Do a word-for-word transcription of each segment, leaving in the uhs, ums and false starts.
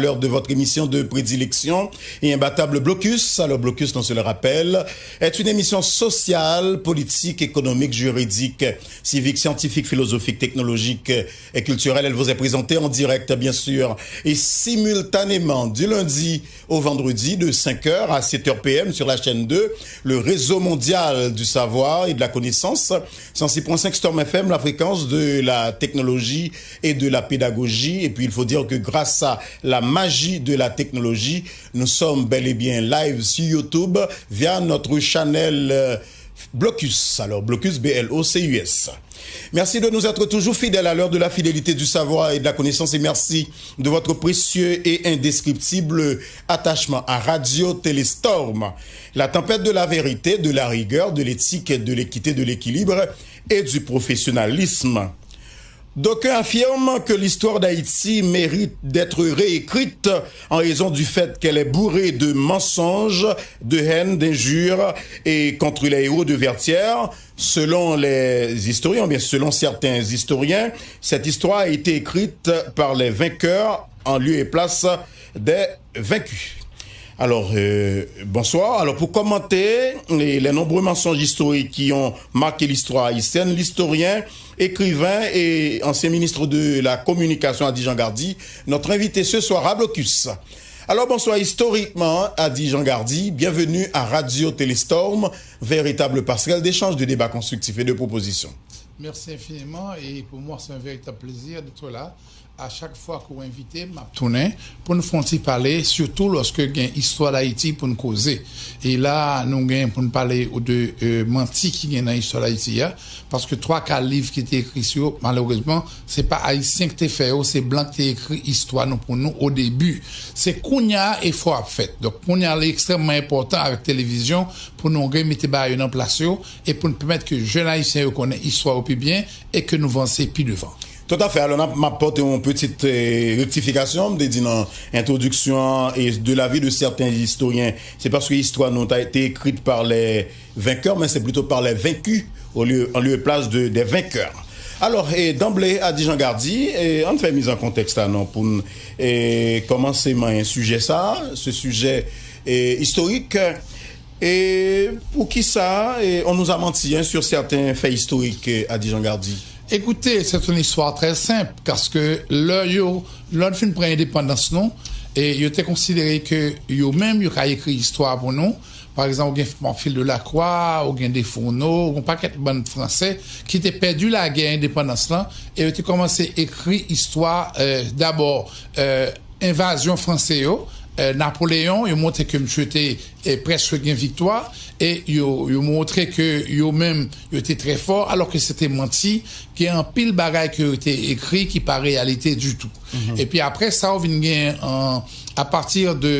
l'heure de votre émission de prédilection et imbattable Blocus. Alors, Blocus, on se le rappelle, est une émission sociale, politique, économique, juridique, civique, scientifique, philosophique, technologique et culturelle. Elle vous est présentée en direct, bien sûr, et simultanément du lundi au vendredi de cinq heures à sept heures P M sur la chaîne deux, le réseau mondial du savoir et de la connaissance, cent six point cinq Storm F M, la fréquence de la technologie et de la pédagogie. Et puis, il faut dire que grâce à la magie de la technologie, nous sommes bel et bien live sur YouTube via notre channel euh, Blocus. Alors, Blocus, B L O C U S. Merci de nous être toujours fidèles à l'heure de la fidélité, du savoir et de la connaissance. Et merci de votre précieux et indescriptible attachement à Radio Téléstorm, la tempête de la vérité, de la rigueur, de l'éthique, de l'équité, de l'équilibre et du professionnalisme. D'aucuns affirment que l'histoire d'Haïti mérite d'être réécrite en raison du fait qu'elle est bourrée de mensonges, de haine, d'injures et contre les héros de Vertières. Selon les historiens, bien selon certains historiens, cette histoire a été écrite par les vainqueurs en lieu et place des vaincus. Alors, euh, bonsoir. Alors, pour commenter les, les nombreux mensonges historiques qui ont marqué l'histoire haïtienne, l'historien, écrivain et ancien ministre de la Communication Ady Jean Gardy, notre invité ce soir à Blocus. Alors, bonsoir. Historiquement, Ady Jean Gardy, bienvenue à Radio Téléstorm, véritable passerelle d'échange, de débat constructif et de proposition. Merci infiniment et pour moi c'est un véritable plaisir d'être là. A chak fwa ke w envite m, m ap tounen pou n fè yon ti pale, sitou lòske gen istwa Dayiti pou n koze. E la, nou gen pou n pale de euh, manti ki gen nan istwa Dayiti a, paske twa ka liv ki te ekri sou yo, malerezman, se pa Ayisyen ki te fè yo, se blan ki te ekri istwa nou pou nou o debi. Se kounye a efò ap fèt. Donk, kounye a, li ekstrèmman enpòtan avèk televizyon pou nou remete bagay yo nan plas yo e pou n pèmèt ke jèn Ayisyen yo konnen istwa yo pi byen e ke nou vanse pi devan. Tout à fait. Alors, m ap pote yon petit euh, rectification. M te di nan introduction et de l'avis de certains historiens, c'est parce que l'histoire nous a été écrite par les vainqueurs, mais c'est plutôt par les vaincus au lieu, en lieu et place de, des vainqueurs. Alors, et d'emblée, Ady Jean Gardy, et on fait mise en contexte là, non, pour et commencer un sujet ça, ce sujet est historique. Et pour qui ça, et on nous a menti hein, sur certains faits historiques, Ady Jean Gardy. Écoutez, c'est une histoire très simple, paske lè yo, lè n fin pran endepandans nou, e yo te konsidere ke yo menm yo ka ekri istwa pou nou. Pa egzanp, ou gen Pamphile de Lacroix, ou gen Desfourneaux, ou gen pakèt bann Fransè ki te pèdi lagè endepandans lan, e yo te kòmanse ekri istwa euh, dabò euh, envazyon Fransè yo, euh, Napoleyon, yo montre ke misye te eh, prèske gen viktwa, e yo, yo montre ke yo menm yo te trè fò, alò ke se te manti, gen anpil bagay ke yo te ekri ki pa reyalite ditou. Epi apre sa, ou vin gen an, apati de,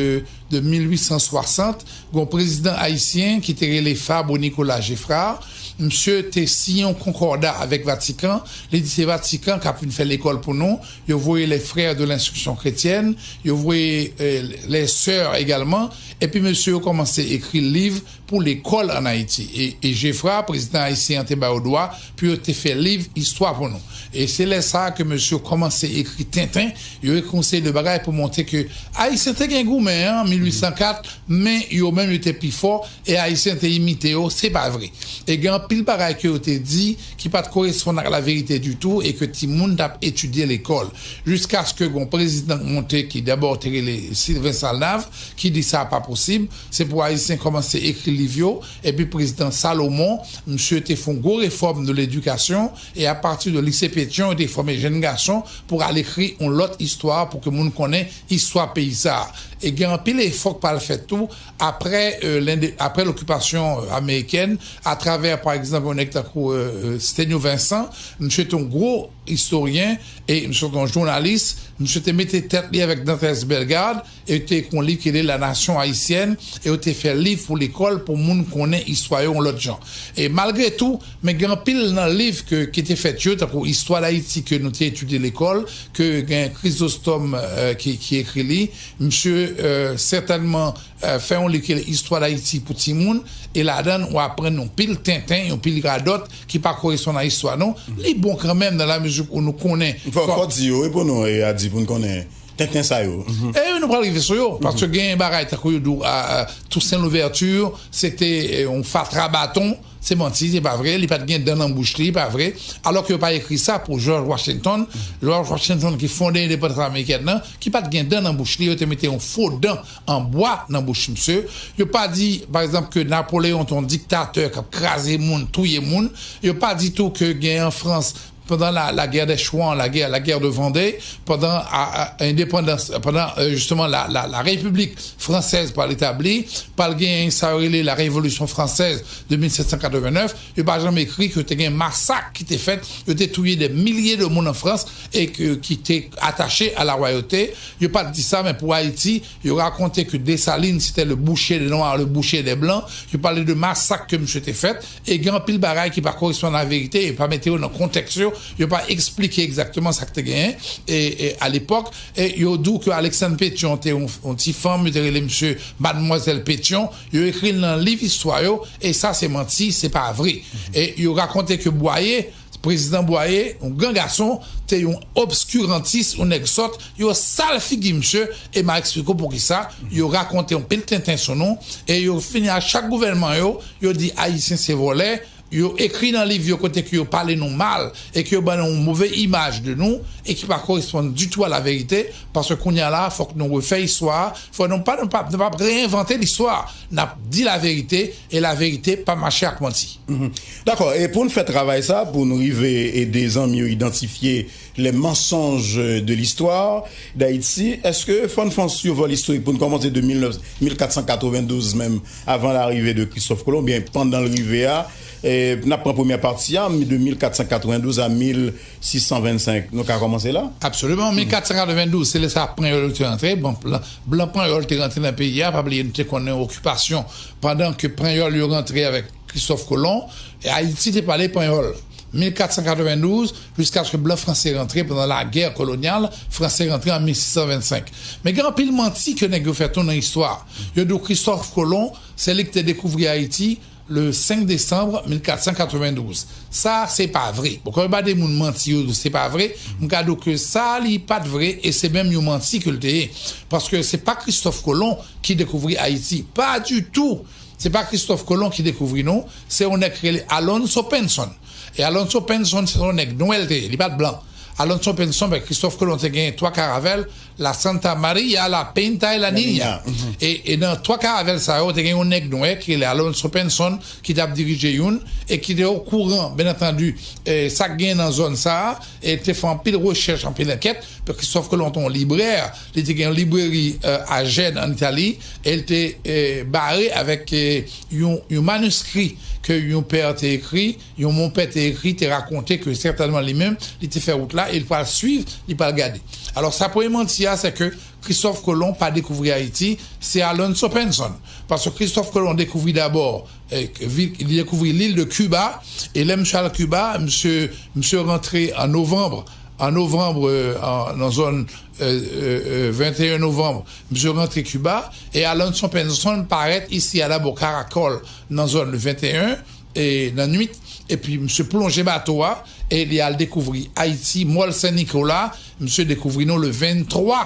de mil uit san swasant, gen yon prezidan ayisyen ki te rele Fabre Nicolas Geffrard. Misye te siyen yon konkòda avèk Vatikan. Li di se Vatikan k ap vin fè lekòl pou nou. Yo voye les Frères de l'Instruction Chrétienne, yo voye euh, les Sœurs également. Epi mesye yo kòmanse ekri liv pou lekòl ann Ayiti. E, e Geffrard, prezidan ayisyen an, te ba yo dwa pou yo te fè liv istwa pou nou. E se lè sa a ke mesye yo kòmanse ekri tenten, yo ekri yon seri de bagay pou montre ke Ayisyen te gen goumen an mil uit san kat, men yo menm yo te pi fò e Ayisyen te imite yo, se pa vre. E gen anpil bagay ke yo te di ki pa t koresponn ak laverite ditou e ke timoun t ap etidye lekòl. Jiskaske gen yon prezidan k monte ki dabò te rele Sylvain Salnave, ki di sa pa posib, se pou Ayisyen kòmanse ekri liv yo, epi prezidan Salomon, misye te fè yon gwo refòm de ledikasyon, e apati de lise Petyon, yo te fòme jèn gason pou al ekri yon lòt istwa, pou ke moun konnen istwa peyi sa a. E gen anpil efò k pral fèt tou, apre, euh, lende, apre lokipasyon euh, amerikèn, atravè, pa egzanp, yon nèg tankou euh, euh, Stenio Vincent, misye te yon gwo istoryen e misye te yon jounalis, misye te mete tèt li avèk Dantès Bellegarde, e yo te ekri yon liv ki rele La Nation Haïtienne, e yo te fè liv pou lekòl, pou moun konnen istwa yo yon lòt jan. E malgre tou, men gen anpil nan liv ke, ki te fèt yo, tankou Istwa Dayiti ke nou te etidye lekòl, ke gen Chrysostome euh, ki, ki ekri li, misye euh, sètènman euh, fè yon liv ki rele Istwa Dayiti pou timoun, e ladan l ou aprann yon pil tenten, yon pil radòt ki pa koresponn a istwa nou. Li bon kanmenm nan lamezi ou nou konnen. Fò, fò di yo, wi, pou nou, e, Ady, pou n konnen. tenten sa yo. E nou pral rive sou yo, paske gen bagay tankou yo di w, a, a, Toussaint Louverture, se te, e, yon fatra baton, se manti, se pa vre, li pa t gen dan nan bouch li, pa vre. Alò ke yo pa ekri sa pou George Washington, George Washington ki fonde endepandans amerikèn nan, ki pa t gen dan nan bouch li, yo te mete yon fo dan an bwa nan bouch misye. Yo pa di, pa egzanp, ke Napoleyon te yon diktatè k ap kraze moun, touye moun. Yo pa di tou ke gen an Frans, pandan la, la guerre des Chouans, la guerre, la guerre de Vendée, pandan a, a, endepandans, pandan, euh, justement, la, la, la République française pral etabli, pral gen sa yo rele la Révolution française de mil sèt san katrevennnèf, yo pa janm ekri ke te gen masak ki te fèt, yo te touye des milliers de moun an Frans e ke, ki te atache a la royauté. Yo pa t di sa, men pou Ayiti, yo rakonte ke Desalin, c'était le boucher des Noirs, le boucher des Blancs. Yo pale de masak ke misye te fèt. E gen anpil bagay ki pa koresponn a verite, yo pa mete yo nan kontèks yo, yo pa eksplike egzakteman sa k te genyen. E, e a lepòk, e yo di w ke Alexandre Pétion te yon, yon ti fanm, yo te rele misye Mademoiselle Pétion, yo ekri l nan liv istwa yo, e sa se manti, se pa vre. E yo rakonte ke Bwaye, prezidan Bwaye, yon gran gason, te yon obskirantis, yon nèg sòt, yo sal figi misye, e m a eksplike w poukisa, yo rakonte yon pil tenten sou nou, e yo fini a chak gouvènman yo, yo di Ayisyen se vòlè, yo ekri nan liv yo kote ke yo pale nou mal, e ke yo ban nou yon move imaj de nou, e ki pa koresponn ditou a la verite, paske kounye a la, fòk nou refè istwa a, fòk nou pa, nou pa, nou pa reyenvante listwa, n ap di la verite, e la verite pa mache ak manti. Mhm. Dakò, e pou n fè travay sa, pou n rive ede zanmi yo idantifye les mensonges de l'histoire d'Haïti, èske fò n fè yon survol istorik pou n kòmanse de mil neuf, mil kat san katrevendouz menm, avan larive de Christophe Colomb, oubyen pandan l rive a, e, n ap pran premyè pati a, de mil kat san katrevendouz a mil sis san vennsenk. Nou ka kòmanse la? Absoliman. Mil kat san katrevendouz, se lè sa Panyòl yo te rantre. Bon, blan, blan Panyòl te rantre nan peyi a, pa bliye nou te konnen okipasyon. Pandan ke Panyòl yo rantre avèk Christophe Colomb, e Ayiti te pale Panyòl. Mil kat san katrevendouz, jiskaske blan franse rantre pandan lagè kolonyal, franse rantre an mil sis san vennsenk. Men gen anpil manti ke nèg yo fè tou nan istwa. Yo di w Christophe Colomb, se li ki te dekouvri Ayiti le senk desanm mil kat san katrevendouz. Sa, se pa vre. Bon, kòm yo ba de moun manti, yo di se pa vre, m ka di w ke sa, li pa t vre, e se menm yon manti ke l te ye. Paske se pa Christophe Colomb ki dekouvri Ayiti. Pa ditou. Se pa Christophe Colomb ki dekouvri nou, se yon nèg ki rele Alonso Penson. E Alonso Penson, se yon nèg nwè l te ye, li pa t blan. Alonso Penson, ben, Christophe Colomb te gen twa karavèl, la Santa Maria, la Pinta e la Niña. Mhm. E, e nan twa karavèl sa yo, te gen yon nèg nwè ki rele Alonso Penson, ki t ap dirije youn, e ki te okouran, byen antandi, e, sa k gen nan zòn sa a, e te fè anpil rechèch, anpil ankèt, Christophe Colomb te yon librè, li te gen yon libreri, euh, a Gênes, an Itali, e l te, euh, bare avèk, euh, yon, yon maniskri ke yon pè te ekri, yon monpè te ekri, te rakonte ke sètènman li menm, li te fè wout la, e l pral swiv, li pral gade. Alò, sa premye manti a, se ke Christophe Colomb pa dekouvri Ayiti, se Alonso Penson. Paske Christophe Colomb dekouvri dabò, eh, vi-, li dekouvri lil de Kiba, e lè misye al Kiba, misye, misye rantre an novanm, an novanm, eh, an, nan zòn, eh, eh, eh, venteyen novanm, misye rantre Kiba, e Alonso Penson parèt isi a dabò Karakòl, nan zòn venteyen, e nan nwit, epi misye plonje bato a, e li al dekouvri Ayiti, Mòl Sen Nikola, misye dekouvri nou le venntwa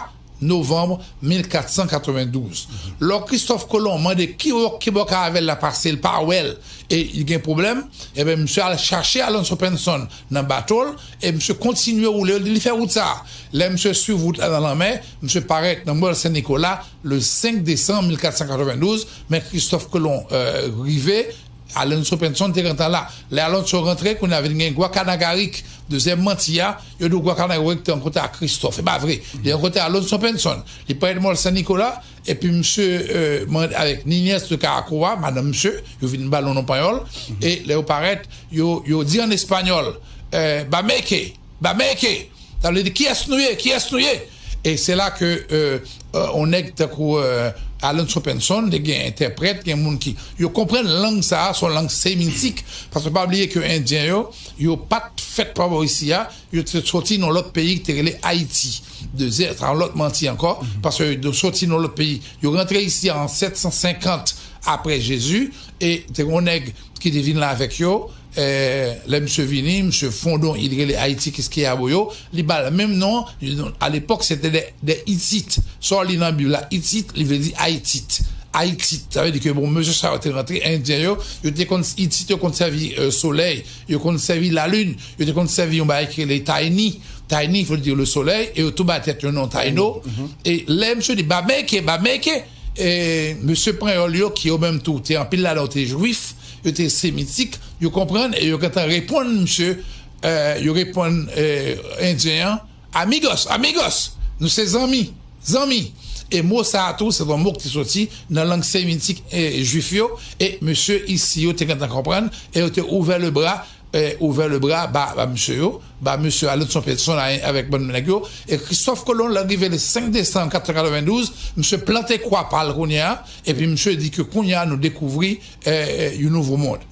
novanm mil kat san katrevendouz. Lò Christophe Colomb mande ki bò, ki bò karavèl la pase, l pa wè l, e li gen pwoblèm, ebyen, misye al chache Alonso Penson nan bato l, e misye kontinye woule, li fè wout sa. Lè misye swiv wout la nan lanmè, misye parèt nan Mòl Sen Nikola le senk desanm mil kat san katrevendouz, men Christophe Colomb, euh, rive, Alonso Penson te gentan la. Lè Alonso rantre, kounye a vin gen Guacanagaric, dezyèm manti a, yo di w Guacanagaric te rankontre ak Christophe. E pa vre. Li rankontre Alonso Penson. Li parèt Mòl Sen Nikola, epi misye, euh, mande avèk Niñez de Caracoa, madanm misye, yo vin ba l yon non panyòl, e lè yo parèt, yo, yo di an espanyòl, euh, Bameke, Bameke! Sa vle di, kiyès nou ye? Kiyès nou ye? E se la ke, euh, euh, on nèg tankou, euh, Alonso Penson, te gen entèprèt, gen moun ki, yo konprann lang sa a, se yon lang semitik, paske pa bliye ke Endyen yo, yo pa t fèt pa bò isi a, yo te soti nan lòt peyi ki te rele Ayiti. Dezyèm, sa yon lòt manti ankò, paske yo soti nan lòt peyi. Yo rantre isi a an sèt san senkant apre Jezi, e te gen yon nèg ki te vin la avèk yo, eh, lè misye vini, misye fonde yon il rele Ayiti Kiskeya Boyo, li ba l menm non, alepòk se te de, de Itit. Sa w li nan Bib la, Itit, li vle di Ayiti. Ayiti. Sa vle di ke, bon, mesye sa yo te rantre, Endyen yo, yo te konn, Itit, yo konn sèvi eh, solèy, yo konn sèvi lalin, yo te konn sèvi yon bagay ki rele Tiny. Tiny, vle di le soleil, e yo tou ba tèt yo non Taino. E lè misye di Bameke, Bameke, e mesye Panyòl yo, ki yo menm tou, te anpil ladan yo te jwif, yo te semitik, yo konprann, e yo gentan reponn misye, eh, yo reponn eh, Endyen an, Amigos, amigos, nou se zanmi, zanmi. E mo sa a tou, se yon mo ki te soti nan lang semitik eh, jwif yo, e mesye isi yo te gentan konprann, e yo te ouvè le bra, eh, ouvè le bra ba, ba mesye yo, ba mesye Alonson Peterson a- avèk bann nèg yo. E Christophe Colomb, lè l rive le senk desanm katrevendouz, misye plante kwa pa l kounye a, epi misye di ke kounye a nou dekouvri eh, eh, yon nouvo mond.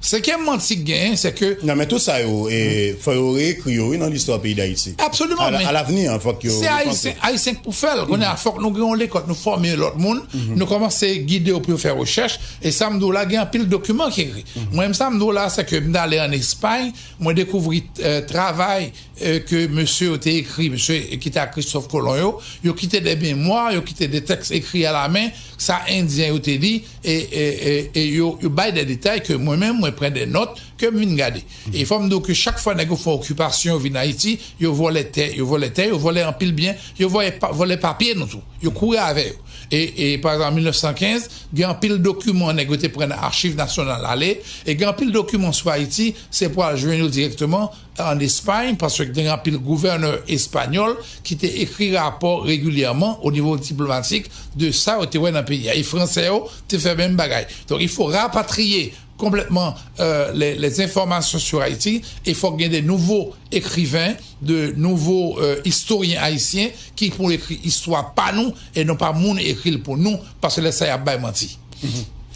Senkyèm manti k genyen, se ke Non, men tout sa yo, e, fò yo reekri yo, wi, nan listwa peyi Dayiti. Absoliman, A la- men a lavni, an, fòk yo se repanse. Ayisyen, Ayisyen k pou fè l. Kounye a, fòk nou gen yon lekòl, nou fòme lòt moun, nou kòmanse gide yo pou yo fè rechèch, e sa m di w la, gen anpil dokiman ki ekri. Mwen, sa m di w la, se ke m t ale ann Espay, mwen dekouvri eh, travay eh, ke mesye yo te ekri, mesye ki te ak Christophe Colomb yo, yo kite de memwa, yo kite de tèks ekri a la men, sa Endyen yo te li, e, e, e, e yo, yo bay de detay ke mwen menm, mwen pran de nòt ke m vin gade. E fò m di w ke chak fwa nèg yo fè okipasyon, yo vin Ayiti, yo vòlè tè, yo vòlè tè, yo vòlè anpil byen, yo vòlè pa- vòlè papye nou tou, yo kouri avè yo. E, e pa egzanp, an mil nèf san kenz, gen anpil dokiman nèg yo te pran nan Achiv Nasyonal ale, e gen anpil dokiman sou Ayiti, se pou al jwenn yo dirèkteman ann Espay, paske gen anpil gouvènè espanyòl ki te ekri rapò regilyèman o nivo diplomatik de sa yo te wè nan peyi a. E fransè yo te fè menm bagay. Donk, il faut rapatrier complètement euh, les, les informations sur Haïti, e fòk gen de nouvo ekriven, de nouvo euh, istoryen ayisyen ki pou ekri istwa pa nou e non pa moun ekri l pou nou, paske lè sa y ap bay manti.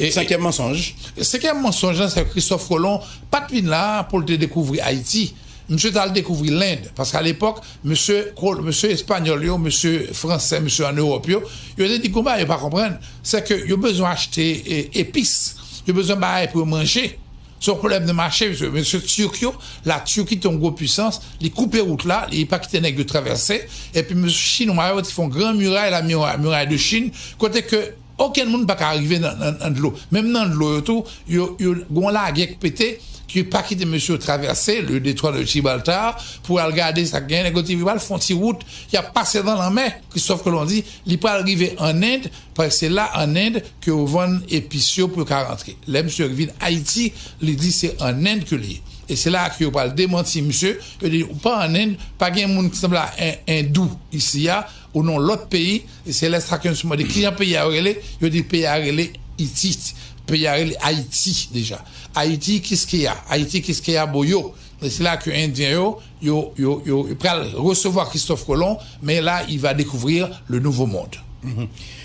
E- Senkyèm mansonj. Senkyèm mansonj lan, se Christophe Colomb pa t vin la pou l te dekouvri Ayiti. Misye t al dekouvri Lend, paske alepòk, mesye, kol- mesye espanyòl yo, mesye fransè, mesye ann Ewòp yo, yo te di gon bagay yo pa konprann, se ke yo bezwen achte eh, epis, yo bezwen bagay pou yo manje. Se yon pwoblèm de mache, mesye. Mesye Turk yo, la Turki te yon gwo pwisans, li koupe wout la, li pa kite nèg yo travèse, epi mesye Chinwa yo te fè yon gran miray, la miray, miray de Chin, kote ke okenn moun pa ka rive nan, nan, nan dlo. Menm nan dlo yo tou, yo, yo gon lagè k pete, ki pa kite mesye yo travèse le détroit de Gibraltar pou al gade sa k genyen. Nèg yo te pral fè yon ti wout, y ap pase nan lanmè. Christophe Colomb di, li pral rive an End, paske se la an End ke yo vann epis yo pou yo ka rantre. Lè misye vin Ayiti, li di se an End ke li ye. E se la ke yo pral demanti misye, yo di, ou pa an End, pa gen moun ki sanble a en, endou isi a, ou nan lòt peyi, e se lè sa ke misye mande kijan peyi a yo rele, yo di peyi a rele Itit, peyi a rele Ayiti deja. Ayiti Kiskeya, Ayiti Kiskeya Boyo. E se la ke Endyen yo, yo, yo, yo, yo pral resevwa Christophe Colomb, mais là, il va découvrir le nouveau monde.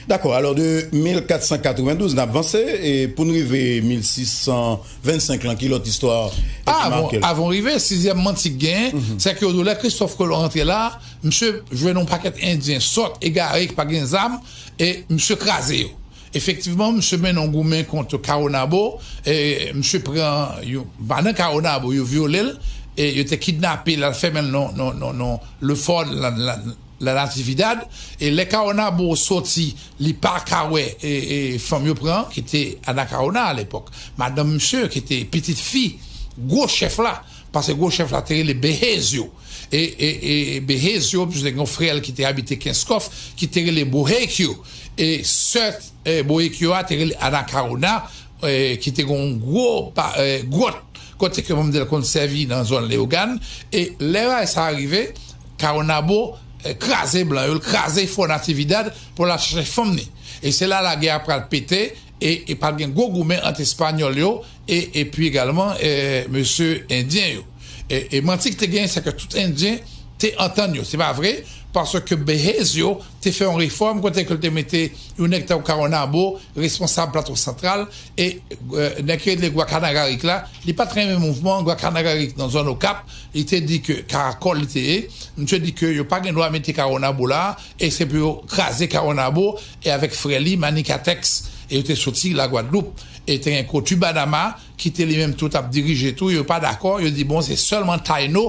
Dakò, alò de mil kat san katrevendouz, n ap vanse, e pou n rive mil sis san vennsenk lan, ki lòt istwa ki make l? Avan rive, sizyèm manti k genyen, se ke lè Christophe Colomb rantre la, misye jwenn yon pakèt Endyen sòt, egare, ki pa gen zam, e misye kraze yo. Efektivman, misye mennen yon goumen kont Caonabo, e misye pran, yo, pandan Caonabo, yo vyole l, e yo te kidnape l, al fèmen l nan, nan, nan, nan, le fort, la, la, la Natividad, e lè Caonabo soti, li pa ka wè, e, e fanm yo pran, ki te Anacaona alepòk. Madanm misye, ki te pitit fi, gwo chèf la, paske gwo chèf la te rele Behezio. E, e, e Behezio, misye te gen yon frè l ki te abite Kenskòf, ki te rele Bohekio. E sè eh, Bohekio a te rele Anacaona, eh, ki te gen yon gwo pa- eh, gwòt, kote ke manmzèl konn sèvi nan zòn Leyogàn. E lè bagay sa a rive, Caonabo eh, kraze blan yo, l kraze Fò Natividad pou l al chache fanm ni. E se la lagè a pral pete, e, e pral gen gwo goumen ant Espanyòl yo, e, epi egalman eh, mesye Endyen yo. E, e manti ki te genyen, se ke tout Endyen te antann yo. Se pa vre, paske Behezio te fè yon refòm kote ke l te mete yon nèg tankou Caonabo responsab Plato Santral, e eh, nèg ki rele Gwakanagarik la, li pa t renmen mouvman Gwakanagarik nan zòn Okap, li te di ke karakòl li te ye, misye di ke yo pa gen dwa mete Caonabo la, e se pou yo kraze Caonabo, e avèk frè li, Manicatex, e yo te soti Lagwadloup. E te gen Kotu Banama, ki te li menm tou t ap dirije tou, yo pa dakò, yo di, bon, se sèlman Tayno,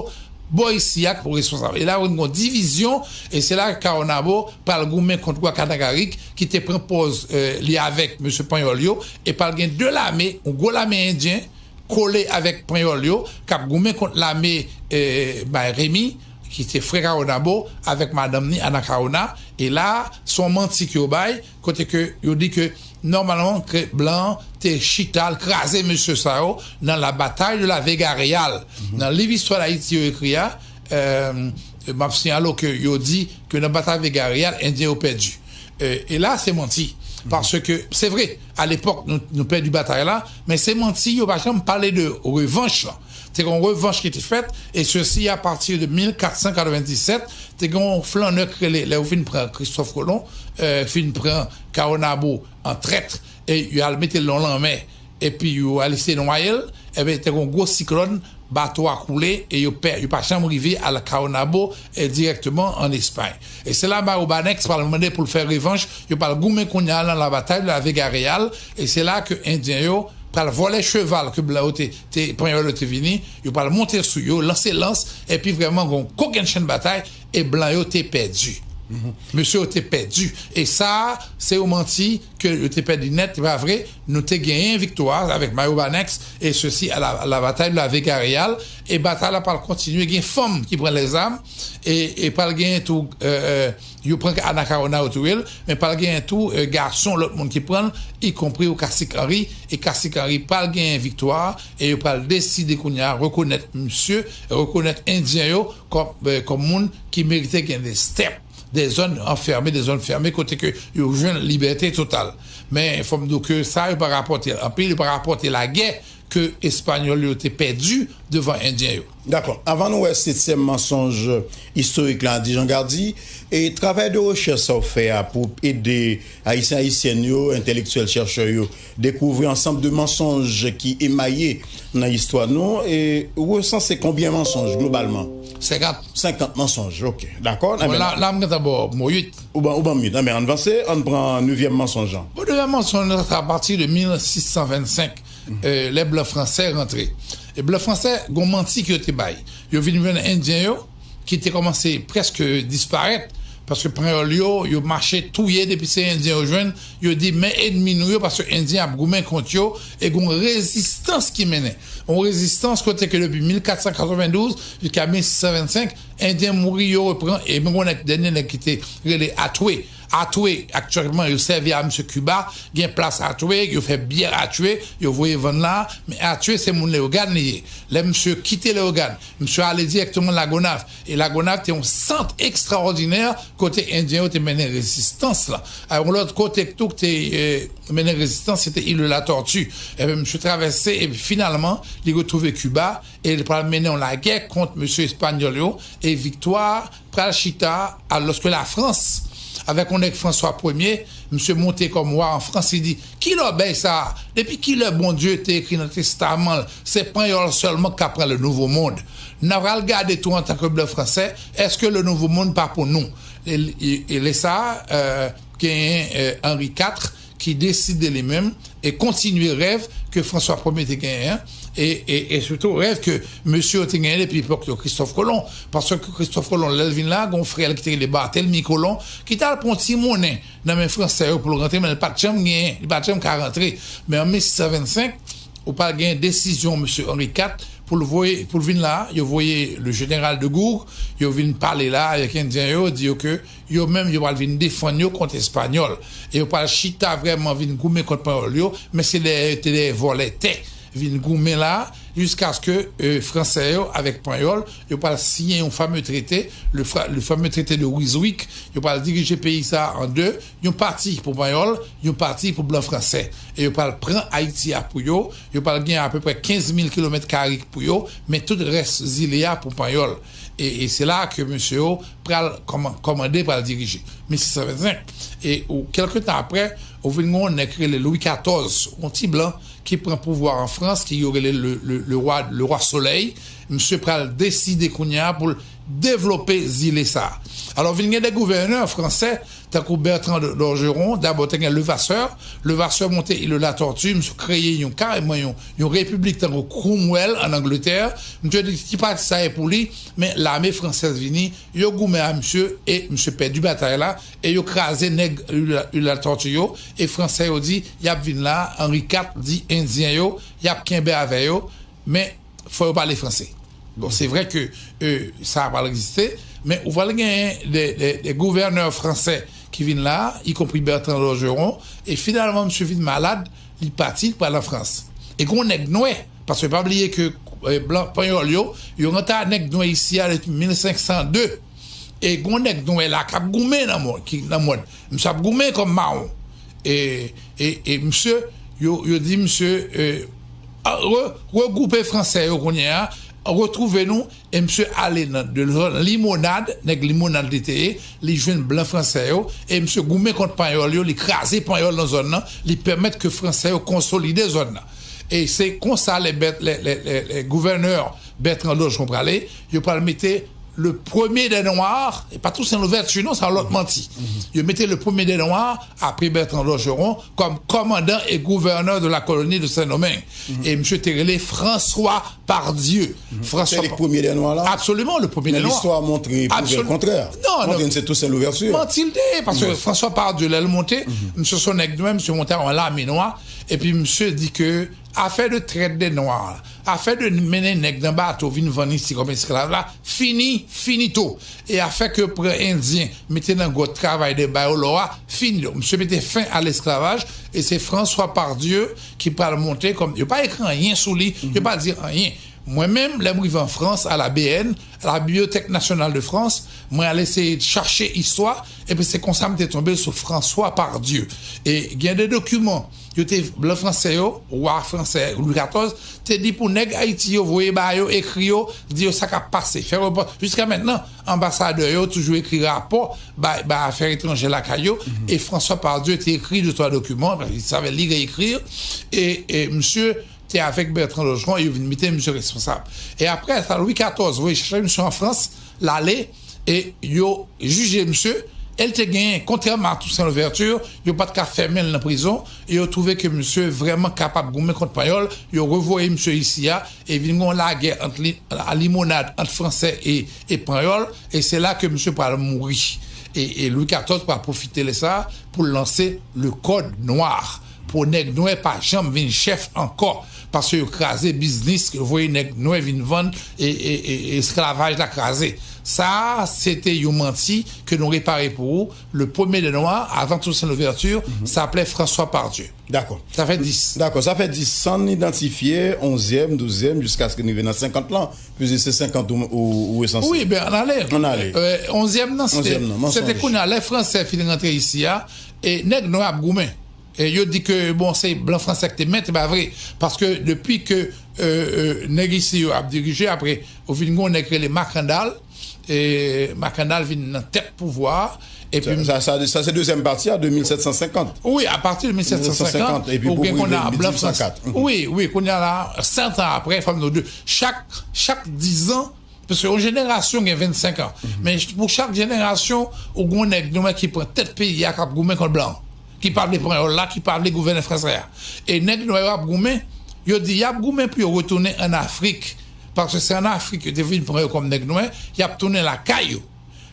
bò isi a, ki pou responsab. E la, ou gen yon divizyon, e se la Caonabo pral goumen kont Wa Kanagarik, ki te pran pòz, eh, li avèk mesye Panyòl yo, e pral gen de lame, yon gwo lame endyen, kole avèk Panyòl yo, k ap goumen kont lame, eh, bay Remi, ki se frè Caonabo, avèk madanm ni, Anacaona. E la, se yon manti ke yo bay, kote ke yo di ke, nòmalman, ke blan te chita, l kraze mesye sa yo nan la bataille de la Vega Real. Nan liv istwa Dayiti yo ekri a, eh, m ap siyale ke yo di ke nan batay Vega Real, Endyen yo pèdi. Eh, e la, se manti. Paske, se vre, alepòk, nou, nou pèdi batay la, men se manti, yo pa janm pale de revanch lan. Te gen yon revanch ki te fèt, e sesi a pati de mil kat san katrevenndisèt, te gen yon flannè k rele, lè yo fin pran Kristòf Kolon, eh, fin pran Caonabo an trèt, e yo al mete l nan lanmè, epi yo al eseye nwaye l, ebyen, te gen yon gwo siklòn, bato a koule, e yo pè, yo pa janm rive al Caonabo, eh, dirèkteman an Espay. E se la Mayo Banks pral mande pou l fè revanch, yo pral goumen kounye a nan la bataille de la Vega Real, e se la ke Endyen yo pral vòlè cheval ke blan yo te, te, Panyòl yo te vini, yo pral monte sou yo, lanse lans, epi vrèman gen yon kokennchenn batay, e blan yo te pèdi. Mesye yo te pèdi. E sa, se yon manti ke yo te pèdi nèt, se pa vre. Nou te genyen viktwa avèk Mayo Banks, e sesi a la, a la bataille de la Vega Real, e batay la pral kontinye, gen fanm ki pran lèzam, e, e pral genyen tou, eh, eh, yo pran Anacaona, yo touye l, men pral genyen tou, eh, gason lòt moun ki pran l, ikonpri yo Cacique Henry, e Cacique Henry pral genyen viktwa, e yo pral deside kounye a rekonèt misye, rekonèt Endyen yo kòm, eh, kòm moun ki merite gen de stèp, de zòn anfème, de zòn fème, kote ke yo jwenn libète total. Men fò m di w ke sa, yo pa rapòte anpil, yo pa rapòte lagè ke Espanyòl yo te pèdi devan Endyen yo. Dakò. Avan nou wè setyèm mansonj istorik la, di Jean Gardy, e travay de rechèch sa w fè a pou ede Ayisyen, Ayisyèn yo, entèlektyèl, chèchè yo, dekouvri ansanm de mansonj ki emaye nan istwa nou, e ou resanse konbyen mansonj globalman? Senkant. Senkant mansonj, ok. Dakò. Bon, la, la, m gentan ba w mo uit. Ou ban, ou ban m uit. Anben, ann vanse, ann pran nevyèm mansonj lan. Bon, nevyèm mansonj lan, se apati de mil sis san vennsenk, eh, lè blan fransè rantre. E blan fransè, gon manti ke yo te bay. Yo vin jwenn Endyen yo, ki te kòmanse prèske disparèt, paske Panyòl yo, yo mache touye depi se Endyen yo jwenn, yo di, men ènmi nou yo, paske Endyen ap goumen kont yo, e gon rezistans ki mennen. Yon rezistans kote ke depi mil kat san katrevendouz jiska mil sis san vennsenk, Endyen mouri, yo repran, e men gon nèg, dènye nèg ki te rele Atwé. Atwé, aktyèlman, yo sèvi a misye Kiba, gen plas Atwé, yo fè byè Atwé, yo voye vann la, men Atwé se moun Leyogàn li ye. Lè misye kite Leyogàn, misye ale dirèkteman Lagonav. E Lagonav te yon sant ekstraòdinè kote Endyen yo te mennen rezistans la. A yon lòt kote tou ki te, eh, mennen rezistans, se te Île de la Tortue. Ebyen, misye travèse, epi finalman, li retwouve Kiba, e li pral mennen yon lagè kont mesye Espanyòl yo, e viktwa pral chita alòske Lafrans, avèk yon nèg Franswa Premye, misye monte kòm wa an Frans, li di, ki lòbèy sa a? Depi kilè Bondye te ekri nan testaman l, se Panyòl sèlman k ka pran le Nouveau Monde? N a pral gade tou antanke blan fransè, èske le Nouveau Monde pa pou nou? E, e, e lè sa a, eh, genyen, eh, Henri kat ki deside li menm e kontinye rèv ke Franswa Premye te genyen an, e, e, e sitou rèv ke mesye yo te genyen depi epòk yo, Kristòf Kolon. Paske Kristòf Kolon, lè l vin la, gon frè l ki te rele Barthélemy Colomb, ki t al pran yon ti monnen nan men fransè yo pou l rantre, men li pa t janm genyen, li pa t janm ka rantre. Men an mil sis san vennsenk, ou pral gen desizyon mesye Henri kat pou l voye, pou l vin la, yo voye le général de Gourgues, yo vin pale la avèk Endyen yo, di yo ke yo menm, yo pral vin defann yo kont Espanyòl. E yo pral chita vrèman vin goumen kont Panyòl yo, men se dèyè, te dèyè vòlè tè vin goumen la, jiskaske, eh, Fransè yo avèk Panyòl, yo pral siyen yon fame trete, le fra-, le fameux traité de Ryswick, yo pral dirije peyi sa a an de, yon pati pou Panyòl, yon pati pou blan fransè. E yo pral pran Ayiti a pou yo, yo pral gen apeprè kenz mil kilomèt kare pou yo, men tout rès zile a pou Panyòl. E, e se la ke mesye yo pral kòman-, kòmande, pral dirije. Mil sis san vennsenk. E ou, kèlke tan apre, ou vin gen yon nèg ki rele Lwi katòz, yon ti blan ki pran pouvwa an Frans, ki yo rele le, le, le roi, le roi Soleil. Misye pral deside kounye a pou l devlope zile sa a. Alò, vin gen de gouvènè fransè tankou Bertrand Dorgeron, dabò te gen Levasseur. Levasseur monte Île de la Tortue, misye kreye yon, kareman yon, yon repiblik tankou Cromwell ann Angletè. Misye di ti pati sa e pou li, men lame fransèz vini, yo goumen a misye e misye pèdi batay la e yo kraze nèg Île de la Tortue yo. E fransè yo di y ap vin la, Henri kat di endyen yo, y ap kenbe avè yo, men fò yo pale franse. Bon, se vre ke e, sa pral egziste, men ou pral genyen de, de, de gouvènè fransè ki vin la, ikonpri Bertrand Dorgeron, e finalman misye vin malad, li pati, li pral an Frans. E gen yon nèg nwè, paske pa bliye ke e, blan panyòl yo, yo rantre a nèg nwè isi a depi mil senk san de. E gen yon nèg nwè la k ap goumen nan mòn, ki nan mòn. Misye ap goumen kòm mawon. E, e, e misye, yo, yo di misye, e, a, re, regwoupe fransè yo kounye a, retwouve nou, e misye ale nan de zòn Limonad, nèg Limonad li te ye, li jwenn blan fransè yo, e misye goumen kont panyòl yo, li kraze panyòl nan zòn nan, li pèmèt ke fransè yo konsolide zòn nan. E se konsa lè, lè, lè, lè, lè gouvènè Bertrand Dorgeron prale, yo pral mete le premier des Noirs, e pa Toussaint Louverture non, sa lòt manti. Yo mete le premier des Noirs, apre Bertrand Dorgeron, kòm kòmandan e gouvènè de la colonie de Saint-Domingue. E misye te rele François Pardieu. François Se li k premye dè nwa la? Absoliman, le premier des Noirs. Men listwa montre pwouve l kontrè. Non, non. Montre se Toussaint Louverture. Manti l te ye, paske François Pardieu, lè l monte, misye se yon nèg nwè, misye monte a yon lame nwa, epi misye di ke afè de trèt de nwa, afè de mennen nèg nan bato vin vann isi kòm esklav la, fini, finito. E afè ke pran endyen, mete nan gwòt, travay de ba yo lò a, fini. Donk, misye mete fen a lesklavaj, e se François Pardieu ki pral monte kòm, yo pa ekri anyen sou li, yo pa di anyen. Mwen menm, lè m rive an Frans, a la B N, a la Bibliothèque Nationale de France, mwen al eseye chache istwa, epi se konsa m te tonbe sou François Pardieu. E gen de dokiman, yo te, blan fransè yo, wa fransè Louis katòz, te di pou nèg Ayiti yo voye ba yo, ekri yo, di yo sa k ap pase. Fè repò-, jiska mentnan, anbasadè yo toujou ekri rapò ba, ba afè etranjè lakay yo, e François Pardieu te ekri de twa dokiman, paske li save li ekri, e, e misye te avèk Bertrand Dorgeron, e yo vin mete misye responsab. E apre sa, Louis katòz voye chache misye an Frans, l ale, e yo jije misye, e l te genyen, kontrèman a Toussaint Louverture, yo pa t ka fèmen l nan prizon, e yo twouve ke misye vrèman kapab goumen kont panyòl, yo revoye misye isi a, e vin gen yon lagè ant li, a Limonad, ant fransè e, e panyòl, e se la ke misye pral mouri. E, e Louis katòz pral pwofite de sa pou l lanse le Code Noir, pou nèg nwè pa janm vin chèf ankò, paske yo kraze biznis, yo voye nèg nwè vin vann, e, e, e, e esklavaj la kraze. Sa a, se te yon manti ke nou repare pou ou. Le premier des Noirs, avan Toussaint Louverture, sa aplè François Pardieu. Dakò. Sa fè dis. Dakò, sa fè dis. San n idantifye onzyèm, douzyèm, jiskaske n rive nan senkant lan, piske se senkant ou, ou, ou resanse. Wi, ben, ann ale. Ann ale. E, onzyèm nan, se te, onzyèm nan, se te mansonj. Kounye a, lè fransè fin rantre isi a, e nèg nwè ap goumen. E yo di ke, bon, se blan fransè ki te mèt, se pa vre. Paske depi ke, e, e, nèg isi yo ap dirije, apre, ou vin gen yon nèg rele Makandal, e Makandal vin nan tèt pouvwa a, epi sa, sa, sa, sa se dezyèm pati a, de mil sèt san senkant. Wi, apati de mil sèt san senkant, mil sèt san senkant, epi ou gen pou kounye a rive blan fransè. Mil uit san kat. Wi, wi, kounye a la, sèt an apre, fò m di w, chak, chak diz an, paske yon jenerasyon gen vennsenk an. Men pou chak jenerasyon, ou gen yon nèg nwè ki pran tèt peyi a k ap goumen kont blan, ki pa vle panyòl la, ki pa vle gouvènè fransè a. E nèg nwè yo ap goumen, yo di y ap goumen pou yo retounen ann Afrik. Paske se ann Afrik yo te vin pran yo kòm nèg nwè, y ap tounen lakay yo.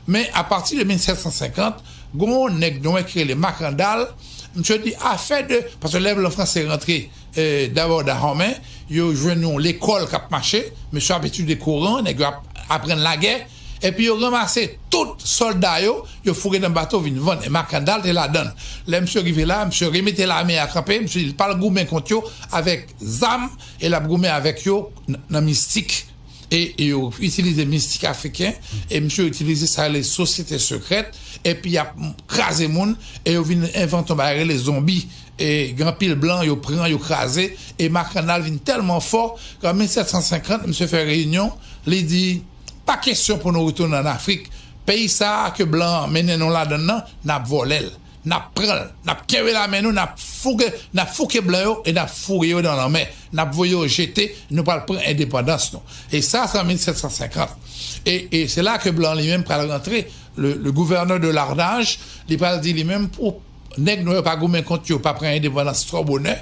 Men apati de mil sèt san senkant, gen yon nèg nwè ki rele Makandal, misye di afè de, paske lè blan fransè rantre, e, dabò Dahomey, yo jwenn yon lekòl k ap mache, mesye ap etidye Koran, nèg yo ap aprann lagè, epi yo ranmase tout sòlda yo, yo foure nan bato vin vann, e Makandal te ladan l. Lè misye rive la, misye remete lame a kanpe, misye di l pral goumen kont yo avèk zam, e l ap goumen avèk yo n-, nan mistik. E, e yo itilize mistik afriken, e misye itilize sa rele sosyete sekrèt, epi y ap kraze moun, e yo vin envante yon bagay rele zonbi. E gen anpil blan, yo pran, yo kraze, e Makandal vin tèlman fò, ke an mil sèt san senkant, misye fè reyinyon, li di, pa kesyon pou nou retounen ann Afrik. Peyi sa a ke blan an mennen nou ladan l nan, n ap vòlè l. N ap pran l, n ap kenbe lame nou, n ap fouke, n ap fouke blan yo e n ap foure yo nan lanmè. N ap voye yo jete, nou pral pran endepandans nou. E sa, se an mil sèt san senkant. E, e se la ke blan li menm pral rantre le, le gouvènè de Larnaj, li pral di li menm pou nèg nwè yo pa goumen kont yo, pa pran endepandans twò bonè,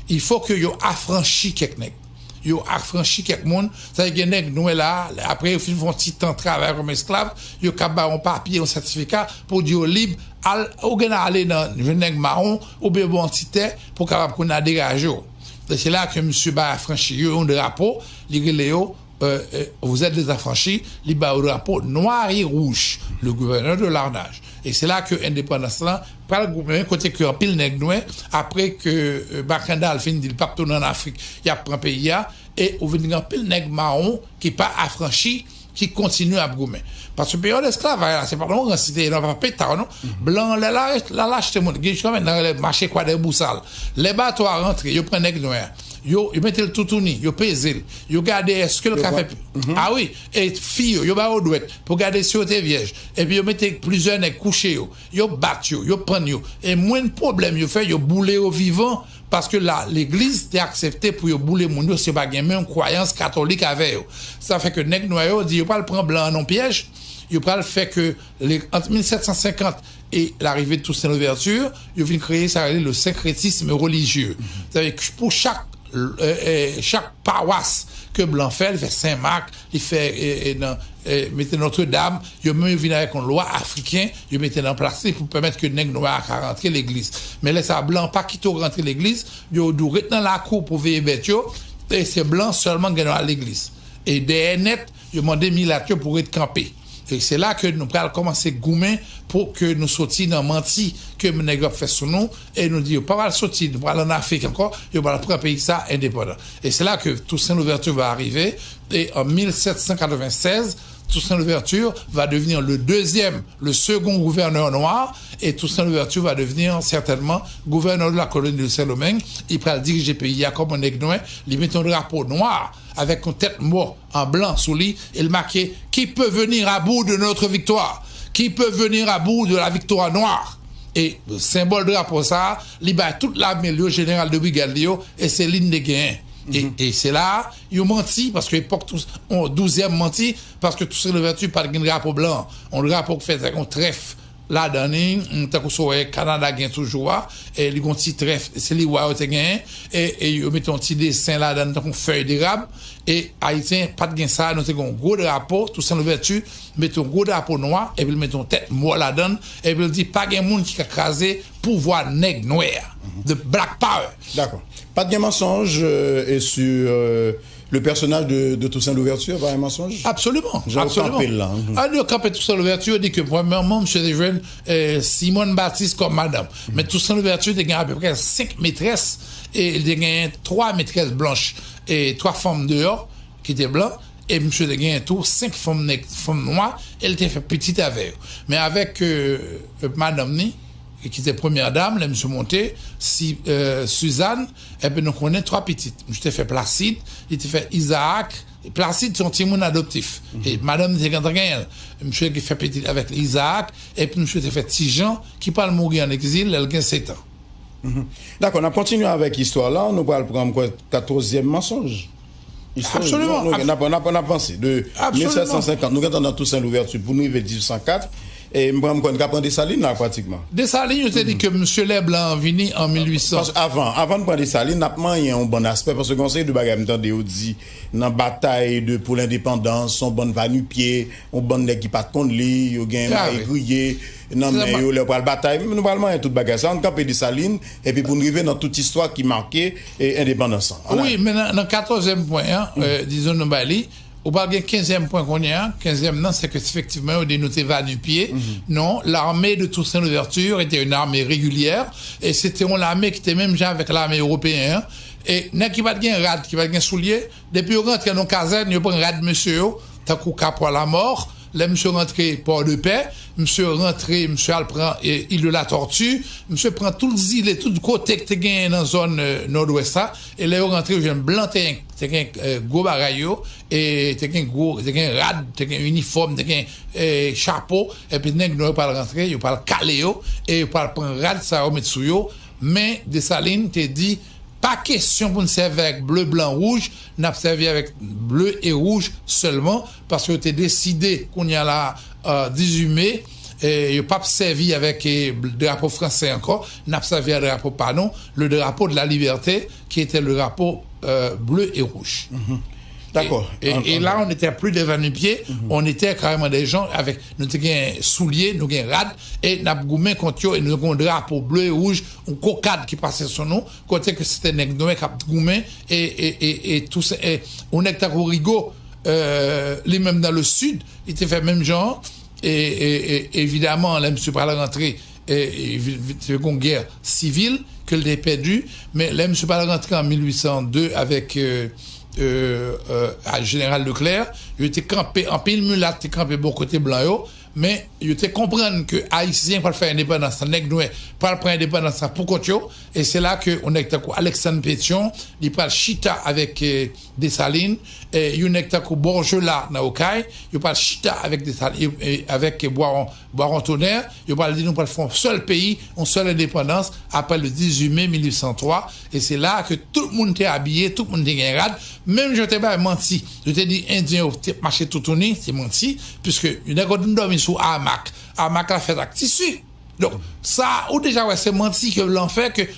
il faut que yo afranchi kèk nèg. Yo afranchi kèk moun, sa vle di gen nèg nwè la, apre yo fin fè yon ti tan travay kòm esklav, yo ka ba yon papye, yon sètifika pou di yo lib, al, ou gen ale nan jwenn nèg mawon, oubyen ba yon ti tè pou kapab kounye a degaje w. E se la ke misye ba afranchi yo yon drapo, li rele yo euh, euh, vous êtes des affranchis, li ba yo drapo noir et rouge. Le gouvènè de Larnaj. E se la ke endepandans lan pral goumen, kote ke anpil nèg nwè, apre ke euh, Makandal fin di l p ap tounen ann Afrik, y ap pran peyi a, e ou vin gen anpil nèg mawon ki pa afranchi, ki kontinye ap goumen. Paske peryòd esklavaj la, se pa nan yon gran site, nan pa peta, non. Blan an, lè l al achte moun, gen jiska mentnan, rele mache Kwadèbousal. Lè bato a rantre, yo pran nèg nwè a. Yo, yo mete l toutouni, yo peze l, yo gade èske l ka fè. Ah wi, e fi yo, yo ba yo dwèt pou gade si yo te vyèj. Epi yo mete plizyè nèg kouche yo, yo bat yo, yo pann yo. E mwen pwoblèm yo fè, yo boule yo vivan, paske la, legliz te aksepte pou yo boule moun yo si yo pa gen menm kwayans katolik avè yo. Sa fè ke nèg nwè yo di yo pral pran blan an nan pyèj, yo pral fè ke, ant mil sèt san senkant e larive de Toussaint Louverture, yo vin kreye sa rele le syncrétisme religieux. Sa vle di pou chak, euh, euh, chak pawas ke blan fè, li fè Sen Mak, li fè euh, euh, nan, euh, mete Notre Dame, yo menm yo vin avèk yon lwa afriken, yo mete nan plas li pou pèmèt ke nèg nwè a ka rantre legliz. Men lè sa blan pa kite w rantre legliz, yo di w ret nan lakou pou veye bèt yo, e se blan sèlman gen dwa al legliz. E dèyè nèt, yo mande milat yo pou ret kanpe. E se la ke nou pral kòmanse goumen pou ke nou soti nan manti ke nèg yo ap fè sou nou, e nou di yo pa pral soti, nou pral ann Afrik ankò, yo pral pran peyi sa endepandan. E se la ke Toussaint Louverture va arriver, et en mille sept cent quatre-vingt-seize, Toussaint Louverture va devenir le deuxième, le second gouverneur noir, et Toussaint Louverture va devenir certainement gouverneur de la colonie de Saint-Domingue. Li pral dirije peyi a kòm yon nèg nwè, li mete yon drapo nwa avèk yon tèt mò an blan sou li, e l make: Qui peut venir à bout de notre victoire? Qui peut venir à bout de la victoire noire? E senbòl drapo sa a, li bay tout lame l yo, jeneral de brigad li yo, e se li n te genyen. E, e se la a, yon manti, paske epòk tou, yon douzyèm manti, paske Toussaint Louverture pa t gen drapo blan. Yon drapo k fèt avèk yon trèf ladan li, tankou sa w wè Kanada gen toujou a, e li gon ti trèf, se li wa yo te genyen, e, e yo mete yon ti desen ladan tankou fèy derab, e Ayisyen pa t gen sa, nou te gen yon gwo drapo, Toussaint Louverture mete yon gwo drapo nwa, epi l mete yon tèt mò ladan, epi l di pa gen moun ki ka kraze pouvwa nèg nwè a, the black power. Dakò. Pa t gen mansonj euh, e sur euh, le personnage de, de Toussaint Louverture, pa gen mansonj? Absoliman, Jan yo kanpe l la. An yo kanpe Toussaint Louverture, yo di ke premyèman, misye te jwenn euh, Simone Baptiste kòm madanm. Men Toussaint Louverture te gen apeprè senk metrès, e li te gen twa metrès blanch, e twa fanm deyò ki te blan, e misye te gen tou senk fanm nèg, fanm nwa, e li te fè pitit avè yo. Men avèk euh, euh, madanm ni, ki te premyè dam, lè misye monte, si, euh, Suzanne, epi nou konnen twa pitit. Misye te fè Placide, li te fè Isaac. Placide se yon timoun adoptif. E madanm li te gentan genyen l. Misye ki fè pitit avèk Isaac, epi misye te fè Ti Jean, ki pral mouri an egzil lè l gen sèt an. Dakò, n ap kontinye avèk istwa la. Nou pral pran, m kwè, katòzyèm mansonj. Absoliman. N ap vanse de mil sèt san senkant, nou gentan nan Toussaint Louverture pou nou rive dizuit san kat. E m pran, m kwè n ka pran Desalin la pratikman. Desalin, yo te di ke misye lè blan an vini an mil uit san. Paske avan, avan n pran Desalin, n ap manyen yon bann aspè, paske gen yon seri de bagay m tande yo di nan batay de pou lendepandans, yon bann vanipye, yon bann nèg ki pa t konn li, yo gen may griye nan men yo lè yo pral batay. Nou pral manyen tout bagay sa. Ann kanpe Desalin, epi pou n rive nan tout istwa ki make e, endepandans lan. Wi, men nan, nan katòzyèm pwen an, euh, dizon nou bay li, ou pral gen kenzyèm pwen kounye a. Kenzyèm nan, se ke efektivman, yo di nou te vanipye. Non, l'armée de Toussaint Louverture était une armée régulière, e se te yon lame ki te menm jan avèk lame ewopeyen an. E nèg ki pa t gen rad, ki pa t gen soulye, depi yo rantre nan yon kazèn, yo pran rad mesye yo, tankou Kapwa Lamò, lè misye rantre Pòdepè, misye rantre, misye al pran euh, Île de la Tortue, misye pran tout zile, tout kote ki te genyen nan zòn euh, Nòdwès la, e lè yo rantre, yo jwenn blan te, te gen euh, gwo bagay yo, e te gen gwo, te gen rad, te gen inifòm, te gen euh, chapo, epi nèg nwè yo pral rantre, yo pral kale yo, e yo pral pran rad sa yo met sou yo, men Desalin te di, pa kesyon pou n sèvi avèk ble, blan, wouj, n ap sèvi avèk ble e wouj sèlman, paske yo te deside kounye a la, euh, dizuit me, e yo p ap sèvi avèk e, drapo fransè ankò, n ap sèvi a drapo pa nou, le drapeau de la liberté, qui était le drapeau euh, bleu et rouge. D'accord. Et, et, et là, on était plus des va-nu-pieds, on était carrément des gens avec, nou te gen soulye, nou gen rad, e n ap goumen kont yo, e nou gen drapo bleu et rouge, yon kokad ki pase sou nou, kote ke se te nèg nwè k ap goumen, e, e, e, e tou se, e, yon nèg tankou Rigaud, euh, li menm nan le sud, li te fè menm jan, e, e, e evidaman, lè misye pral rantre, e, e, vi- vi- te gon gè sivil ke l te pèdi, men lè misye pral rantre an mil uit san de avèk euh, euh, euh, a Jeneral Leclerc, yo te kanpe, anpil milat te kanpe bò kote blan yo, men yo te konprann ke Ayisyen pral fè endepandans lan, nèg nwè pral pran endepandans lan pou kont yo, e se la ke yon nèg tankou Alexandre Pétion, li pral chita avèk eh, Desalin, eh, yon nèg tankou Borgella nan Okay, yo pral chita avèk Desalin, eh, eh, avèk Bwa- Bwaron Tonè, yo pral di nou pral fè yon sèl peyi, yon sèl endepandans, apre le dizuit mai mil uit san twa, e se la ke tout moun te abiye, tout moun te gen rad, menm jan yo te bay manti, yo te di Endyen yo te mache toutouni, se manti, piske nèg yo te dòmi sou amak, amak la fèt ak tisi. Donk, sa, ou deja wè se manti ke blan fè, ke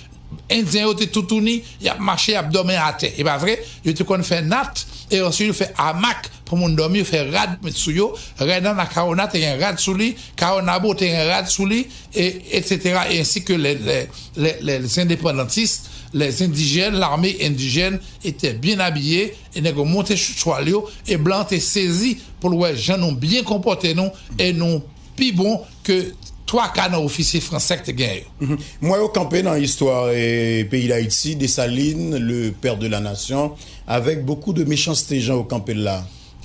Endyen yo te toutouni, y ap mache, y ap dòmi atè. E pa vre, yo te konn fè nat, e answit yo fè amak pou moun dòmi, yo fè rad met sou yo. Rènan Nakawona te gen rad sou li, Kawonabo te gen rad sou li, e, et cetera, e ensi ke les, les, les, les indépendantistes, les indigènes, l'armée indigène était bien habillée, e nèg yo monte sou chwal yo, e blan te sezi pou l wè jan nou byen konpòte nou, e nou pi bon ke twa ka nan ofisye fransè k te genyen yo. Mwen yo kanpe nan istwa eh, peyi Dayiti, Desalin, le père de la nation, avec beaucoup de méchanceté, jan yo kanpe l la.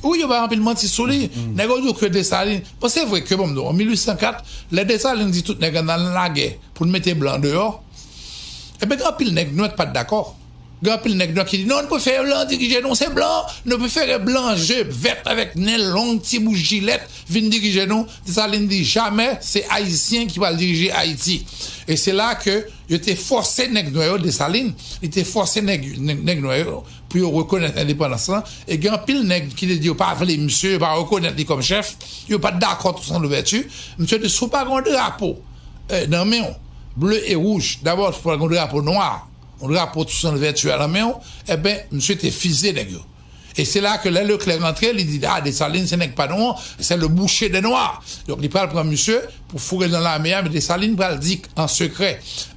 Wi, yo bay anpil manti sou li. Nèg yo di w ke Desalin, bon, se vre ke, bon, an mil uit san kat, lè Desalin di tout nèg an al nan lagè pou n mete blan deyò, ebyen, gen anpil nèg nwè ki pa t dakò. Gen anpil nèg nwè ki di, non, nou prefere blan dirije nou, se blan, nou prefere blan je vèt avèk nen long, ti bouch jilèt, vin dirije nou. Desalin di, jamè, se Ayisyen ki pral dirije Ayiti. E se la ke yo te fòse nèg nwè yo, Desalin, li te fòse nèg, nèg, nèg nwè yo pou yo rekonèt endepandans lan. E gen anpil nèg ki te di yo pa vle misye, yo pa rekonèt li kòm chèf, yo pa t dakò Toussaint Louverture. Misye di, si w pa gen yon drapo eh, nan men w, ble e wouj, dabò, si w pa gen yon drapo nwa, yon drapo Toussaint Louverture a nan men w, ebyen, misye te fize nèg yo. E se la ke lè Leclerc rantre, li di, a, Desalin se nèg pa nou an, c'est le boucher des Noirs. Donk, li pral pran misye pou foure l nan lame a, men Desalin pral di an sekrè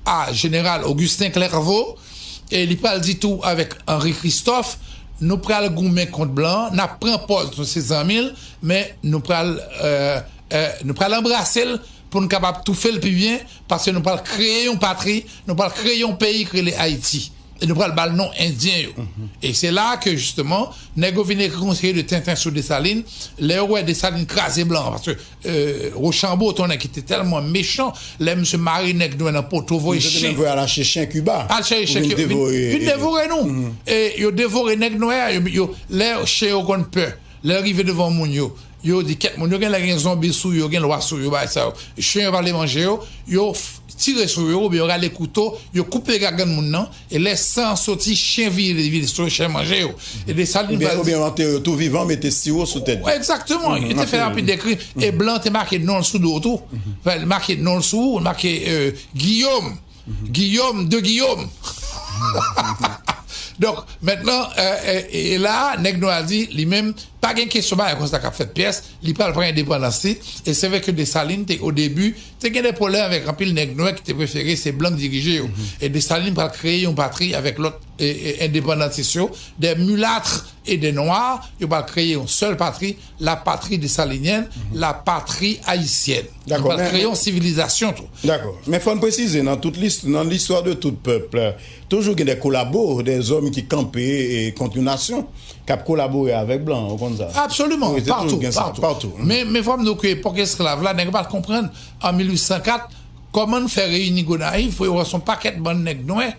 a Jeneral Augustin Clerveau, e li pral di tou avèk Henri Christophe, nou pral goumen kont blan an, n ap pran pòz nou se zanmi l, men nou pral, euh, euh, nou pral anbrase l pou n kapab toufe l pi byen, paske nou pral kreye yon patri, nou pral kreye yon peyi ki rele Ayiti. E nou pral ba l non Endyen yo. E se la ke, jisteman, nèg yo vin ekri yon seri de tenten sou Desalin. Lè yo wè Desalin kraze blan an, paske euh, Rochambeau, t on nèg ki te tèlman mechan, lè misye mare nèg nwè nan poto, voye chen. Misye te menm voye al achte chen Kiba. Al chèche chen Kiba. Vin devore nou. E yo devore nèg nwè a, yo, yo, lè chen yo konn pè, lè yo rive devan moun yo, yo di kèt moun yo, genlè gen zonbi sou yo, gen lwa sou yo, bagay sa yo. Chen yo pa vle manje yo, yo tire sou yo, oubyen yo rale kouto, yo koupe gagann moun nan, e lè san an soti, chen vire, vire sou yo, chen manje yo. E Desalin pral di. Oubyen yo antere yo tou vivan, mete siwo sou tèt yo. Egzakteman, yo te fè anpil de krim. E blan te make non l sou do tou. Li make non l sou, li make euh, Guillaume. Guillaume de Guillaume. Donk, mentnan, euh, e la, nèg nwè a di, li menm, pa gen kesyon bagay konsa k ap fèt pyès, li pral pran endepandans li, e se vre ke Desalin te, o debi, te gen de pwoblèm avèk anpil nèg nwè ki te prefere se blan k dirije yo. E Desalin pral kreye yon patri avèk lòt e, e, endepandantis yo, des mulâtres et des noirs, yo pral kreye yon sèl patri, la patrie dessalinienne, la patrie haïtienne. Yo pral kreye yon sivilizasyon tou. Dakò. Men fò n presize, nan tout lis, nan listwa de tout pèp, toujou gen de kolabo, de zòm ki kanpe e, kont yon nasyon, k ap kolabore avèk blan, ou konn sa. Absoliman, patou, patou. Men, men fò m di w ke epòk esklav la, nèg yo pa t konprann, an mil uit san kat, kòman n fè reyini Gonayiv pou yo wè se yon pakèt bann nèg nwè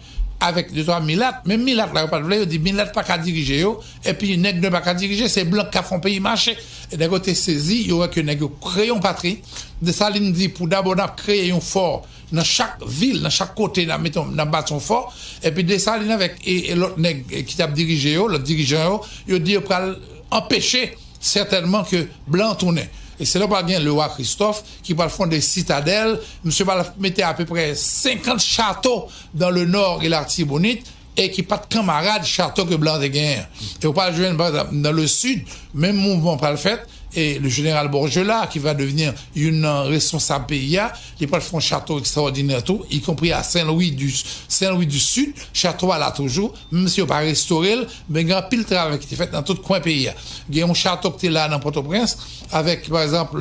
avèk de twa milat. Menm milat la, yo pa t vle, yo di milat pa ka dirije yo, epi nèg nwè pa ka dirije, se blan k ka fè yon peyi mache. E nèg yo te sezi, yo wè ke nèg yo kreye yon patri. Desalin di, pou dabò, n ap kreye yon fò nan chak vil, nan chak kote, n ap mete, n ap bati yon fò. Epi Desalin avèk e, e lòt nèg e, ki t ap dirije yo, lòt dirijan yo, yo di yo pral anpeche sètènman ke blan an tounen. E se la pral gen Lewa Kristòf ki pral fonde Sitadèl. Misye pral mete apeprè senkant chato dans le Nord et l'Artibonite e ki pa t kanmarad chato ke blan te genyen. E w pral jwenn, pa egzanp, nan le Sid, menm mouvman pral fèt, e le jeneral Borgella, ki va devni youn nan responsab peyi a, li pral fè yon chato ekstraòdinè tou, ikonpri a Sen Lwi di, Sen Lwi di Sid, chato a la toujou, menm si yo pa restore l, men gen anpil travay ki te fèt nan tout kwen peyi a. Gen yon chato ki te la nan Pòtoprens, avèk, pa egzanp,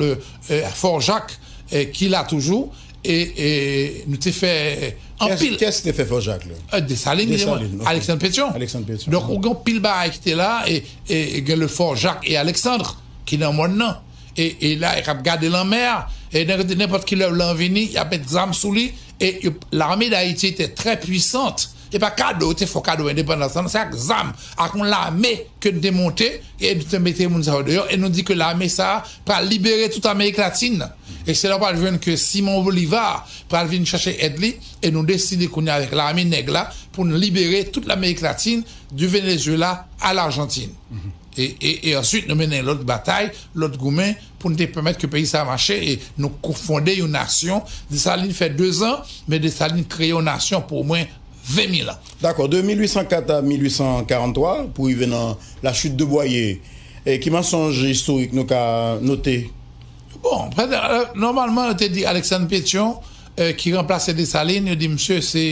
Fò Jak, ki la toujou, e, e nou te fè anpil. Kiyès te fè Fò Jak la? Desalin, Desalin, ok. Aleksann Petyon. Aleksann Petyon. Donk, ou gen anpil bagay ki te la, e, e, e gen le Fò Jak e Aleksann ki nan mòn nan. E, e la, e k ap gade lanmè a. E nenpòt ki lè blan vini, y ap met zam sou li. E yo, l'armée d'Haïti était très puissante. E pa kado, yo te fè kado endepandans lan, se ak zam, ak yon lame ke nou te monte, e nou te mete moun sa yo deyò, e nou di ke lame sa a pral libere tout Amerik Latin nan. E se la w pral jwenn ke Simon Bolivar pral vin chache èd li, e nou deside kounye a avèk lame nèg la pou n libere tout Lamerik Latin, di Venezuela a Lajantin. E, e, e answit, nou mennen lòt batay, lòt goumen, pou n te pèmèt ke peyi sa a mache, e nou ko-, fonde yon nasyon. Desalin fè dezan, men Desalin kreye yon nasyon pou omwen ven mil an. Dakò, de mil uit san kat a mil uit san karanntwa, pou rive nan la chute de Boyer, e ki mansonj istorik nou ka note? Bon, prèske, euh, nòmalman, yo te di Aleksann Petyon, euh, ki ranplase Desalin, yo di misye se,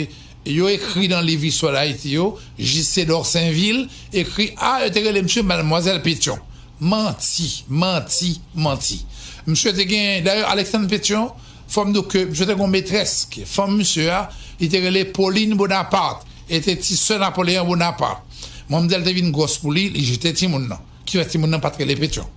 yo ekri nan liv istwa Dayiti yo, J C Dorsainville, ekri, a, yo te rele misye Madmwazèl Petyon. Manti, manti, manti. Misye te gen, dayè, Aleksann Petyon, fò m di w ke misye te gen yon metrès, ki fanm misye a, li te rele Pauline Bonaparte, e te ti sè Napoleyon Bonaparte. Manmzèl te vin gwòs pou li, li jete timoun nan, ki fè timoun nan pa t rele Petyon.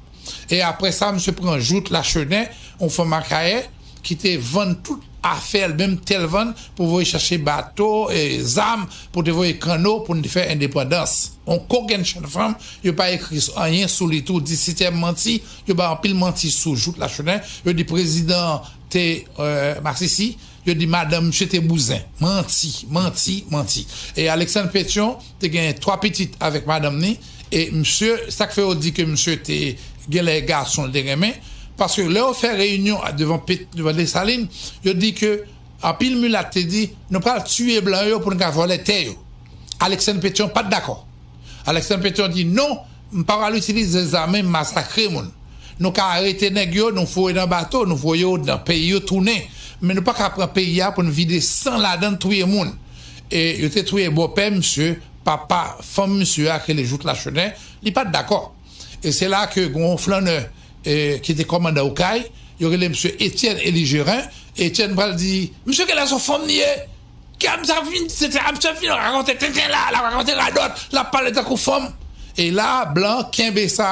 E apre sa, misye pran jouk Lachenen, yon fanm Akayè, ki te vann tout afè l, menm tè l vann, pou voye chache bato, e, zam, pou te voye kanno, pou n te fè endepandans. Yon kokennchenn fanm, yo pa ekri anyen sou li tou, disètyèm manti, yo bay anpil manti sou jouk Lachenen, yo di prezidan te, euh, masisi, yo di madanm misye te bouzen. Manti, manti, manti. E Aleksann Petyon te gen twa pitit avèk madanm ni, e misye, sa k fè yo di ke misye te gen lè gason l te renmen, paske lè yo fè reyinyon devan Pet-, devan Desalin, yo di ke anpil milat te di, nou pral tiye blan yo pou nou ka vòlè tè yo. Aleksann Petyon pa t dakò. Aleksann Petyon di, non, m pa pral itilize zam mwen masakre moun. Nou ka arete nèg yo, nou foure nan bato, nou voye yo nan peyi yo tounen. Men nou pa ka pran peyi a pou n vide san ladan l, touye moun. E yo te touye bòpè misye, papa fanm misye a, ki rele Jouk Lachenen, li pa t dakò. E se la ke gen yon flannè, e, ki te kòmandan Okay, yo rele misye Etienne Eligérin. Etienne pral di, misye genlè se yon fanm li ye. Ki ap sa vin, se, se ap sa vin rakonte tenten la, l ap rakonte radòt, l ap pale tankou fanm. E la, blan kenbe sa,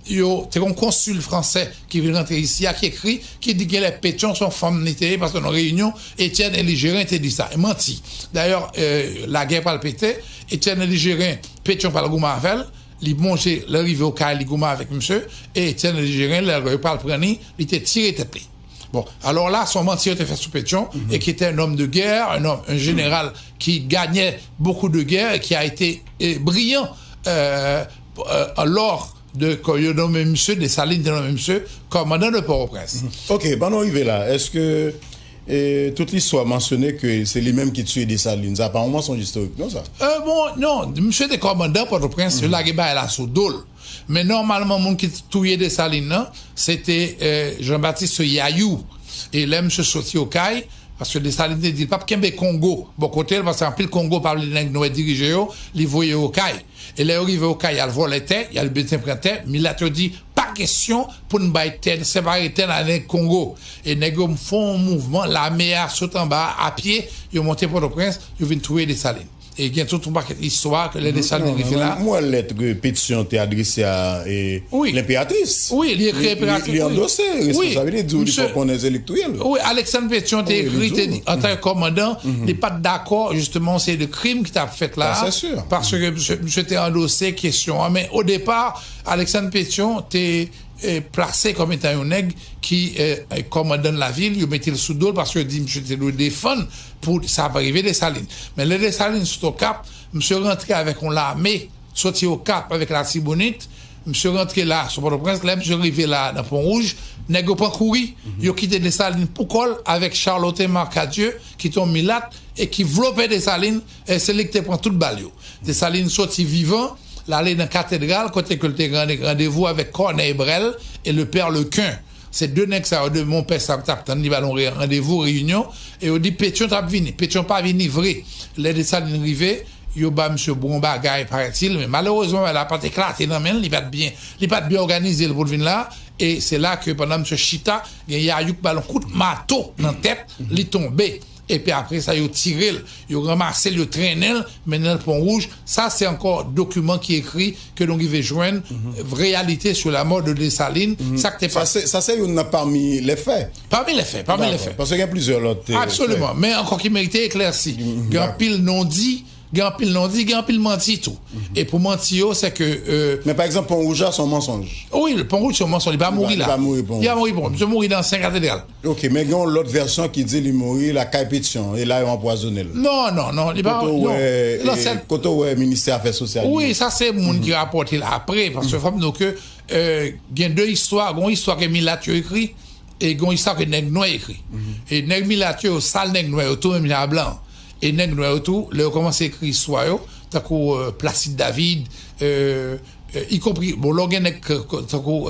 yo, te gen yon konsil fransè ki vin rantre isi a, ki ekri, ki di genlè Petyon se yon fanm li te ye, paske nan reyinyon, Etienne Eligérin te di sa. E manti. Dayè, euh, lagè pral pete, Etienne Eligérin, Petyon pral goumen avè l, li monte, lè rive Okay, li goumen avèk misye, e Etienne Eligérin, lè yo pral pran li, li te tire tèt li. Bon, alors là, son manti yo te fè sou Petyon, et qui était un homme de guerre, un homme, un général qui gagnait beaucoup de guerres et qui a été, eh, brillant, euh, euh, lors de, ke yo nonmen misye, Desalin te nonmen misye kòmandan de Pòtoprens. Ok, ban nou rive la. Èske, eh, tout listwa mansyone ke se li menm ki tiye Desalin? Sa pa yon mansonj istorik, non, sa? Euh, bon, non, misye te kòmandan Pòtoprens, yo lage bagay la sou do l. Men nòmalman, moun ki t-, touye Desalin nan, se te, eh, Jean-Baptiste Yayou. E lè misye soti Okay, paske Desalin te di l p ap kenbe Kongo bò kote l, paske anpil Kongo pa vle nèg nwè dirije yo, li voye yo Okay. E lè yo rive Okay, y al vòlè tè, y al bezwen pran tè, milat yo di, pa kesyon pou n bay tè, separe tè n a nèg Kongo. E nèg yo fè yon mouvman, lame a sot anba a, a pye, yo monte Pòtoprens, yo vin touye Desalin. E gen tout yon pakèt istwa ke lè Desalin rive la. M wè lèt ke Petyon te adrese a, e, lenperatris. Wi, li ekri enperatris, wi. Li andose responsabilite, li di w li fè konnen se li k touye l. Wi, Aleksann Petyon te ekri, te di, antanke kòmandan, li pa t dakò, jisteman, se de krim ki t ap fèt la. Paske misye, misye te andose kesyon an. Men o depa, Aleksann Petyon te, eh, plase kòm etan yon nèg ki, eh, kòmandan lavil, yo mete l sou do l paske yo di misye te dwe defann pou sa pa rive Desalin. Men lè Desalin sot Okap, misye rantre avèk yon lame, soti Okap avèk Latibonit, Misye rantre la sou Pòtoprens, lè misye rive la nan Pon Wouj, nèg yo pran kouri, yo kite Desalin pou kò l avèk Charlotin Marcadieu, ki te yon milat, e ki vlope Desalin, e se li ki te pran tout bal yo. Desalin soti vivan, l ale nan katedral, kote ke l te gen randevou avèk Corneille Brel e le père Lequin. Se de nèg sa yo, de monpè sa yo, t ap tann li ba l yon re- randevou, reyinyon, e yo di Petyon t ap vini. Petyon pa vini vre. Lè Desalin rive, yo ba misye bon bagay, paraît-il, men malerezman, bagay la pa t eklate nan men l, li pa t byen, li pa t byen òganize l pou l vin la, e se la ke pandan misye chita, gen yayou k ba l yon kout mato nan tèt, li tonbe. Epi apre sa, yo tire l, yo ranmase l, yo trennen l, mennen l Pon Wouj. Sa se ankò dokiman ki ekri ke nou rive jwenn, reyalite sou la mò de Desalin, sa k te pase. Sa se youn nan pami lè fè. Pami lè fè, pami lè fè. Paske gen plizyè lòt. Absoliman, men ankò ki merite eklèsi. Gen anpil non di, gen anpil non di, gen anpil manti tou. E pou manti yo, se ke. Men pa egzanp, Pon Wouj la se yon mansonj. Wi, Pon Wouj se yon mansonj, li pa mouri la. Li pa mouri Pon Wouj. Li pa mouri nan Sen Katedral. Ok, men gen yon lòt vèsyon ki di li mouri lakay Petyon, e la yo anpwazonnen l. Non, non, non, li pa. Kote w wè Ministè Afè Sosyal. Wi, sa se moun ki rapòte l apre, paske fò m di w ke gen de istwa, gen yon istwa ke milat yo ekri, e gen yon istwa ke nèg nwè ekri. E nèg milat yo, yo sal nèg nwè yo tou, menm jan a blan. E nèg nwè yo tou, lè yo kòmanse ekri istwa yo, tankou Placide David, ikonpri, bon, lè w gen nèg tankou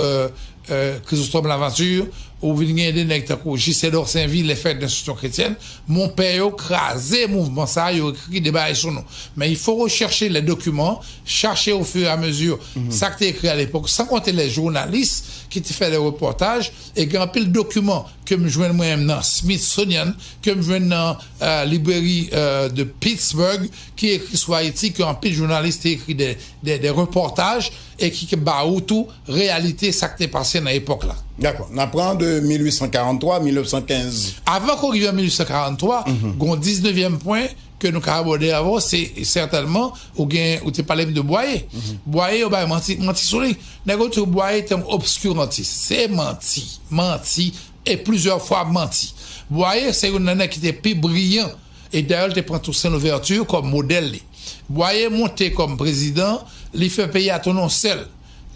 Chrysostome Laventure, ou vin gen de nèg tankou Gisèle Dorsainville, les Frères d'Instruction Chrétienne, monpè yo kraze mouvman sa, yo ekri de bagay sou nou. Men il faut rechercher les documents, chercher au fur et à mesure sa ki te ekri à l'époque, sans compter les journalistes ki te fè de repòtaj, e gen anpil dokiman ke m jwenn mwen menm nan Smithsonian, ke m jwenn nan libreri de Pittsburgh, ki ekri sou Ayiti, ke anpil jounalis te ekri de, de, de repòtaj, e ki, ki ba ou tou reyalite sa k te pase nan epòk la. Dakò. N ap pran de mil uit san karant twa a mil nèf san kenz. Avan ke w rive an mil uit san karant twa, gen yon diznevyèm pwen ke nou ka abòde avè w, se sètènman, ou gen, ou te pale m de Bwaye. Bwaye, yo bay manti, manti sou li. Nèg yo di w Bwaye te yon obskirantis. Se manti, manti, e plizyè fwa manti. Bwaye se youn nan nèg ki te pi briyan, e dayè l te pran Toussaint Louverture kòm modèl li. Bwaye monte kòm prezidan, li fè peyi a tounen yon sèl.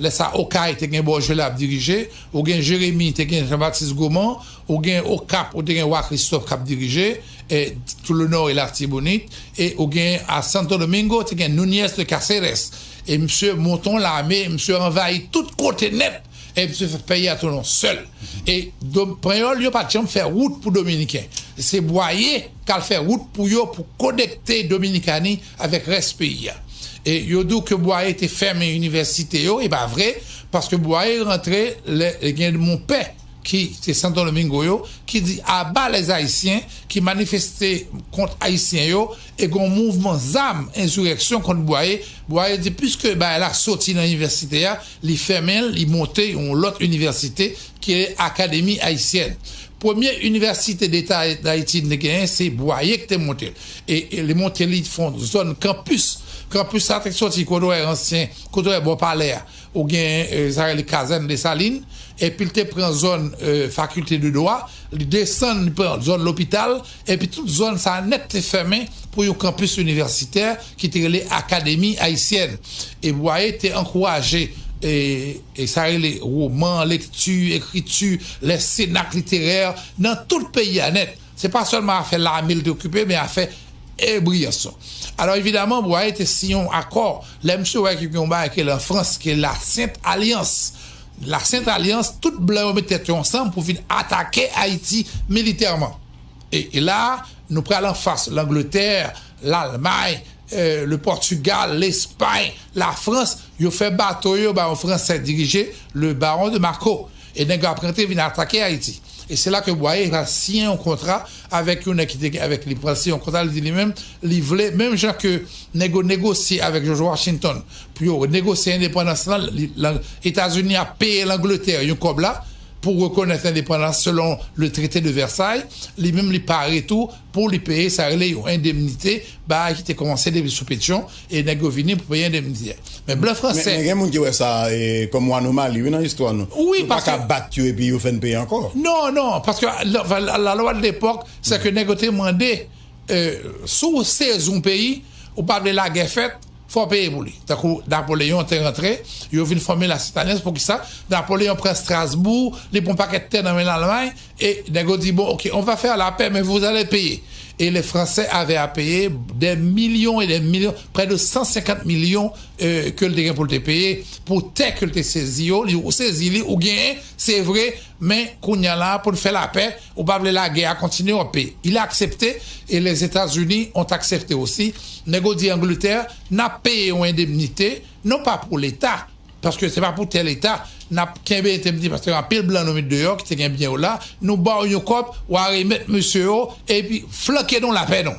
Lè sa Okay te gen Bòjwè l ap dirije, ou gen Jeremi te gen Jean-Baptiste Gomont, ou gen Okap ou te gen Wa Christophe k ap dirije, e tout le Nord et l'Artibonite, e ou gen a Santo Domingo te gen Núñez de Cáceres. E misye monte yon lame, misye anvayi tout kote nèt, e misye fè peyi a tounen yon sèl. E panyòl yo pa t janm fè wout pou dominiken. Se Bwaye k al fè wout pou yo, pou konekte Dominikani avèk rès peyi a. E yo di w ke Bwaye te fèmen inivèsite yo, e pa vre, paske Bwaye rantre lè gen monpè ki se Santo Domingo yo, ki di aba les Haïtiens, ki manifeste kont Ayisyen yo, e gen yon mouvman zam, ensirèksyon kont Bwaye. Bwaye di piske bagay la soti nan inivèsite a, li fèmen l, li monte yon lòt inivèsite ki rele Akademi Ayisyèn. Premye inivèsite deta Dayiti n te genyen, se Bwaye ki te monte l. E, e li monte li fè yon zòn kanpis. Kanpis sa te soti kote w wè ansyen, kote w wè bò palè a. Ou gen, e, sa rele kazèn Desalin, epi l te pran zòn, e, fakilte de dwa, li desann, li pran zòn lopital, epi tout zòn sa nèt te fèmen pou yon kanpis inivèsitè ki te rele Akademi Ayisyèn. E Bwaye te ankouraje, e, e sa rele woman, lekti, ekriti, lè senak literè, nan tout peyi a nèt. Se pa sèlman afè lame l te okipe, men afè e briyans yo. Alò, evidaman, Bwaye te siyen yon akò. Lè misye wè ke gen yon bagay ki rele an Frans, ki rele la Sent Alyans. La Sent Alyans, tout blan yo met tèt yo ansanm pou vin atake Ayiti militèman. E, e la, nou pral anfas Langletè, Lalmay, e, le Pòtigal, Lespay, Lafrans, yo fè bato yo ba yon Fransè dirije, le Baron de Macquot. E nèg yo ap rantre vin atake Ayiti. E se la ke Bwaye pral siyen yon kontra avèk yon nèg ki te gen avèk li. Pral siyen yon kontra, li di li menm, li vle, menm jan ke nèg yo negosye avèk George Washington pou yo negosye endepandans lan, li, lan, Etazini ap peye Langletè yon kòb la pou rekonèt endepandans selon le traité de Versailles, li menm li pare tou pou li peye sa rele yon endemnite, bagay ki te kòmanse depi sou Petyon, e nèg yo vini pou peye endemnite. Men blan fransè. Men, men gen moun ki wè sa, e, kòm yon anomali, wi, nan istwa nou. Wi, nou pa ka bat yo epi yo fè n peye ankò. Non, non, paske la, la, la loi de l'époque, se ke nèg yo te mande, e, si w sezi yon peyi, ou pa vle lagè fèt, fò w peye pou li. Tankou Napoleyon te rantre, yo vin fòme Lasentalyans. Poukisa? Napoleyon pran Strasbourg, li pran pakèt tè nan men Lalmay, e nèg yo di, bon, ok, on va faire la paix, mais vous allez payer. Et les Français avaient à payer des millions et des millions, près de cent cinquante millions, euh, ke l te gen pou l te peye, pou tè ke l te sezi yo, li, ou sezi li, ou genyen, se vre, men kounye a la, pou n fè lapè, ou pa vle lagè a kontinye, w ap peye. Il a accepté, et les États-Unis ont accepté aussi. Nèg yo di Angleterre, n ap peye yon endemnite, non pa pou Leta, paske se pa pou tè Leta, n ap kenbe endemnite, paske anpil blan nou met deyò, ki te gen byen yo la, nou ba w yon kòb, w a remèt mesye yo, epi flanke nou lapè nou.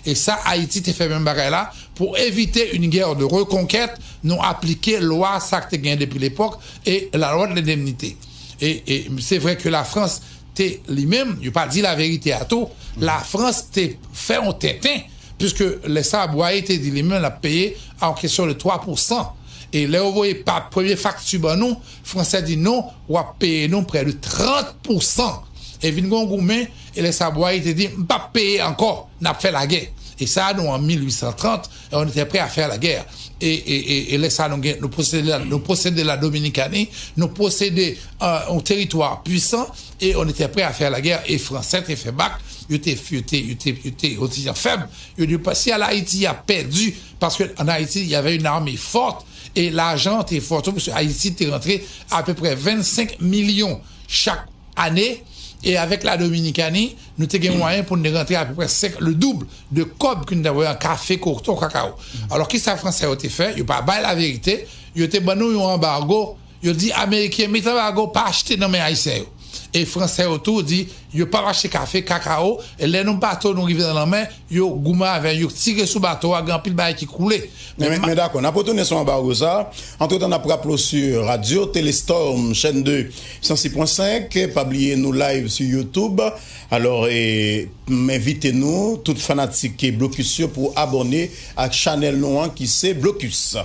E sa, Ayiti te fè menm bagay la, pou evite une guerre de reconquête, nou aplike lwa sa k te gen depi lepòk, e la loi de l'indemnité. E, e se vre ke Lafrans te, li menm, yo pa di laverite a tou, Lafrans te fè yon tenten, puiske lè sa Bwaye te di li menm l ap peye an kesyon de twa pousan. E lè yo voye pa premye fakti ban nou, Fransè di non, w ap peye nou prè de trant pousan. E vin gon goumen, e lè sa Bwaye te di, m p ap peye ankò, n ap fè lagè. E sa, nou an mil uit san trant, e on était prêt à faire la guerre. E, e, e, e lè sa, nou gen, nou posede la, nou posede la Dominikani, nou posede, euh, yon teritwa pwisan, e on était prêt à faire la guerre. E Fransè te fè bak, yo te, yo te, yo te, yo te, yo te fèb. Yo di, si Ayiti a pèdi, paske an Ayiti, y avait une armée forte, e lajan te fò tou, paske Ayiti te rantre apeprè vennsenk milyon chak ane, e avèk la Dominikani, nou te gen mwayen pou n te rantre apeprè senk, le double de kòb ke n t ap voye an kafe, koton, kakao. Alò, kisa Fransè yo te fè? Yo pa bay laverite, yo te ban nou yon anbago, yo di Ameriken, met anbago, pa achte nan men Ayisyen yo. E Fransè yo tou di, yo p ap achte kafe, kakao, e lè nou bato nou rive nan lanmè, yo goumen avè yo, yo tire sou bato a, gen anpil bagay ki koule. Men, men, men dakò, n ap retounen sou anbago sa. Antretan, n ap raple w sou Radio Téléstorm, chaîne deux, cent six point cinq. Pa bliye nou live sou YouTube. Alò, e, m envite nou, tout fanatik Blokis yo, pou abòne ak chanèl nou an ki se Blokis.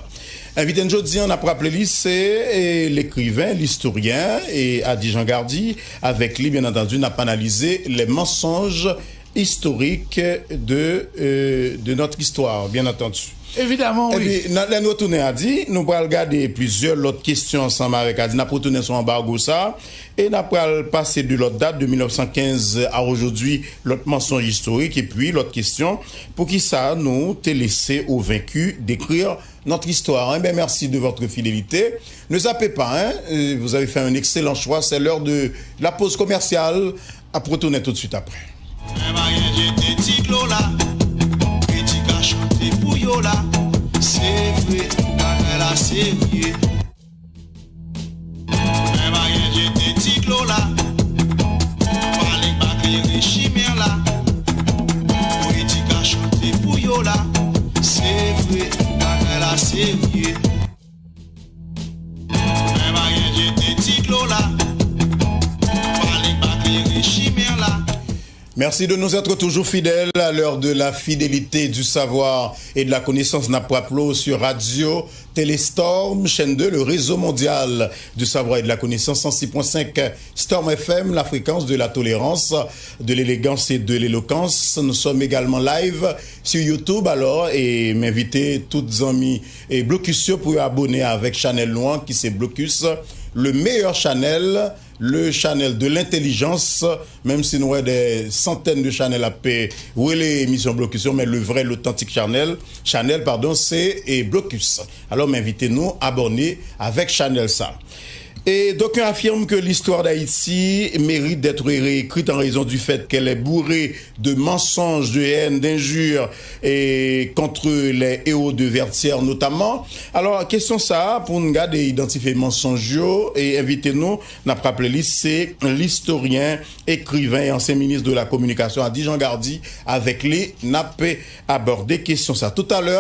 Envite n jodi an, n ap raple li, se, e, lekriven, listoryen, e, Ady Jean Gardy. Avèk li, byen antandi, n ap analize les mensonges historiques de, euh, de notre histoire, byen antandi. Evidaman, wi. Epi, nan, lè n retounen Ady, nou pral gade plizyè lòt kesyon ansanm avèk Ady. N ap retounen sou anbago sa, e n ap pral pase de lòt dat, de mil nèf san kenz à aujourd'hui, lòt mansonj istorik, epi lòt kesyon, poukisa nou te laisser aux vaincus décrire notre histoire. Eh bien, merci de votre fidélité. Ne zappez pas, hein, euh, vous avez fait un excellent choix. C'est l'heure de la pause commerciale. Ap retounen tout de suite après. Mwen pa gen jete ti dlo la, kritik a chante pou yo la. Se vre, bagay la serye. Mwen pa gen jete ti dlo la, pale pa klere chimè la. Kritik a chante pou yo la. Se vre, bagay la serye. Mwen pa gen jete ti dlo la, pale pa klere chimè la. Merci de nous être toujours fidèles à l'heure de la fidélité, du savoir et de la connaissance. N ap raple w sur Radio Téléstorm, chaîne deux, le réseau mondial du savoir et de la connaissance, cent six point cinq Storm F M, la fréquence de la tolérance, de l'élégance et de l'éloquence. Nous sommes également live sur YouTube, alò, e m envite tout zanmi e Blokis yo pou yo abòne avèk chanèl nou an, ki se Blokis, le meilleur channel, le channel de l'intelligence, menm si nou wè des centaines de chanèl ap, e, rele emisyon Blokis yo, men le vrai, l'authentique channel, chanèl, pardon, se, e, Blokis. Alò, m envite nou abòne avèk chanèl sa. Et d'aucuns affirment que l'histoire d'Haïti mérite d'être réécrite en raison du fait qu'elle est bourrée de mensonges, de haine, d'injures et contre les héros de Vertières notamment. Alò, kesyon sa a, pou n gade idantifye mansonj yo, e envite nou, n ap raple li, se listoryen, ekriven e ansyen minis de la kominikasyon, Ady Jean Gardy. Avèk li, n ap abòde kesyon sa. Toutalè,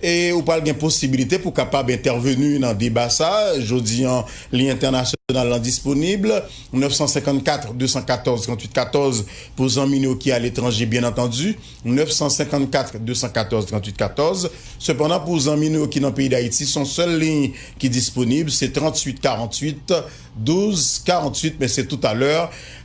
e ou pral gen posibilite pou kapab entèveni nan deba sa. Jodi an, liy entènasyonal lan disponib, nèf san senkannkat, de san katòz, tranntuit katòz, pou zanmi nou ki aletranje, byen antandi, nèf san senkannkat, de san katòz, tranntuit katòz. Sepandan, pou zanmi nou ki nan peyi Dayiti, se yon sèl liy ki disponib, se tranntuit karanntuit, douz karanntuit, men se toutalè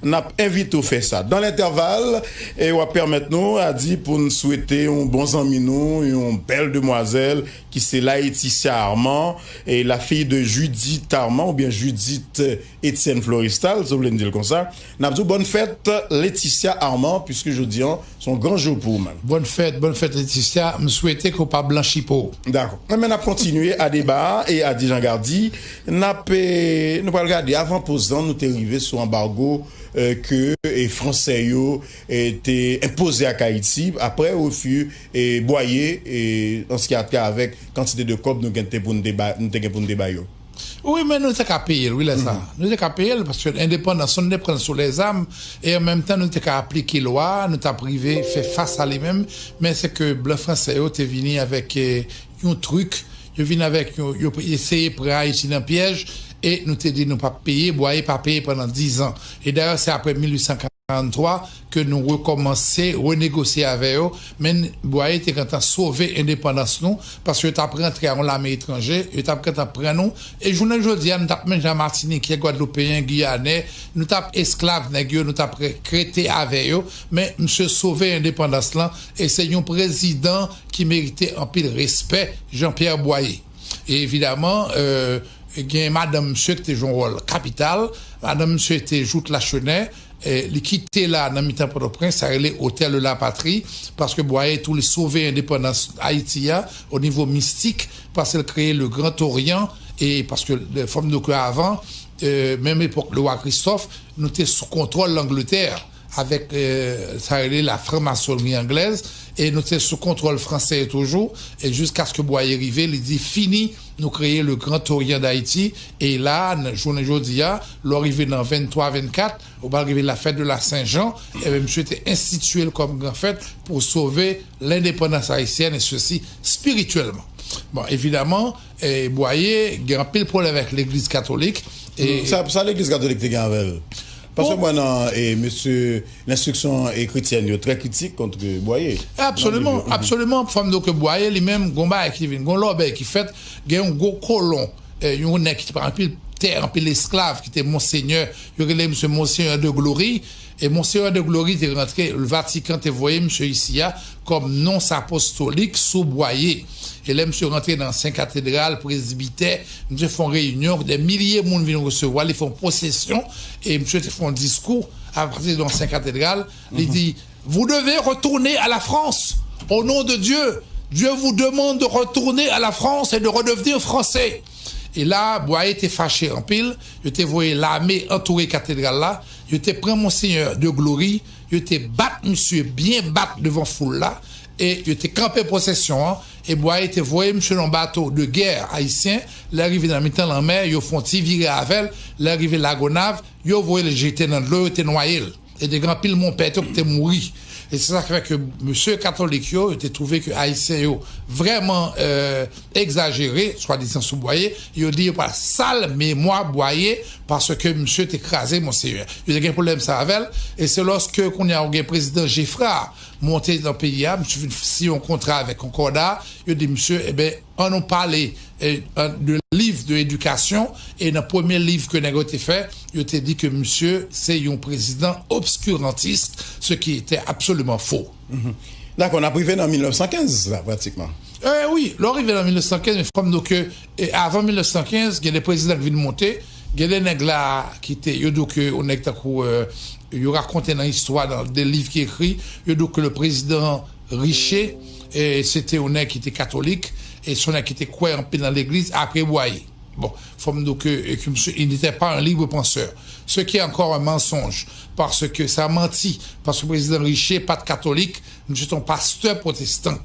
n ap envite w fè sa. Dan lentèval, e w ap pèmèt nou a di pou n swete yon bon zanmi nou, yon bèl demwazèl ki se Laetitia Armand, e la fille de Judith Armand oubyen Judith Etienne Florestal, si w vle n di l konsa. N ap di w bòn fèt Laetitia Armand, piske jodi an se yon gran jou pou ou menm. Bòn fèt, bòn fèt Laetitia, m swete ke w pa blanchi po. Dakò. Enben n ap kontinye a deba a e a di Jean Gardy, n ap, eh, nou pral gade avan poz lan, nou te rive sou anbago, eh, ke, eh, Fransè yo, eh, te enpoze ak Ayiti apre refi, eh, Bwaye, eh, an se ki a trait avèk kantite de kòb nou gen te pou n te ba, nou te gen pou n te ba yo. Wi, men nou te ka peye l, wi, lè sa. Nou te ka peye l, paske endepandans, nou te pran l sou lèzam, e an menm tan, nou te ka aplike lwa, nou t ap rive fè fas a li menm, men se ke blan fransè yo te vini avèk, eh, yon trik, yo vin avèk yon, yo eseye pran Ayiti nan pyèj, e nou te di nou p ap peye, Bwaye pa peye pandan diz an. E dayè, se apre mil uit san karanntrwa ke nou rekòmanse renegosye avè yo, men Bwaye te gentan sove endepandans nou, paske yo t ap rantre a yon lame etranje, yo t ap gentan pran nou, e jounen jodi a, nou t ap menm jan Matinikè, Gwadloupeyen, Giyanè, nou t ap esklav nèg yo, nou t ap re-, rete avè yo, men misye sove endepandans lan, e se yon prezidan ki merite anpil respè, Jean Pierre Bwaye. E evidaman, euh, gen madanm misye ki te jwe yon wòl kapital. Madanm misye te jout Lachenè. E li kite la nan mitan Pòtoprens, sa rele Hôtel de la Patrie, paske Bwaye tou li sove endepandans Ayiti a o nivo mistik, paske l kreye le Grand Orient, e paske, fò m di w ke avan, euh, menm epòk lewa Kristòf, nou te sou kontwòl Langletè avèk, euh, sa rele la franmasonri anglèz, e nou te sou kontwòl fransè yo toujou, e jiskaske Bwaye rive, li di, fini, nou kreye le Grand Orient d'Haïti, e la, nan jounen jodi a, lè w rive nan venntwa, vennkat, ou pral rive la fèt de la Sen Jan, ebyen, misye te enstitiye l kòm gran fèt pou sove lendepandans ayisyèn, e sesi spirityèlman. Bon, evidaman, eh, Bwaye gen anpil pwoblèm avèk legliz katolik, e Sa, sa legliz katolik te gen avè l? Paske Bon. mwen nan, e, mesye, lenstriksyon, e, kretyèn yo trè kritik kont Bwaye. Absoliman, absoliman. Fò m di w ke Bwaye li menm, gon bagay ki vin, gon lòbèy ki fèt, gen yon gwo kolon, e, yon nèg ki te pran anpil tè, anpil esklav, ki te monsenyè, yo rele misye Monseigneur de Glory, e Monseigneur de Glory te rantre, Vatikan te voye misye isi a kòm nons apostolik sou Bwaye. E lè misye rantre nan ansyen katedral, prezbitè, misye fè yon reyinyon, dè milye moun vin resevwa l, li fè yon pwosesyon, e misye te fè yon diskou apati de ansyen katedral, li di, Vous devez retourner à la France. Au nom de Dieu, Dieu vous demande de retourner à la France et de redevenir français. E la, Bwaye te fache anpil, yo te voye lame antoure katedral la, yo te pran Monseigneur de Glory, yo te bat misye byen bat devan foul la, e yo te kanpe pwosesyon an, e Bwaye te voye misye nan bato de gè ayisyen, lè rive nan mitan lanmè, yo fè yon ti vire avè l, lè rive Lagonav, yo voye l jete nan dlo, yo te nwaye l. E te gen anpil monpè tou ki te mouri. E se sa ki fè ke mesye katolik yo, yo te twouve ke ayisyen yo vrèman, euh, egzajere, swadizan sou Bwaye, yo di yo pral sal memwa Bwaye paske misye te kraze Monseyè. Yo te gen pwoblèm sa avè l, e se lòske kounye a ou gen prezidan Geffrard monte nan peyi a, misye vin siyen yon kontra avèk Konkòda, yo di misye, eben, ann nou pale, e, an, de liv de edikasyon, e nan premye liv ke nèg yo te fè, yo te di ke misye se yon prezidan obskirantis, ce qui était absolument faux. Dakò, n ap rive nan mil nèf san kenz la, pratikman. E wi, lè w rive nan mil nèf san kenz, men fò m di w ke, e, avan mil nèf san kenz, gen de prezidan ki vin monte, gen de nèg la ki te, yo di w ke yon nèg tankou, e, yo rakonte nan istwa, nan de liv ki ekri, yo di w ke le prezidan Riché, e, se te yon nèg ki te katolik, e se yon nèg ki te kwè anpil nan legliz, apre Bwaye. Bon, fò m di w ke, e, ke misye, il n'était pas un libre penseur. Ce qui est encore un mensonge, paske sa manti, paske prezidan Riché pa t katolik, misye se yon pastè pwotestan.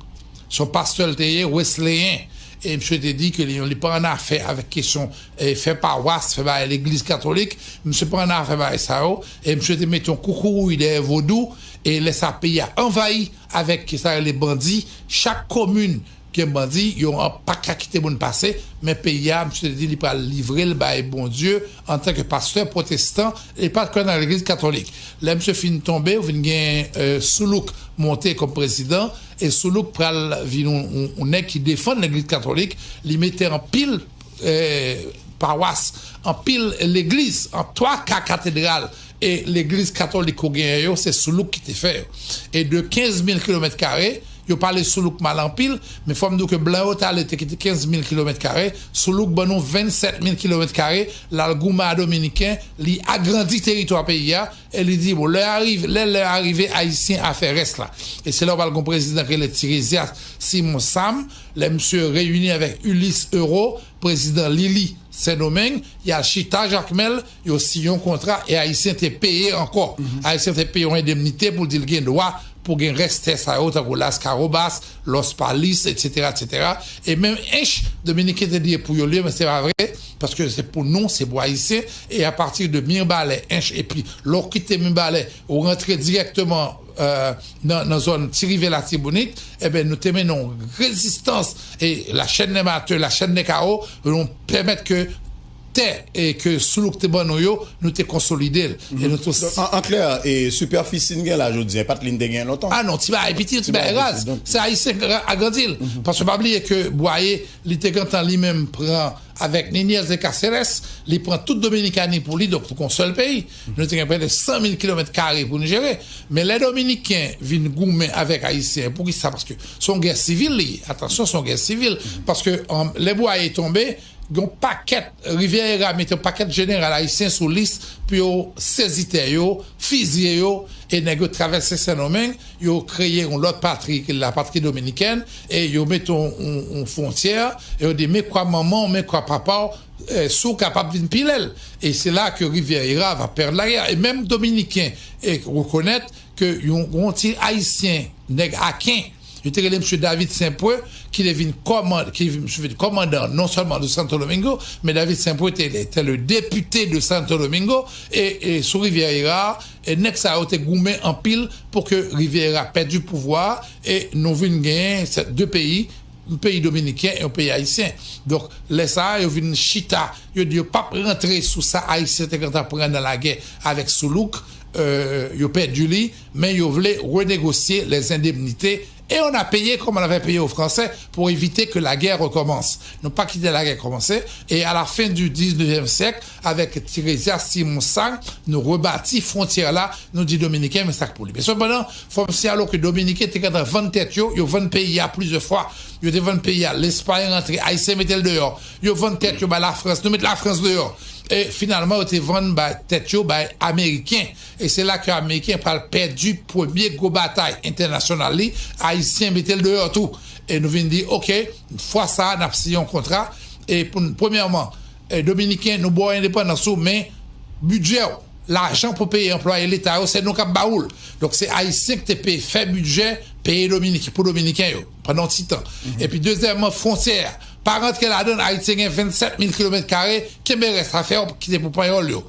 Se yon pastè l te ye, wesleyen. E misye te di ke li, li pa annafè avèk kesyon, e, fè pawas, fè bagay legliz katolik. Misye pa annafè bagay sa yo. E misye te mete yon koukourouy dèyè vodou. E lè sa peyi a anvayi avèk sa rele bandi. Chak komin gen bandi, yo an pa ka kite moun pase, men peyi a, misye te di li pral livre l bay Bondye antanke pastè pwotestan, li pa t kwè nan legliz katolik. Lè misye fin tonbe, ou vin gen, e, Soulouk monte kòm prezidan, e Soulouk pral vin yon, yon, yon nèg ki defann legliz katolik, li mete anpil, e, pawas, anpil legliz, an twa ka katedral e legliz katolik ou genyen yo, se Soulouk ki te fè yo. E de kenz mil kilomèt kare, yo pale Soulouk mal anpil, men fò m di w ke blan yo t ale te kite kenz mil kilomèt kare, Soulouk ban nou vennsèt mil kilomèt kare, l al goumen a Dominiken, li agrandi teritwa peyi a, e li di, bon, lè arive, lè, lè arive, Ayisyen a fè rès la. E se la w pral gon prezidan ki rele Tiresias Simon Sam, lè misye reyini avèk Ulysse Euro, prezidan Lili Sendomeng, y al chita Jakmèl, yo siyen yon kontra, e Ayisyen te peye ankò. Ayisyen te peye yon endemnite pou l di l gen dwa pou gen rès tè sa yo, tankou Las Carobas, Los Palis, etsetera, etsetera. E menm Ench, Dominiken te di e pou yo l ye, men se pa vre, paske se pou nou, se pou Ayisyen. E apati de Mibalè, Ench, epi lè w kite Mibalè, ou rantre dirèkteman, euh, nan, nan zòn Ti Rivyè Latibonit, e ben, nou te mennen yon rezistans. E la chaîne des Martyrs, la chaîne des Carreaux, nou pèmèt ke tè e ke Soulouk te ban nou yo, nou te konsolide l. E nou te Donk, an, an klè, e sipèfisi n gen la jodi a, e pa t li n te gen lontan. Ah non, ti bagay piti, ti bagay raz. Se Ayisyen ki agrandi l. Paske pa bliye ke Bwaye, li te gentan li menm pran avèk Niñez de Cáceres, li pran tout Dominikani pou li, donk pou gon sèl peyi. Nou te gen prè de san mil kilomèt kare pou n jere. Men lè Dominiken vin goumen avèk Ayisyen, poukisa? Paske se yon gè sivil li ye. Atansyon, se yon gè sivil. Paske, um, lè Bwaye tonbe, gen yon pakèt, Rivyè Era mete yon pakèt jeneral ayisyen sou lis pou yo sezi tè yo, fizye yo, e nèg yo travèse Sendomeng, yo kreye yon lòt patri, ki la patri dominikèn, e yo mete yon, yon, yon fwontyè, e yo di, men kwa manman w, men kwa papa w, eh, si w kapab vin pile l. E se la ke Rivyè Era va pèd lagè. E menm Dominiken, e rekonèt ke yon, yon ti Ayisyen, nèg Aken, yo te rele misye David Saint-Preux, ki te vin kòman-, ki vin, misye vin kòmandan non sèlman de Santo Domingo, men David Saint-Preux te, te le député de Santo Domingo, e, e sou Rivyè Era, e nèg sa yo te goumen anpil pou ke Rivyè Era pèdi pouvwa, e nou vin genyen se de peyi, yon peyi dominiken e yon peyi ayisyen. Donk, lè sa a, yo vin chita, yo di yo p ap rantre sou sa Ayisyen te gentan pran nan lagè avèk Soulouk, euh, yo pèdi li, men yo vle renegosye les indemnités et on a payé comme on avait payé aux Français pour éviter que la guerre recommence. Nou pa kite lagè kòmanse, e à la fin du dix-neuvième siècle, avèk Tiresias Simon Sam, nou rebati fwontyè la, nou di Dominiken, men sa k pou li. Men sepandan, fò m siyale w ke Dominiken te gentan vann tèt yo, yo vann peyi a plizyè fwa. Yo te vann peyi a, Lespay rantre, Ayisyen mete l deyò. Yo vann tèt yo bay Lafrans, nou met Lafrans deyò. E finalman, yo te vann bay, tèt yo bay Ameriken. E se la ke Ameriken pral pèdi premye gwo batay entènasyonal li, Ayisyen mete l deyò tou. E nou vin di, oke, fwa sa a, n ap siyen yon kontra. E pou n, premyèman, e, Dominiken, nou ba w endepandans ou, men bidjè w, lajan pou peye anplwaye leta yo, se nou k ap ba ou l. Donk, se Ayisyen ki te peye, fè bidjè, peye Dominiken, pou Dominiken yo, pandan yon ti tan. Epi, dezyèmman, fwontyè a. Pa rantre ladan l, Ayiti gen vennsèt mil kilomèt kare, kenbe rès afè w, kite pou panyòl yo.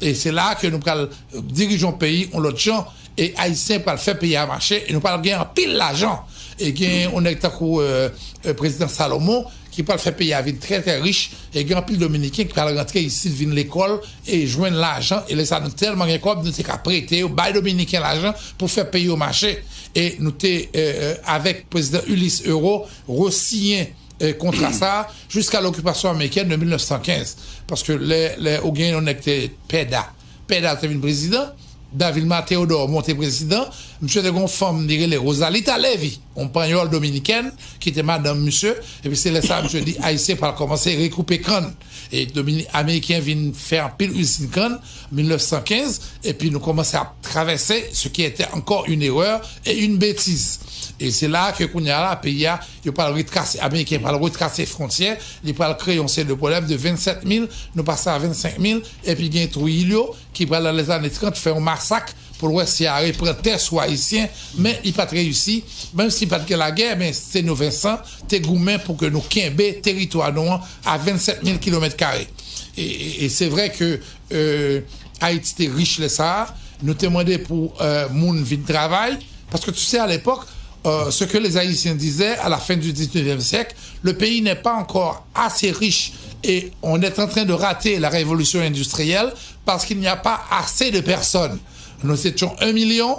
E se la ke nou pral dirije yon peyi, yon lòt jan, e Ayisyen pral fè peyi a mache, e nou pral gen anpil lajan. E gen yon nèg tankou, euh, euh, prezidan Salomon, ki pral fè peyi a vin trè, trè rich, e gen anpil Dominiken ki pral rantre isit, vin lekòl, e jwenn lajan, e lè sa nou tèlman gen kòb, nou te ka prete yo, bay Dominiken lajan pou fè peyi yo mache. E nou te, euh, euh, avèk prezidan Ulysse Euro, resiyen, euh, kontra sa a, jiska lokipasyon amerikèn de mil nèf san kenz. Paske lè, lè ou gen yon nèg te Pèda, Pèda te vin prezidan, Davilma Théodore monte prezidan, misye te gen yon fanm, li rele Rosalita Levy, yon panyòl dominikèn, ki te madanm misye, epi se lè sa a, misye di, Ayisyen pral kòmanse rekoupe kann. E Domini-, Ameriken vin fè anpil izin kann, mil nèf san kenz, epi nou kòmanse ap travèse, ce qui était encore une erreur et une bêtise. E se la ke kounye a la, peyi a, yo pral retrase, Ameriken pral retrase fwontyè, li pral kreye yon seri de pwoblèm de vennsèt mil, nou pase a vennsenk mil, epi gen Trujillo, ki pral nan lèzane trant fè yon masak pou l wè si y a repran tè sou Ayisyen, men li pa t reyisi. Menm si pa t gen lagè, men Sténio Vincent te goumen pou ke nou kenbe teritwa nou an a vennsèt mil kilomèt kare. E, e, e se vre ke, euh, Ayiti te rich lè sa a, nou te mande pou, euh, moun vin travay, paske tu sais, à l'époque, euh, ce que les Haïtiens disaient à la fin du dix-neuvième siècle, le pays n'est pas encore assez riche et on est en train de rater la révolution industrielle parce qu'il n'y a pas assez de personnes. Nous étions un million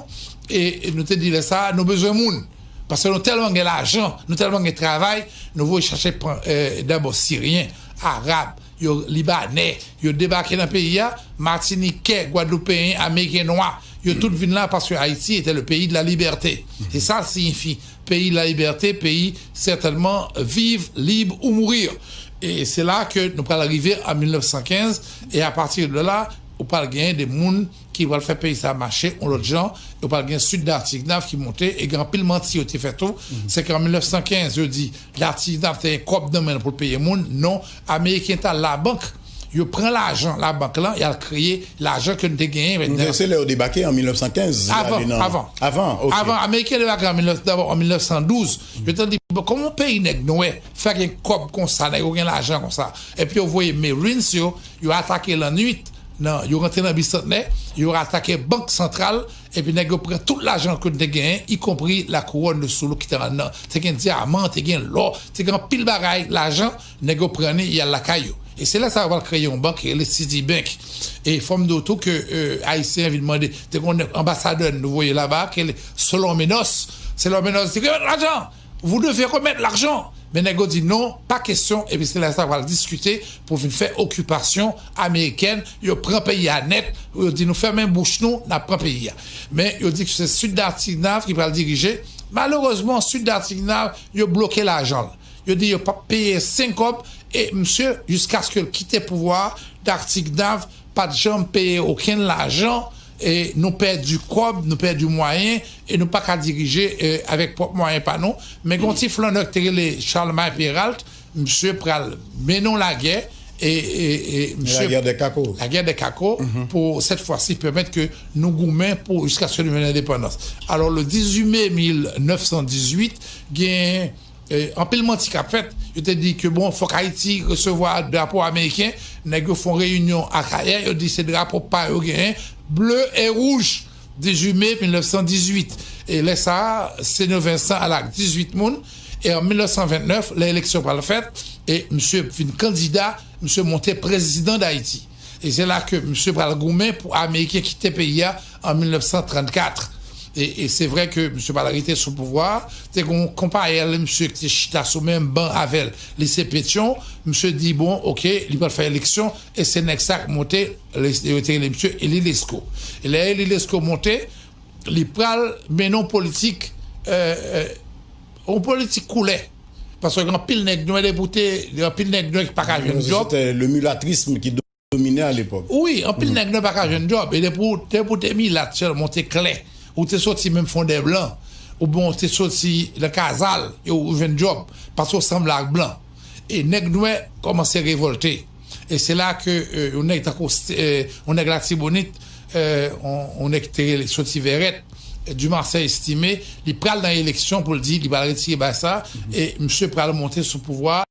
e, e nou te di lè sa a, nou bezwen moun. Paske nou tèlman gen lajan, nou tèlman gen travay, nou voye chache pran, euh, dabò Siryen, Arab, yo Libanè, yo debake nan peyi a, Matinikè, Gwadloupeyen, Ameriken nwa, yo tout vin la paske Ayiti était le pays de la liberté. E sa l siyifi, pays de la liberté, pays certainement vivre, libre ou mourir. E se la ke nou pral rive an mil nèf san kenz, e apati de la, ou pral genyen de moun ki pral fè peyi sa mache yon lòt jan, yo pral gen Sud Dartignave ki monte, e gen anpil manti yo te fè tou. Se ke an mil nèf san kenz, yo di Dartignave te gen kòb nan men l pou l peye moun. Non, Ameriken t al labank, yo pran lajan labank lan, y al kreye lajan ke nou te genyen. Nou te se lè yo debake an mil nèf san kenz, Avan, avan. Avan, ok. Avan, Ameriken debake an mil nèf, dabò an mil nèf san douz. Yo te di, bon, kòman yon peyi nèg nwè fè gen kòb konsa, nèg yo gen lajan konsa? Epi yo voye Marines yo, yo atake lannwit, nan, yo rantre nan Bisantnè, yo atake Bank Santral, epi nèg yo pran tout lajan ke nou te genyen, y compris la couronne de Soulouque ki te anndan. Te gen dyaman, te gen lò, te gen anpil bagay, lajan, nèg yo pran li, y al lakay yo. E se lè sa yo pral kreye yon bank ki rele Citibank. E fò m di w tou ke, euh, Ayisyen vin mande, te gen yon anbasadè nou voye laba, ki rele Solon Menos. Solon Menos di, remèt lajan! Vous devez remettre l'argent! Men nèg yo di non, pa kesyon, epi se lè sa yo pral diskite pou vin fè okipasyon amerikèn, yo pran peyi a nèt, yo di nou fèmen bouch nou, n ap pran peyi a. Men yo di ke se Sud Dartignave ki pral dirije. Malerezman, Sud Dartignave, yo bloke lajan l. Yo di yo p ap peye senk kòb, e misye, jiskaske l kite pouvwa a, Dartignave pa t janm peye okenn lajan, e nou pèdi kòb, nou pèdi mwayen, e nou pa ka dirije, e, avèk pwòp mwayen pa nou. Men gen yon ti flannè ki te rele Charlemagne Péralte, misye pral mennen yon lagè, e, e, e misye La guerre des Cacos. La guerre des Cacos, pou, cette fois-ci, pèmèt ke nou goumen pou, jiskaske nou jwenn endepandans. Alò, le dizuit me mil nèf san dizuit, gen, e, anpil manti k ap fèt. Yo te di ke, bon, fòk Ayiti resevwa drapo ameriken. Nèg yo fè yon reyinyon Akayè, yo di se drapo pa yo genyen, ble e wouj. Dizuit me mil nèf san dizuit. E lè sa a, Seno Vensan al ak dizuit moun. E an mil nèf san vennèf, lè eleksyon pral fèt, e misye vin kandida, misye monte prezidan Dayiti. E se la ke misye pral goumen pou Ameriken kite peyi a an mil nèf san trannkat. E, e se vre ke misye pral rete sou pouvwa a. Te gen yon konpayèl misye ki te chita sou menm ban avè l, li se Petyon. Misye di, bon, oke, li pral fè eleksyon, e se nèg sa k monte, li, yo te rele misye Élie Lescot. E lè Élie Lescot monte, li pral mennen yon politik, euh, euh, yon politik koulè. Paske gen anpil nèg nwè depi w te, gen anpil nèg nwè ki pa ka jwenn djòb. C'était le mulatrisme qui dominait à l'époque. Wi, anpil nèg nwè pa ka jwenn djòb. E depi w, depi w te milat sèlman, w te klè, ou te soti menm Fondèblan, oubyen w te soti nan Kazal, e w jwenn djòb, paske w sanble ak blan. E nèg nwè kòmanse revòlte. E se la ke, euh, yon nèg tankou, euh, yon nèg Latibonit, euh, yon, yon nèg ki te rele soti Vèrèt, Dumarsais Estimé, li pral nan eleksyon pou l di li pral retire bagay sa, e misye pral monte sou pouvwa,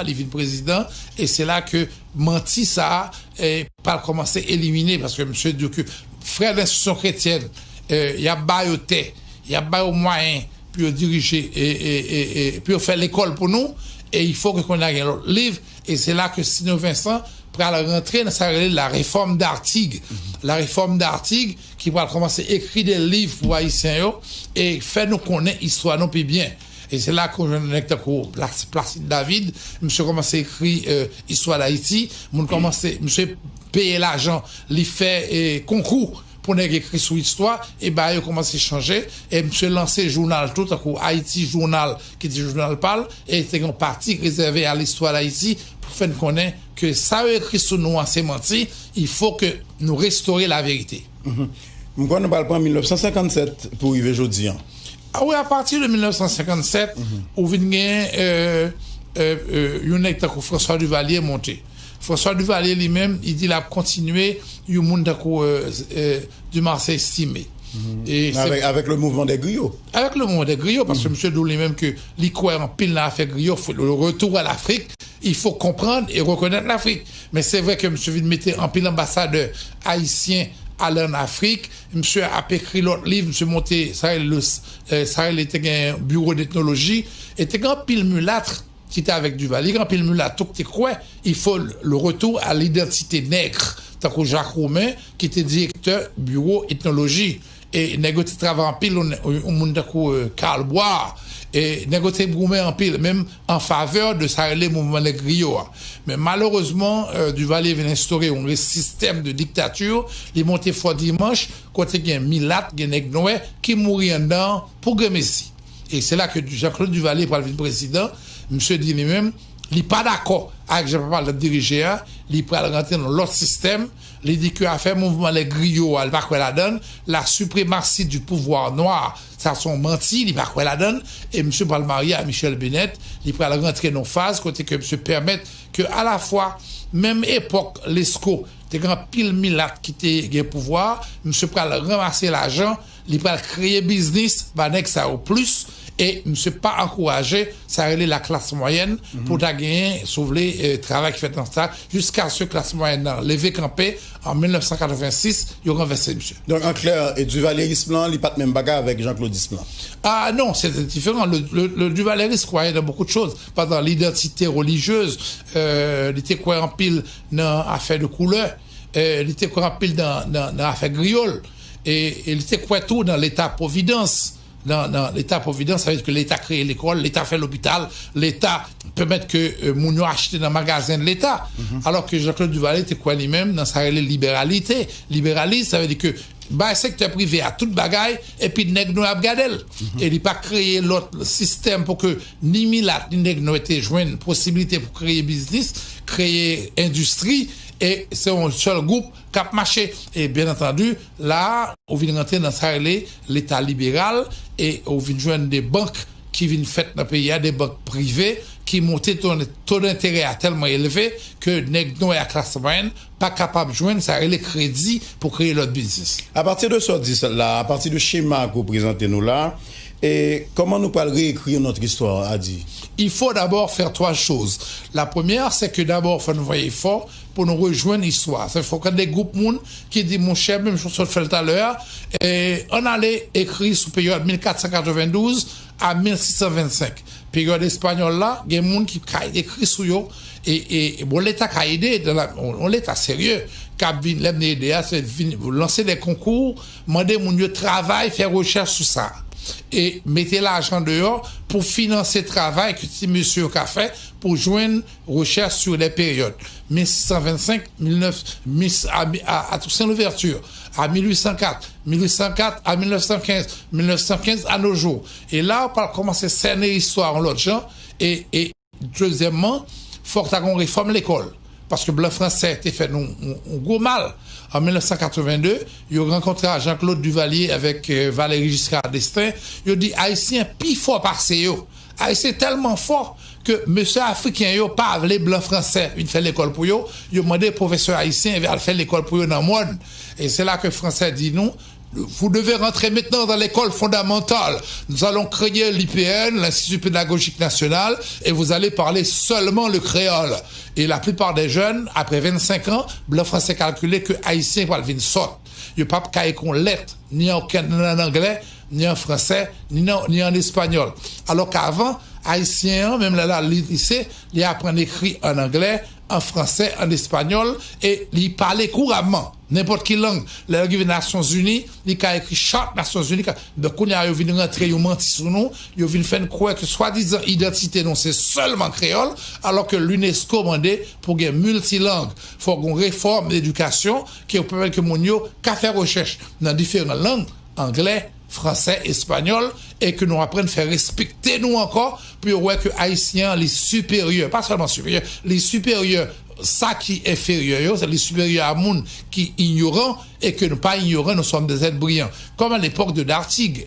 li vin prezidan, e se la ke manti sa a, eh, pral kòmanse elimine, paske misye di ke frè lenstitisyon kretyèn, eh, y ap ba yo tè, y ap ba yo mwayen pou yo dirije, e, e, e, e, pou yo fè lekòl pou nou, e il faut que kounye a gen lòt liv, e se la ke Sino Vensan pral rantre nan sa yo rele la réforme d'Artigues. La réforme d'Artigues ki pral kòmanse ekri de liv pou Ayisyen yo, e fè nou konnen istwa nou pi byen. E se la ke w jwenn nèg tankou Plas-, Placide David, misye kòmanse ekri, euh, istwa Dayiti, moun kòmanse, misye peye lajan, li fè, eh, konkou pou nèg ekri sou istwa, e bagay yo kòmanse chanje, e misye lanse jounal tou, tankou Ayiti Jounal, ki te jounal pa l, e te gen yon pati rezève a listwa Dayiti pou fè n konnen ke sa yo ekri sou nou an se manti, il faut que nou restore la vérité. M kwè nou pral pran mil nèf san senkannsèt pou rive jodi an. A wi, apati de mil nèf san senkannsèt, ou vin gen, euh, euh, euh, yon nèg tankou François Duvalier monte. François Duvalier li menm, li di l ap kontinye yon moun tankou, euh, euh, Dumarsais Estimé. E se Avec, avec le mouvement des griots. Avec le mouvement des griots, paske misye di w li menm ke li kwè anpil nan afè griyot, le retour à l'Afrique, il faut comprendre et reconnaître l'Afrique. Men se vre ke misye vin mete anpil anbasadè ayisyen ale ann Afrik. Misye ap ekri lòt liv, misye monte, sa rele, euh, sa rele te gen biwo d'etnoloji, e te gen anpil milat ki te avèk Duvalier, gen anpil milat tou ki te kwè, il faut le retour à l'identité nègre, tankou Jacques Roumain, ki te direktè biwo etnoloji. e nèg yo te travay anpil, yon, yon moun tankou, euh, Karl Bois, e nèg yo te goumen anpil, menm an favè de sa rele mouvman nèg griyo a. Men malerezman, euh, Duvalier vin enstore yon sistèm de diktati, li monte Fò Dimanch, kote gen milat, gen nèg nwè ki mouri anndan pou grenmesi. E se la ke Jean-Claude Duvalier pral vin prezidan. Misye di li menm, li pa dakò avèk jan papa l ap dirije a, li pral rantre nan lòt sistèm. Li di ke afè mouvman nèg griyo a, li pa kwè ladan l, la suprématie du pouvoir noir, sa se yon manti, li pa kwè ladan l. E misye pral marye a Michèle Bennett, li pral rantre nan faz kote ke misye pèmèt ke alafwa, menm epòk Lesko, te gen anpil milat ki te gen pouvwa, misye pral ranmase lajan, li pral kreye biznis ba nèg sa yo plis, e misye pa ankouraje sa rele la klas mwayèn pou ta genyen, si w vle, eh, travay ki fèt nan sa, jiskaske klas mwayèn nan leve kanpe an mil nèf san katrevensis, yo ranvèse misye. Donk, an klè, e Duvalierism lan, li pa t menm bagay avèk Jean-Claudism lan? Ah non, c'était différent. Le, le, le Duvalierisme croyait dans beaucoup de choses, pas dans l'identité religieuse. Euh, li te kwè anpil nan afè de koulè. Euh, li te kwè anpil nan, nan, nan afè griyòl. E, e li te kwè tou nan Leta Providence. Nan, nan Leta Providence, sa vle di ke Leta kreye lekòl, Leta fè lopital, Leta pèmèt ke, euh, moun yo achte nan magazen Leta. Alò ke Jean-Claude Duvalier te kwè li menm nan sa rele liberalite. Liberalis, sa vle di ke bay sektè prive a tout bagay, epi nèg nwè ap gade l. E li pa kreye lòt sistèm pou ke ni milat, ni nèg nwè te jwenn posibilite pou kreye biznis, kreye endistri, e se yon sèl gwoup k ap mache. E byen antandi, la, ou vin rantre nan sa rele Leta liberal, e ou vin jwenn de bank ki vin fèt nan peyi a, de bank prive, ki monte to, to denterè a tèlman elve ke nèg nwè a klas mwayèn pa kapab jwenn sa rele kredi pou kreye lòt biznis. Apati de sa w di la, apati de chema ke w prezante nou la, e kòman nou pral reekri notre histoire, Adi? Il faut d'abord faire trois choses. La première, c'est que d'abord, fò nou fè efò pou nou rejwenn istwa. Sa fè fò gen de gwoup moun ki di, monchè, menm jan w sot fè l talè a, e, ann ale ekri sou peryòd mil kat san katrevendouz a mil sis san vennsenk. Peryòd espanyòl la, gen moun ki ka ekri sou yo, e, e, e bon, Leta ka ede, dan la, yon, yon Leta serye, k ap vin, lè m di ede a, se vin lanse de konkou, mande moun yo travay, fè rechèch sou sa. E mete lajan deyò pou finanse travay ke ti mesye yo ka fè pou jwenn rechèch sur les périodes mil sis san vennsenk, mil nèf, mil, a, a, a Toussaint Louverture, a mil uit san kat, mil uit san kat a mil nèf san kenz, mil nèf san kenz à nos jours. E la, w pral kòmanse sènen istwa yon lòt jan. E, e dezyèmman, fòk ta gon refòm lekòl. Paske blan fransè te fè nou yon, yon gwo mal. An mil nèf san katrevenn de, yo rankontre a Jean-Claude Duvalier avèk, eh, Valéry Giscard d'Estaing. Yo di Ayisyen pi fò pase yo. Ayisyen tèlman fò ke mesye afriken yo pa vle blan fransè vin fè lekòl pou yo. Yo mande pwofesè ayisyen al fè lekòl pou yo nan mòn. E se la ke fransè di nou, vous devez rentrer maintenant dans l'école fondamentale. Nous allons créer l'I P N, l'Institut Pédagogique National, et vous allez parler seulement le créole. Et la plupart des jeunes, après vennsenk an, blan fransè kalkile ke Ayisyen pral vin sòt. Yo p ap ka ekri yon lèt, ni an, ni an anglè, ni an fransè, ni nan, ni an espanyòl. Alò ke avan, Ayisyen an, menm lè l al lise, li aprann ekri an anglè, an fransè, an espanyòl, e li pale kouramman nenpòt ki lang. Lè l rive Nasyonzini, li ka ekri chart Nasyonzini. Donk, kounye a, yo vin rantre yon manti sou nou, yo vin fè n kwè ke swadizan idantite nou se sèlman kreyòl, alò ke l'UNESCO mande pou gen miltilang. Fò gen yon refòm edikasyon ki pèmèt ke moun yo ka fè rechèch nan diferan lang, anglè, fransè, espanyòl, e ke nou aprann fè respekte nou ankò, pou yo wè ke Ayisyen an, li siperyè, pa sèlman siperyè, li siperyè. Sa ki enferyè yo, li siperyè a moun ki inyoran, e ke nou pa inyoran, nous sommes des êtres brillants. Comme à l'époque de Dartigue,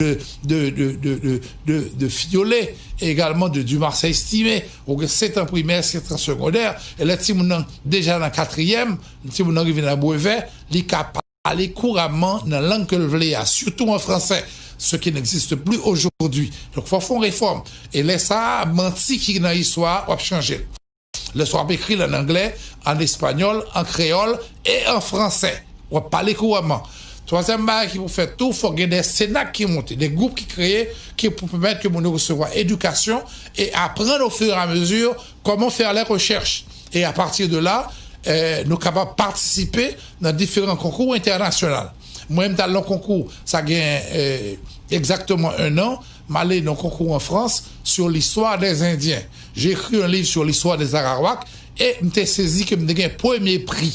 de, de, de Fiolet, également de Dumarsais Estimé, ou gen sèt an primè, sèt an segondè, e lè timoun nan deja nan katriyèm, timoun nan rive nan brevè, li ka pale kouramman nan lang ke l vle a, surtout en français, ce qui n'existe plus aujourd'hui. Donk, fò fè yon refòm. E lè sa a, manti ki nan istwa a, w ap chanje l. Lè sa w ap ekri l an anglè, an espanyòl, an kreyòl e an fransè. W ap pale kouramman. Twazyèm bagay ki pou fèt tou, fòk gen de senak ki monte, de gwoup ki kreye, ki pou pèmèt ke moun yo resevwa edikasyon e aprann au fur et à mesure comment faire les recherches. Et à partir de là, eh, nou kapab patisipe nan diferan konkou entènasyonal. Mwen, m t al nan konkou, sa gen, euh, exactement un an, m ale nan konkou an Frans sur l'histoire des Indiens. J'ai écrit un livre sur l'histoire des Arawaks e m te sezi ke m te gen premye pri.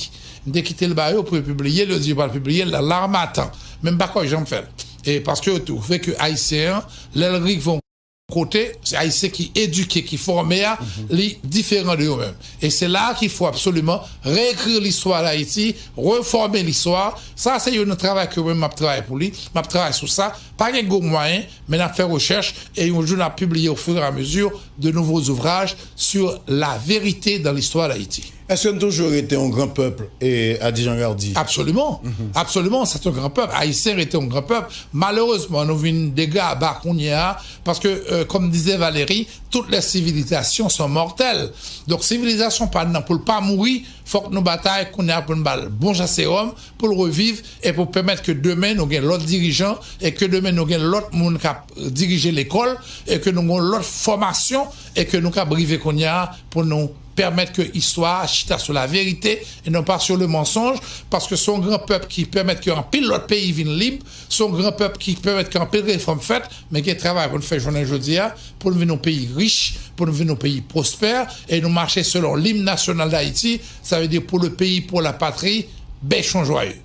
M te kite l ba yo pou yo pibliye l, yo di yo pral pibliye l nan L'Harmattan. Men m pa kwè janm fè l. E paske yo twouve ke Ayisyen an, lè l rive yon kote, se Ayisyen ki edike, ki fòme a, li diferan de yo menm. E se la qu'il faut absolument réécrire l'histoire d'Haïti, refòme listwa. Sa se youn nan travay ke mwen m ap travay pou li. M ap travay sou sa. Pa gen gwo mwayen, men n ap fè rechèch e yon jou n ap pibliye au fur et à mesure de nouveaux ouvrages sur la vérité dans l'histoire d'Haïti. Èske n toujou rete yon gran pèp, e, a di Jean Gardy? Absolument. Absolument, c'est un grand peuple. Ayisyen rete yon gran pèp. Malerezman, nou vin degaba kounye a, paske, euh, comme disait Valéry, toutes les civilisations sont mortelles. Donk, sivilizasyon pa n nan pou l pa mouri, fòk nou batay kounye a pou n ba l bon jan sewòm, pou l reviv, e pou pèmèt ke demen nou gen lòt dirijan, e ke demen nou gen lòt moun k ap dirije lekòl, e ke nou gen lòt fòmasyon, e ke nou kab rive kounye a pou nou pèmèt ke istwa a chita sou laverite e non pa sou le mansonj, paske se yon gran pèp ki pèmèt ke anpil lòt peyi vin lib, se yon gran pèp ki pèmèt ke anpil refòm fèt, men gen travay pou n fè jounen jodi a, pou n vin yon peyi rich, pou n vin yon peyi pwospè, e nou mache selon lim nasyonal Dayiti, sa vle di pour le pays, pour la patrie, bèchon jwaye.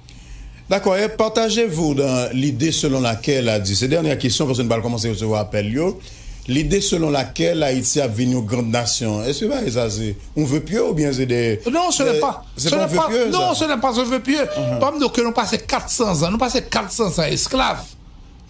Dakò, e partagez-vous dans l'idée selon laquelle, a di, se dènyè kesyon, paske nou pral kòmanse resevwa apèl yo, l'idée selon laquelle Ayiti ap vin yon grand nasyon, èske bagay sa se yon vœu pieux oubyen se de... Non, ce n'est pas, ce n'est pas, non, ce n'est pas un vœu pieux. Ban m di w ke nou pase kat san zan, nou pase kat san zan esklav.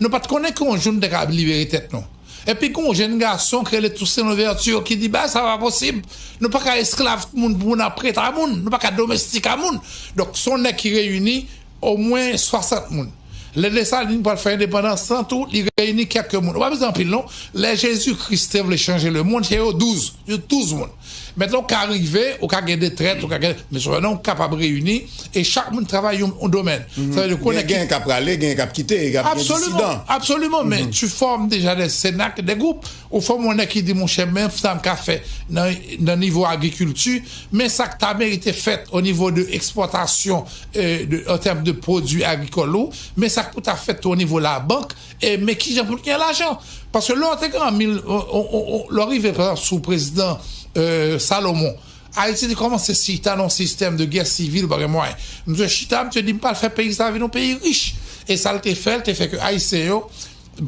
Nou pa t konnen ke yon jou nou te ka libere tèt nou. Epi gen yon jèn gason ki rele Toussaint Louverture ki di, "Bagay sa pa posib. Nou pa ka esklav moun pou n ap prete a moun. Nou pa ka domestik a moun." Donk, se yon nèg ki reyini omwen swasant moun. Lè Desalin pral fè endepandans lan tou, li reyini kèk moun. Ou pa bezwen anpil non. Lè Jezi Kris te vle chanje lemonn, se yo douz. Yo douz moun. Mentnan, ou ka rive, ou ka gen de trèt, ou ka gen, men sèlman ou kapab reyini, e chak moun travay yon, yon domèn. Sa vle di, konnen gen k ap prale, gen k ap kite, k ap gen disidan. Absoliman, absoliman, men tu formes déjà des cénacles, des groupes. Ou fòme yon nèg ki di, "Monchè, men sa m ka fè nan, nan nivo agrikilti, men sa k ta merite fèt o nivo de ekspòtasyon, euh, de, an tèm de pwodui agrikòl ou, men sa k pou ta fèt o nivo labank, e men kijan pou n gen lajan." Paske lè w te gen an mil, o, o, o, o, lè w rive, pa egzanp, sou prezidan, euh, Salomon, Ayiti te kòmanse chita nan yon sistèm de gè sivil, pa gen mwayen. Misye chita, misye di, "M pral fè peyi sa a vin yon peyi rich." E sa l te fè, l te fè ke Ayisyen yo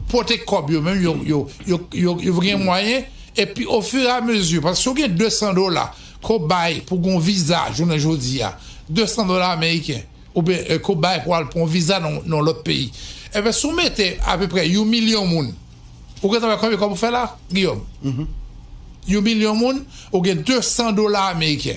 pote kòb yo menm, yo, yo, yo, yo, yo gen mwayen. Epi, au fur et à mesure, paske si w gen de san dola, ke w bay pou gen yon viza, jounen jodi a, de san dola ameriken, oubyen, eh, ke w bay pou al pran yon viza nan, nan lòt peyi. Ebyen, si w mete apeprè yon milyon moun, ou gentan wè konbyen kòb ou fè la, Guillaume? Yon milyon moun, ou gen de san dola ameriken.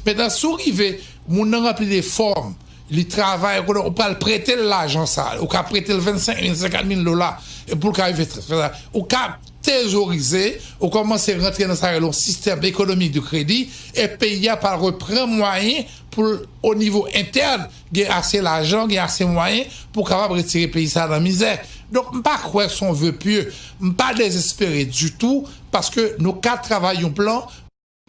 Mentnan, si w rive, moun nan ranpli de fòm, li travay, ou konnen, ou pral prete l lajan sa, ou ka prete l vennsenk mil, senkant mil dola, e pou l ka rive fè sa. Ou ka trezorize, ou kòmanse rantre nan sa yo rele yon sistèm ekonomik de kredi, e peyi a pral reprann mwayen pou l, o nivo entèn, gen ase lajan, gen ase mwayen pou kapab retire peyi sa a nan mizè. Donk, m pa kwè se yon vœu pieux. M pa dezespere ditou, paske nou ka travay yon plan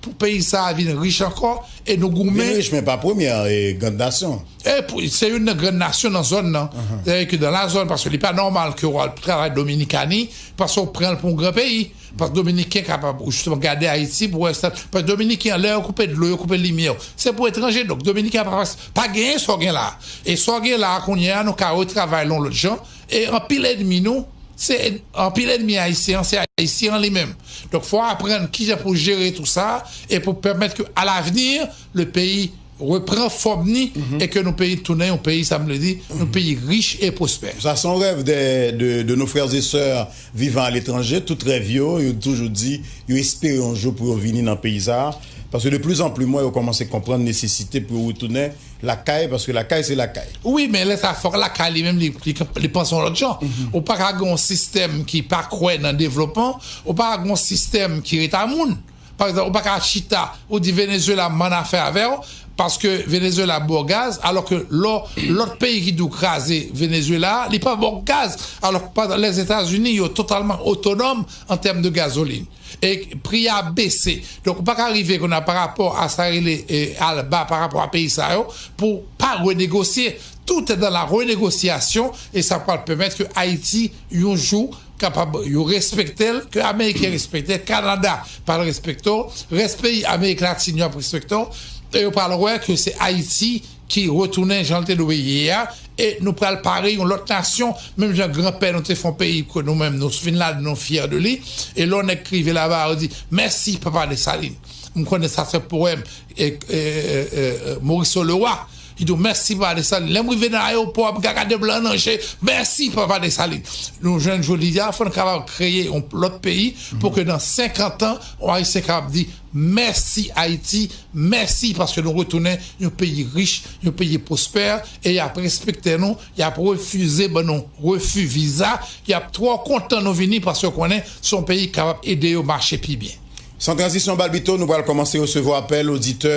pou peyi sa a vin rich ankò, e nou goumen. Vin rich, men pa premyè, e, grand nasyon. E pou, se youn nan gran nasyon nan zòn nan. Sètadi ke dans la zone, paske li pa nòmal ke w al travay Dominikani, paske w pran l pou yon gran peyi. Paske Dominiken kapab, ou jisteman gade Ayiti pou wè sa. Paske Dominiken an, lè yo koupe dlo, yo koupe limyè, se pou etranje. Donk, Dominiken an pa, pa genyen sa w gen la. E sa w gen la, kounye a, nou ka retravay l yon lòt jan. E anpil ènmi nou, se anpil ènmi ayisyen an, se Ayisyen an li menm. Donk, fò w aprann kijan pou jere tou sa, e pou pèmèt ke, à l'avenir, le pays repran fòm ni, e ke nou peyi tounen yon peyi, sa m vle di, yon peyi rich e pwospè. Sa se yon rèv de, de, de nos frères et sœurs vivant à l'étranger. Tout rèv yo, yo toujou di, yo espere yon jou pou yo vini nan peyi sa a. Paske de plus en plus, mwen, yo kòmanse konprann nesesite pou yo retounen lakay, paske lakay, se lakay. Wi, men lè sa, fòk lakay li menm, li, li, li panse yon lòt jan. Ou pa ka gen yon sistèm ki pa kwè nan devlopman, ou pa ka gen yon sistèm ki ret a moun. Pa egzanp, ou pa ka chita, ou di Venezuela, m annafè avè w, Paske Venezuela ba w gaz, alò ke lò, lòt peyi ki di w kraze Venezuela, li pa ba w gaz, alò ke pandan Lèzetazini, yo totalman otonòm an tèm de gazolin. E pri a bese. Donk, ou pa ka rive kounye a pa rapò a sa rele, e, alba pa rapò a peyi sa yo, pou pa renegosye. Tout est dans la renégociation, e sa pral pèmèt ke Ayiti, yon jou, kapab yo respekte l, ke Ameriken respekte l, Kanada pral respekte w, rès peyi Amerik Latin yo ap respekte w, e yo pral wè ke se Ayiti ki retounen jan l te dwe ye a, e nou pral pare yon lòt nasyon, menm jan granpè nou te fè yon peyi ke nou menm nou vin ladan nou fyè de li, e lè yon nèg ki rive laba a, yo di, mèsi, papa Desalin. M konnen sa se powèm, e, e, e, e, Maurice Leroy. Li di w, mèsi, papa Desalin. Lè m rive nan ayewopò, m ka gade blan nan je, mèsi, papa Desalin. Nou jwenn jodi a, fò n kapab kreye yon lòt peyi pou ke nan senkant an, yon Ayisyen kapab di, mèsi, Ayiti, mèsi, paske nou retounen yon peyi rich, yon peyi pwospè, e y ap respekte nou, y ap refize ban nou refi viza, y ap twò kontan nou vini, paske yo konnen se yon peyi ki kapab ede yo mache pi byen. San tranzisyon, Balbito, nou pral kòmanse resevwa apèl oditè,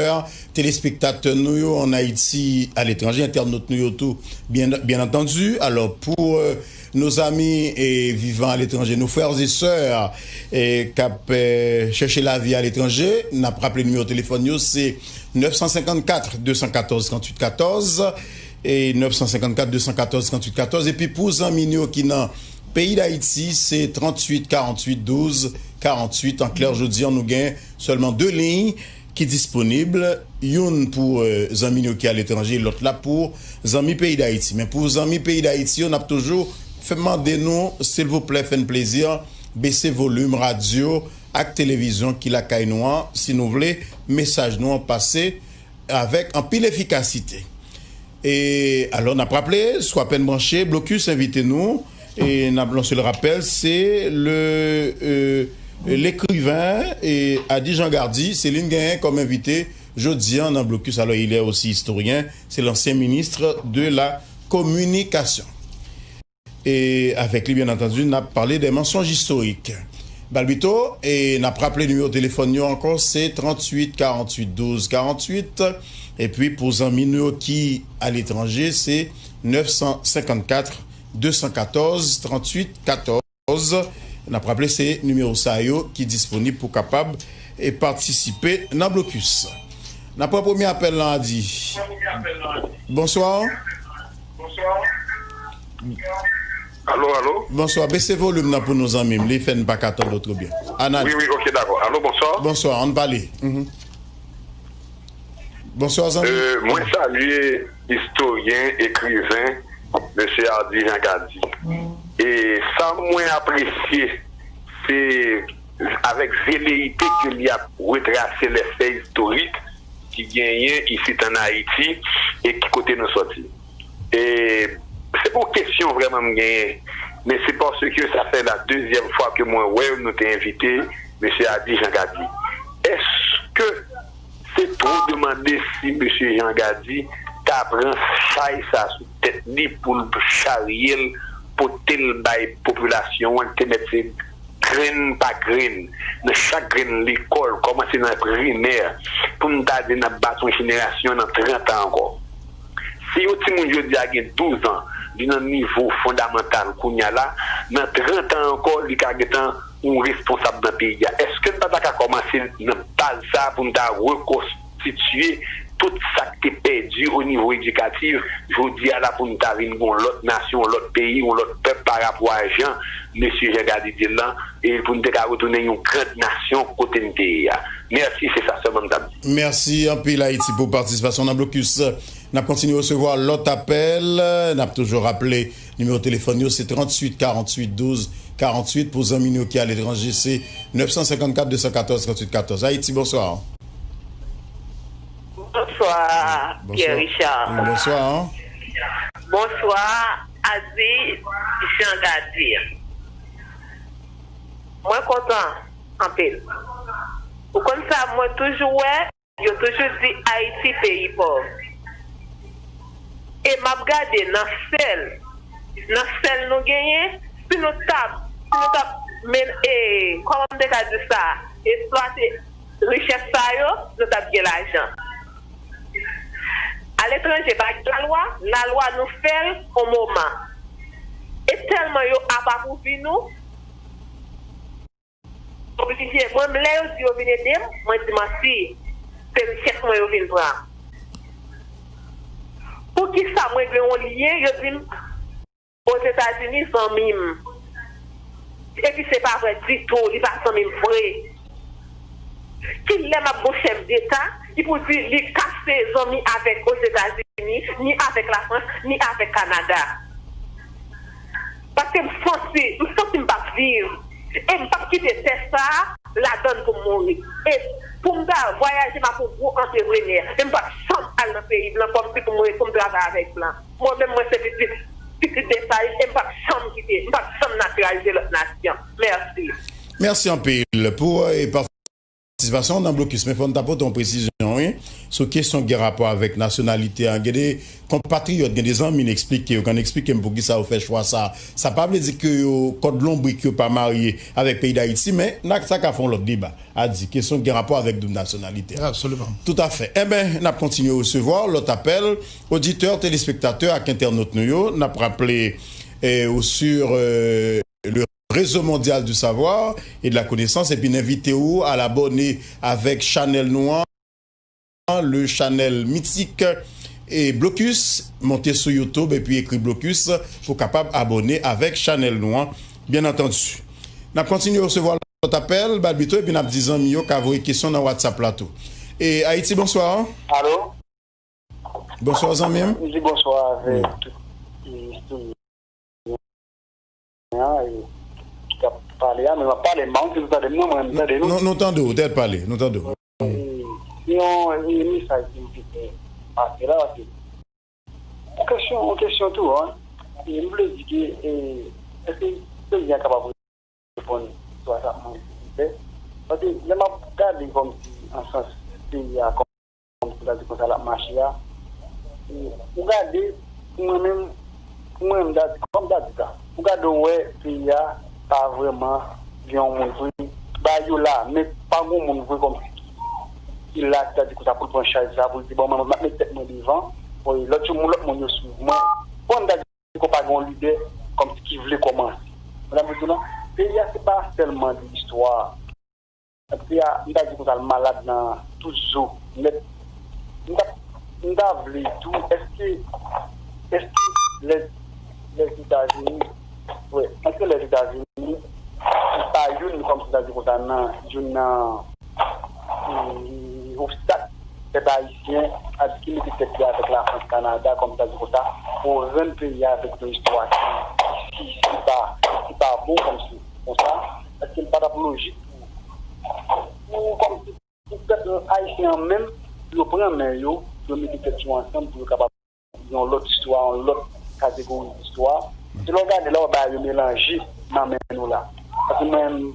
telespektatè nou yo ann Ayiti, aletranje, entènot nou yo tou, byen, byen antandi. Alò, pou, euh, nos amis, eh, vivant à l'étranger, nos frères et sœurs, eh, k ap, eh, chèche lavi aletranje, n ap raple nimewo telefòn yo, se nèf san senkannkat, de san katòz, tranntuit katòz, e nèf san senkannkat, de san katòz, tranntuit katòz. Epi pou zanmi nou yo ki nan peyi Dayiti, se tranntuit, karanntuit, douz, karanntuit. An klè, jodi a, nou gen sèlman de liy ki disponib, youn pou, eh, zanmi nou yo ki aletranje, lòt la pou zanmi peyi Dayiti. Men pou zanmi peyi Dayiti yo, n ap toujou fè mande nou, silvouplè, fè n plezi, bese volim radyo ak televizyon ki lakay nou an, si nou vle mesaj nou an pase avèk anpil efikasite. E alò, n ap raple, si w apèn branche, Blokis envite nou, e n ap lanse le rapèl, se le, euh, l'écrivain, e Ady Jean Gardy, se li n genyen kòm envite jodi a nan Blokis. Alors, il est aussi historien, c'est l'ancien ministre de la communication. E avèk li, byen antandi, n ap pale de mansonj istorik. Balbito, e n ap raple nimewo telefòn yo ankò, se tranntuit, karanntuit, douz, karanntuit. Epi pou zanmi nou yo ki aletranje, se nèf san senkannkat, de san katòz, tranntuit, katòz. N ap raple, se nimewo sa yo ki disponib pou kapab, e, patisipe nan Blokis. N ap pran premye apèl lan, Ady. Bonswa. Alo, alo? Bonswa. Bese volim nan pou nou, zanmi m. Li fè n pa ka tande w twò byen. Ann ale. Wi, wi, ok, dakò. Alo, bonswa. Bonswa, ann pale. Mhm. Bonswa, zanmi. Euh, mwen salye istoryen, ekriven, mesye Ady Jean Gardy. E sa mwen apresye, se avèk veleyite ke li ap retrase lè fè istorik ki genyen isit ann Ayiti e ki kote nou sòti. E se pa yon kesyon vrèman m genyen, men se paske sa fè la dezyèm fwa ke mwen wè nou te envite mesye Ady Jean Gardy. Èske se twò demande si mesye Jean Gardy ta pran chay sa sou tèt li pou l charye l, pote l bay popilasyon an, te mèt se grenn pa grenn, nan chak grenn lekòl, kòmanse nan primè, pou n ta di n ap bati yon jenerasyon nan trant an ankò. Si yon timoun jodi a gen douz an, li nan nivo fondamantal kounye a la, nan trant an ankò, li ka gentan yon responsab nan peyi a. Èske n pa ta ka kòmanse nan baz sa a pou n ta rekonstitye tout sa k te pèdi o nivo edikatif, jodi a la pou n ta vin gen yon lòt nasyon, yon lòt peyi, yon lòt pèp pa rapò a jan mesye Jean Gardy di l lan, e pou n te ka retounen yon gran nasyon kote n te ye a. Mèsi, se sa sèlman m t ap di. Mèsi anpil, Ayiti, pou patisipasyon w nan Blokis. N ap kontinye resevwa lòt apèl. N ap toujou raple nimewo telefòn yo, se tranntuit, karanntuit, douz, karanntuit. Pou zanmi nou ki aletranje, se nèf san senkannkat, de san katòz, tranntuit katòz. Ayiti, bonswa. Bonswa, Pierre Richard. Bonswa. Bonswa, Ady Jean Gardy. Mwen kontan anpil. Ou konn sa, mwen toujou wè, yo toujou di Ayiti peyi pòv. E m ap gade nan sèl, nan sèl nou genyen, si nou t ap, si nou t ap men, e, kòman m te ka di sa, eksplwate richès sa yo, nou t ap gen lajan. aletranje pa gen lalwa, lalwa nou fè l on moman. E tèlman yo apapouvi nou, oblije, mwen menm lè yo di yo vin ede m, mwen di manti, se richès mwen yo vin pran. Poukisa mwen gen yon lyen, yo di m, Ozetazini zanmi m. Epi se pa vre ditou, li pa zanmi m vre. Kilè m ap gon chèf deta ki pou di li kase zanmi avèk Ozetazini, ni avèk Lafrans, ni avèk Kanada? Paske m santi, m santi m p ap viv. E m p ap kite tè sa a ladann pou m mouri. E pou m ta vwayaje, m ap yon gwo antreprenè. Men m p ap janm al nan peyi blan kòmsi pou m, pou m travay avèk blan. Mwen menm, mwen se pitit, pitit Desalin, e m p ap janm kite, m p ap janm natiralize lòt nasyon. Mèsi. Mèsi anpil pou, e, patisipasyon w nan blokis. Men fò n ta pote yon presizyon, wi, sou kesyon ki gen rapò avèk nasyonalite a. Gen de konpatriyòt, gen de zanmi n eksplike yo, konn eksplike m poukisa yo fè chwa sa. Sa pa vle di ke yo, kòd lonbrik yo pa marye avèk peyi Dayiti, men n a, sa ka fè yon lòt deba. A di, kesyon ki gen rapò avèk doub nasyonalite a. Absoliman. Toutafè. Enben, n ap kontinye resevwa lòt apèl, oditè, telespektatè ak entènot nou yo. N ap raple, eh, ou sur, euh, le réseau mondial du savoir et de la connaissance, epi n envite ou al abòne avèk chanèl nou an, le chanèl mitik e Blocus, monte sou YouTube epi ekri Blocus pou kapab abòne avèk chanèl nou an, byen antandi. N ap kontinye resevwa lòt apèl, Balbito, epi n ap di zanmi yo ka voye kesyon nan WhatsApp la tou. E Ayiti, bonswa. Alo? Bonswa, zanmi m. M di bonswa avèk tout, e, an, e, ki t ap pale a, men m ap pale, m pa konn si nou tande m, non, mwen, m tande nou. Nou, nou tande w, tèt pale, nou tande w. E, se yon, e, mesaj ke m te fè pase la, paske yon kesyon, yon kesyon tou, an. E m vle di ke, e, èske peyi a kapab reponn istwa sa mwen fè? Paske lè m ap gade kòmsi an sans peyi a, kòmsi ta di konsa l ap mache a, e, ou gade, pou mwen menm, pou mwen menm, ta di, kòm ta di sa, ou gade, ou wè peyi a pa vrèman gen yon moun vre. Bagay yo la, men pa gen yon moun vre kòmsi ki, ki la, ki ta di konsa pou l pran chaj sa, pou l di, bon, mwen, m ap met tèt mwen devan, pou lòt yo, lòt moun yo swiv mwen. Pou mwen, ta di, Poko pa gen yon lidè kòmsi ki vle kòmanse. Medam, mesye, non, peyi a se pa sèlman de istwa. Peyi a, m ta di konsa, l malad nan tout zo nèt. M ta, m ta vle tou, èske, èske lè, Lèzetazini, wè, èske Lèzetazini, se pa youn kòmsi ta di konsa nan, youn nan, e, obstak pèp ayisyen a di ki mete tèt li avèk Lafrans, Kanada, kòmsi ta di konsa, pou rann peyi a avèk yon istwa ki, ki, ki pa, ki pa bon kòmsi konsa, èske l pa t ap lojik pou, pou kòmsi pou pèp ayisyen an menm, yo pran men yo, yo mete tèt yo ansanm pou yo kapab yon lòt istwa, yon lòt kategori istwa. Se lè w gade la, w wè bagay yo melanje nan men nou la. Paske mwen menm,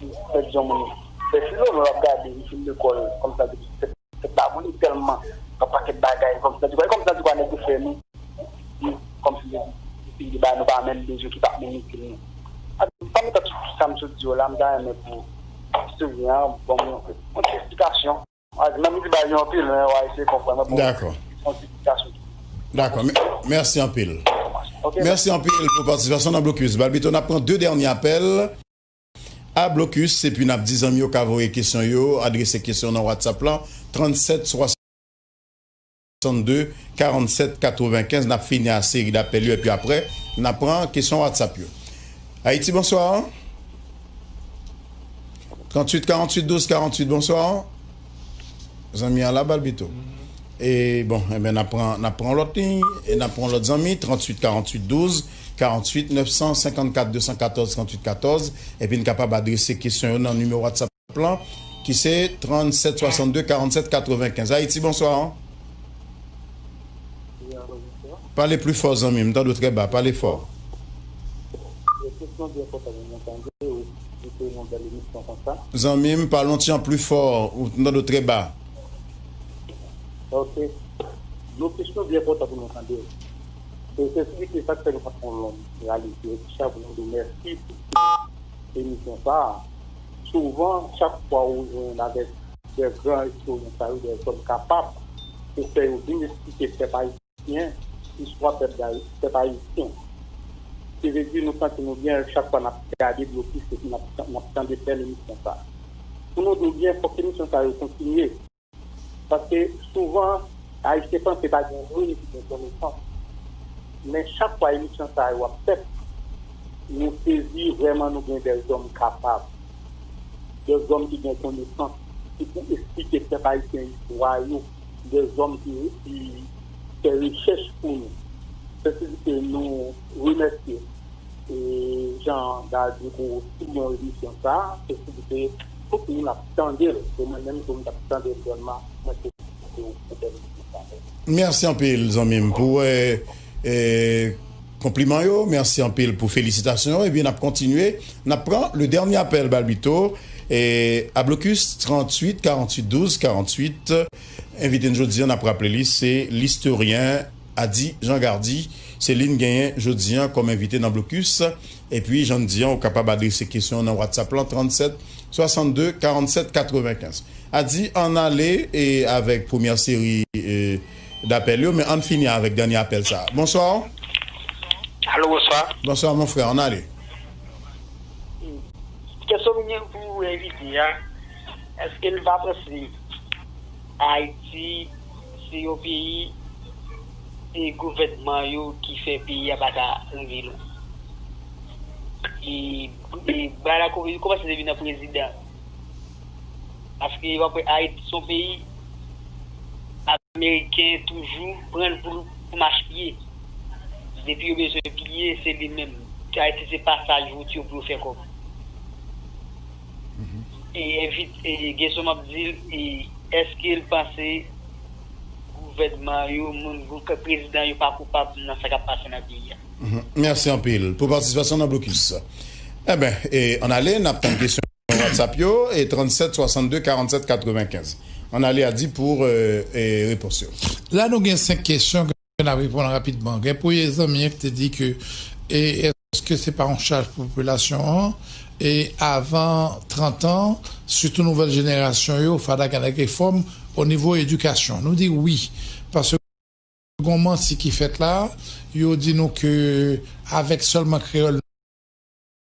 m fè di yon moun fè filo, lè w ap gade, m fin lekòl, kòmsi ta di, fè, fè baboule tèlman, yon pakèt bagay, kòmsi ta di, kòmsi ta di, nèg yo fè nou, kòmsi yo eseye ba nou pa menm bezwen ki pa menm itil nou. Ak, pami tout sa m sot di yo la, m ta renmen pou istoryen an ban m yon, yon ti esplikasyon. A, menm li ba yo anpil, men w a eseye konprann mwen pou Dakò. Yon ti esplikasyon. Dakò. Mè-, mèsi anpil. Ok. Mèsi anpil pou patisipasyon nan Blokis. Balbito, n ap pran de dènye apèl a Blokis, epi n ap di zanmi yo ka voye kesyon yo, adrese kesyon nan WhatsApp lan, trannsèt swasanndde karannsèt katrevenkenz. N ap fini a seri dapèl yo, epi aprè, n ap pran kesyon WhatsApp yo. Ayiti, bonswa. Trantuit karantuit douz karantuit, bonswa. Zanmi an la, Balbito. E bon, enben, n ap pran, n ap pran lòt liy, e n ap pran lòt zanmi, trantuit karantuit douz karantuit, nèf san senkannkat de san katòz trantuit katòz, epi n kapab adrese kesyon yo nan nimewo WhatsApp lan, ki se trannsèt swasanndde karannsèt katrevenkenz. Ayiti, bonswa. Pale pli fò, zanmi m, m tande w trè ba, pale fò. Kesyon byen enpòtan pou mwen tande, ou, ou fè yon bèl emisyon konsa. Zanmi m, pale yon ti jan pli fò, ou, m tande w trè ba. Ok. Yon kesyon byen enpòtan pou mwen tande. E se esplike sa k fè nou pa t yon long reyalite, sa pou nou di w mèsi pou emisyon sa a. Souvan, chak fwa ou jwenn avèk de gran istoryen sa yo, de zòm kapab, pou fè yo vin esplike pèp ayisyen istwa pèp, pèp ayisyen. Se vle di nou santi nou byen chak fwa n ap gade blokis epi n ap, n ap tande bèl emisyon sa a. Pou nou di w byen, fòk emisyon sa yo kontinye. Paske souvan, Ayisyen panse pa gen moun ki gen konesans. Men chak fwa emisyon sa yo ap fèt, nou sezi vrèman nou gen dèzòm kapab, dèzòm ki gen konesans, ki pou esplike pèp ayisyen istwa yo, dèzòm ki, ki fè rechèch pou nou. Se sa ki fè nou remèsye e Jean Dardy pou tout bon emisyon sa a, se pou di ke tout moun ap tande l, se mwen menm tou m t ap tande l sèlman, mwen te koute w pou bèl emisyon sa a. Mèsi anpil, zanmi m, pou, e, e, konpliman yo. Mèsi anpil pou felisitasyon yo. Ebyen, n ap kontinye. N ap pran le dènye apèl, Balbito. E, a blokis tranntuit karanntuit douz karanntuit. Envite n jodi a, n ap raple li, se listoryen Ady Jean Gardy, se li n genyen jodi a kòm envite nan blokis. Epi, jan n di a, ou kapab adrese kesyon nan WhatsApp lan, trannsèt swasannde karannsèt katrevenkenz. Ady, ann ale e avèk premyè seri, e, dapèl yo, men ann fini avèk dènye apèl sa a. Bonswa. Alo, bonswa. Bonswa, mon frè, ann ale. Kesyon mwen gen pou envite a, èske l pa panse Ayiti se yon peyi, se gouvènman yo ki fè peyi a pa ka rive lwen? E, e bagay la kòmanse depi nan prezidan. Paske w ap wè Ayiti se yon peyi ameriken toujou pran l pou, pou mach pye. Depi yo bezwen pye, se li menm. Ayiti se pasaj wout yo pou yo fè kòb. E envit, e kesyon m ap di l, e èske l panse gouvènman yo, moun, gou-, prezidan yo pa koupab nan sa k ap pase nan peyi a? Mèsi anpil pou patisipasyon nan blokis. Enben, e, ann ale, n ap tann kesyon WhatsApp yo, e trannsèt swasannde karannsèt katrevenkenz. Ann ale, Ady, pou, e, e, repons yo. La, nou gen senk kesyon ke n ap reponn rapidman. Gen premye zanmi an ki te di ke, e, èske se pa yon chaj pou popilasyon an? E avan trant an, sitou nouvèl jenerasyon yo, fada gen nèg refòm o nivo edikasyon. Nou di wi, paske gon manti ki fèt la, yo di nou ke avèk sèlman kreyòl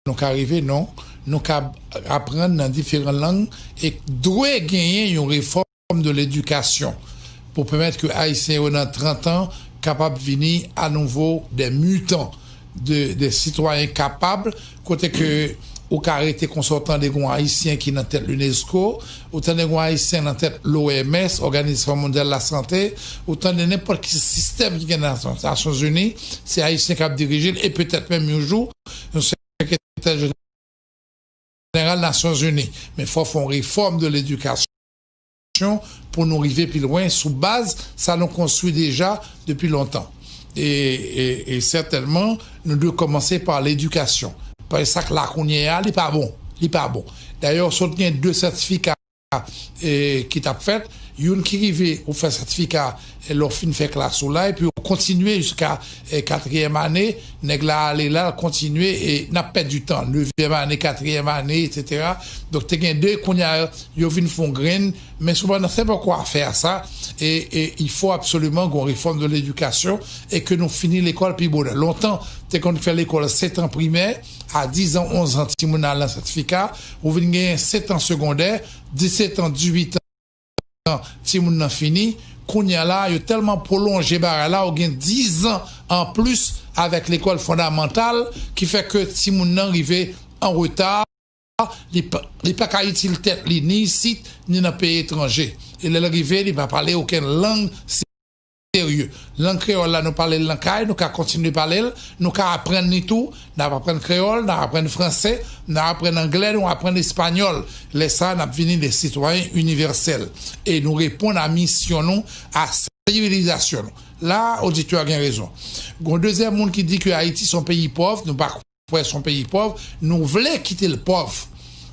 nou ka rive, non, nou ka aprann nan diferan lang e dwe genyen yon refòm de ledikasyon pou pèmèt ke Ayisyen yo nan trant an kapab vini anouvo de mitan, de, de sitwayen kapab, kote ke ou ka rete konsa, ou tande gon Ayisyen ki nan tèt Unesco, ou tande gon Ayisyen nan tèt l'O M S, Òganizasyon Mondyal Lasante, ou tande nenpòt ki sistèm ki gen nan Nasyon, Nasyonzini, se Ayisyen k ap dirije l, e petèt menm yon jou, yon sekretè jeneral Nasyonzini. Men fò fè yon refòm de ledikasyon pou nou rive pi lwen sou baz sa nou konstwi deja depi lontan. E, e, e sètènman, nou dwe kòmanse pa ledikasyon. Paske sa k la kounye a, li pa bon. Li pa bon. Dayè, sot gen de sètifika, e, ki t ap fèt. Youn ki rive, ou fè sètifika, e, lè w fin fè klas ou la, epi ou kontinye jiska, e, katriyèm ane, nèg la ale la, l kontinye, e n ap pèdi tan. Nevyèm ane, katriyèm ane, etsetera. Donk, te gen de, kounye a, yo vin fè yon grenn, men sepandan, se poko afè a sa, e, e, il faut absolument gon refòm de ledikasyon e ke nou fini lekòl pi bonè. Lontan, te konn fè lekòl sèt an primè, a diz an, onz an, timoun al nan sètifika, ou vin genyen sèt an segondè, disèt an, dizuit an, timoun nan fini. Kounye a la, yo tèlman pwolonje bagay la, ou gen diz an anplis avèk lekòl fondamantal, ki fè ke timoun nan rive an reta, li pa, li pa ka itil tèt li, ni isit, ni nan peyi etranje. E lè l rive, li pa pale okenn lang serye. Lang kreyòl la, nou pale l nan kay, nou ka kontinye pale l, nou ka aprann li tou, n ap aprann kreyòl, n ap aprann franse, n ap aprann anglè, nou aprann espanyòl. Lè sa a, n ap vini de sitwayen inivèsèl. E nou reponn a misyon nou, a sivilizasyon nou. La, oditè a gen rezon. Gon dezyèm moun ki di ke Ayiti se yon peyi pòv, nou pa kwè se yon peyi pòv, nou vle kite l pòv.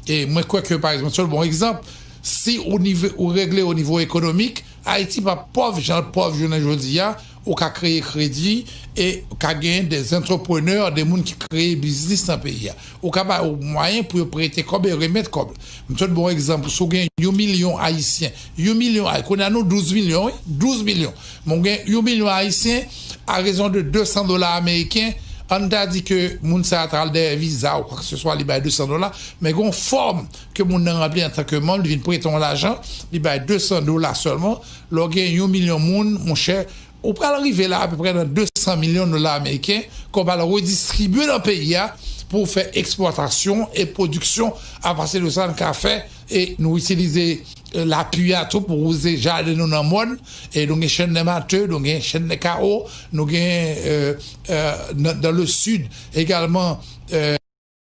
E mwen kwè ke, pa egzanp, sèl bon egzanp, si ou nive, ou regle o nivo ekonomik, Ayiti p ap pòv jan l pòv jounen jodi a, ou ka kreye kredi e ou ka genyen de antreprenè, de moun ki kreye biznis nan peyi a. Ou ka ba yo mwayen pou yo prete kòb e remèt kòb. M sot ba w egzanp, si w gen yon milyon ayisyen, yon milyon ay, kounye a nou douz milyon, wi, douz milyon. Men w gen yon milyon ayisyen, a rezon de de san dola ameriken, ann ta di ke moun sa a t al dèyè viza ou kwakeseswa, li bay de san dola, men gen yon fòm ke moun nan ranpli antanke manm, li vin prete w lajan, li bay de san dola sèlman. Lè w gen yon milyon moun, monchè, ou pral rive la apeprè nan de san milyon dola ameriken ke w pral redistribye nan peyi a pou w fè eksplwatasyon e pwodiksyon. Apati de sa, n ka fè e nou itilize, eh, lapli a tou pou wouze jaden nou nan mòn. E nou gen chèn de mate, nou gen chèn de kawo, nou gen, eh, eh, nan, dans le sud également, eh,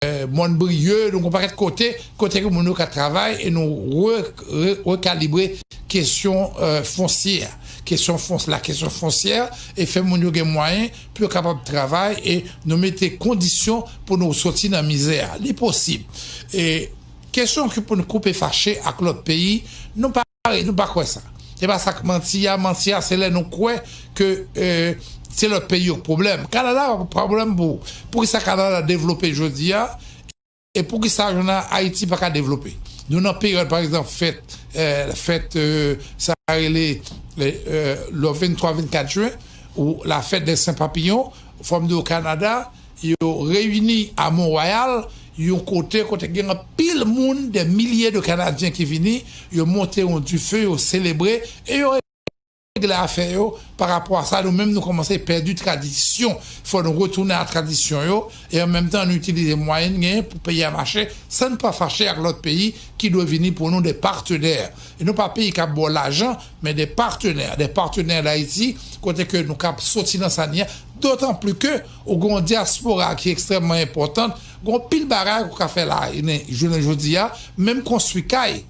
eh, mòn Briye, nou gen yon pakèt kote, kote ke moun yo ka travay e nou re-, re-, rekalibre kesyon, eh, fonsyè, kesyon fons-, la kesyon fonsyè, e fè moun yo gen mwayen pou yo kapab travay e nou mete kondisyon pou nou soti nan mizè a. Li posib. E kesyon ki pou nou koupe fache ak lòt peyi, nou pa, nou pa kwè sa. E pa sa k manti a, manti a se lè nou kwè ke, eh, se lòt peyi yo k pwoblèm. Kanada pa pwoblèm pou, poukisa Kanada devlope jodi a, e poukisa jounen Ayiti pa ka devlope? Nou nan peryòd, pa egzanp, fèt, eh, fèt, eh, sa rele, eh, eh, le venntwa, vennkat jen, ou la fèt de Sen Papiyon, fò m di w Kanada, yo reyini a Mont-Royal, yon kote, kote gen anpil moun, de milye de Kanadyen ki vini, yo monte yon dife, yo selebre, e yo regle afè yo pa rapò a sa. Nou menm, nou kòmanse pèdi tradisyon. Fò nou retounen a tradisyon yo, e an menm tan, nou itilize mwayen n genyen pou peyi a mache, san n pa fache ak lòt peyi ki dwe vini pou nou de patenè. E non pa peyi k ap ba w lajan, men de patenè, de patenè Dayiti, kote ke nou ka soti nan sa n ye a. Dotan pli ke ou gen yon dyaspora ki ekstrèmman enpòtan, gen yon pil bagay ou ka fè la, jounen jodi a, menm konstwi kay.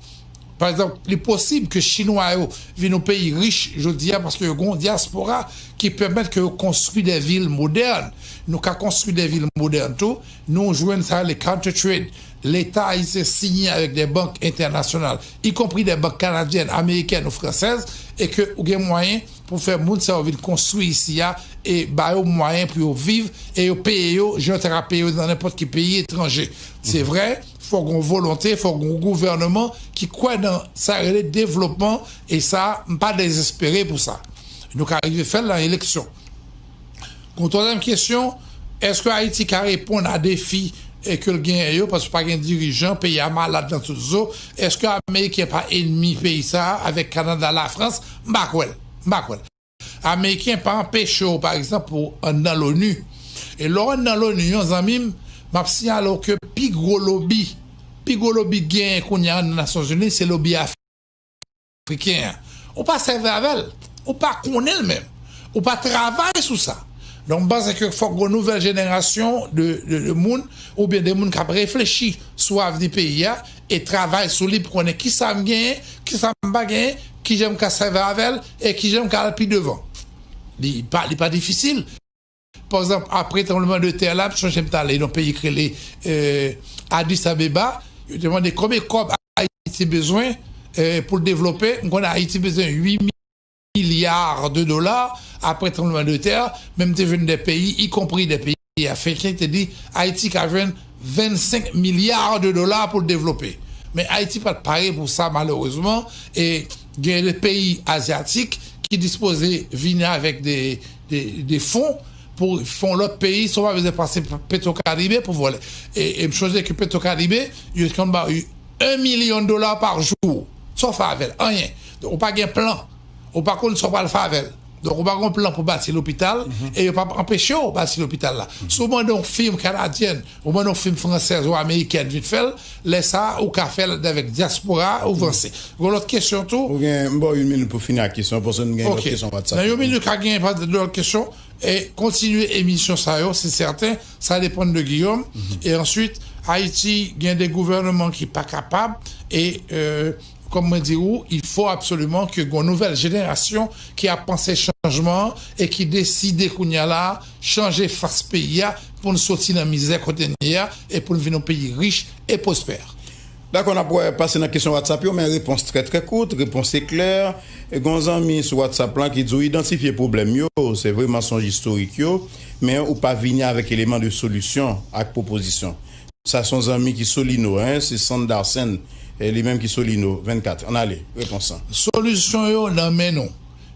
Pa egzanp, li posib ke Chinwa yo vin yon peyi rich jodi a paske yo gen yon dyaspora ki pèmèt ke yo konstwi de vil modèn. Nou ka konstwi de vil modèn tou. Nou jwenn sa le counter trade. Leta ayisyen siyen avèk de bank entènasyonal, ikonpri de bank kanadyèn, amerikèn ou fransèz, e ke ou gen mwayen pou fè moun sa yo vin konstwi isi a e ba yo mwayen pou yo viv e yo peye yo jan yo ta ka peye yo nan nenpòt ki peyi etranje. Se vre, fò gen yon volonte, fò gen yon gouvènman ki kwè nan sa rele devlopman, e sa, m pa dezespere pou sa. Nou ka rive fè l nan eleksyon. Gon twazyèm kesyon, èske Ayiti ka reponn a defi, e, ke l genyen yo, paske pa gen dirijan, peyi a malad nan tout zo? Èske Ameriken pa enmi peyi sa a avèk Kanada, Lafrans? M pa kwè l. M pa kwè l. Ameriken pa anpeche w, pa egzanp, pou w ann nan l'ONU. E lè w ann nan l'ONU an, zanmi m, m ap siyale w ke pi gwo lobi, pi gwo lobi genyen kounye a nan Nasyonzini, se lobi afriken an. Ou pa sèvi avè l. Ou pa konnen l menm. Ou pa travay sou sa. Donk, m panse ke fòk gon nouvèl jenerasyon de, de, de moun, oubyen de moun k ap reflechi sou avni peyi a, e travay sou li pou konnen kisa m genyen, kisa m pa genyen, kijan m ka sèvi avè l, e kijan m ka al pi devan. Li pa, li pa difisil. Pa egzanp, apre tranbleman de tè la, m sonje m t ale nan peyi k rele, eh, Addis Abeba, yo te mande konbyen kòb Ayiti bezwen, eh, pou l devlope. M konnen Ayiti bezwen uit milya de dola apre tranbleman de tè, men m te jwenn de peyi, ikonpri de peyi afriken, te di Ayiti ka jwenn vennsenk milya de dola pou l devlope. Men Ayiti pa t pare pou sa, malerezman, e gen de peyi azyatik ki dispoze vini avèk de, de, de fon pou fè yon lòt peyi, sa w pa bezwen pase Petwokaribe pou vòlè. E, e m sonje ke Petwokaribe, yo te konn ba w un milyon dola pa jou. Sa w fè avè l? Anyen. Donk, ou pa gen plan. Ou pa konn sa w pral fè avè l. Donk, ou pa gen plan pou bati lopital, e yo p ap anpeche w bati lopital la. Si w mande yon fim kanadyèn, ou mande yon fim fransèz ou amerikèn vin fè l, lè sa a, ou ka fè l avèk dyaspora, ou vanse. Gon lòt kesyon tou? Ou gen, m ba w yon minit pou fini ak kesyon, paske nou gen lòt kesyon WhatsApp. Nan yon minit, ka gen pa de lòt kesyon. E kontinye emisyon sa yo, se sèten, sa depann de Guillaume. E answit, Ayiti gen de gouvènman ki pa kapab, e, euh, kòm mwen di ou, il faut absolument que gon nouvèl jenerasyon ki ap panse chanjman an e ki deside kounye a la a chanje fas peyi a pou n soti nan mizè kote n ye a e pou n vin yon peyi rich e pwospè. Dakò, n ap wè, pase nan kesyon WhatsApp yo, men repons trè, trè kout, repons eklè. Gen yon zanmi sou WhatsApp lan ki di w idantifye pwoblèm yo, se vre mansonj istorik yo, men ou pa vini avèk eleman de solisyon ak pwopozisyon. Sa se yon zanmi ki Solino, en, se Sandarsen, e li menm ki Solino, vennkat. Ann ale, repons lan. Solisyon yo nan men nou.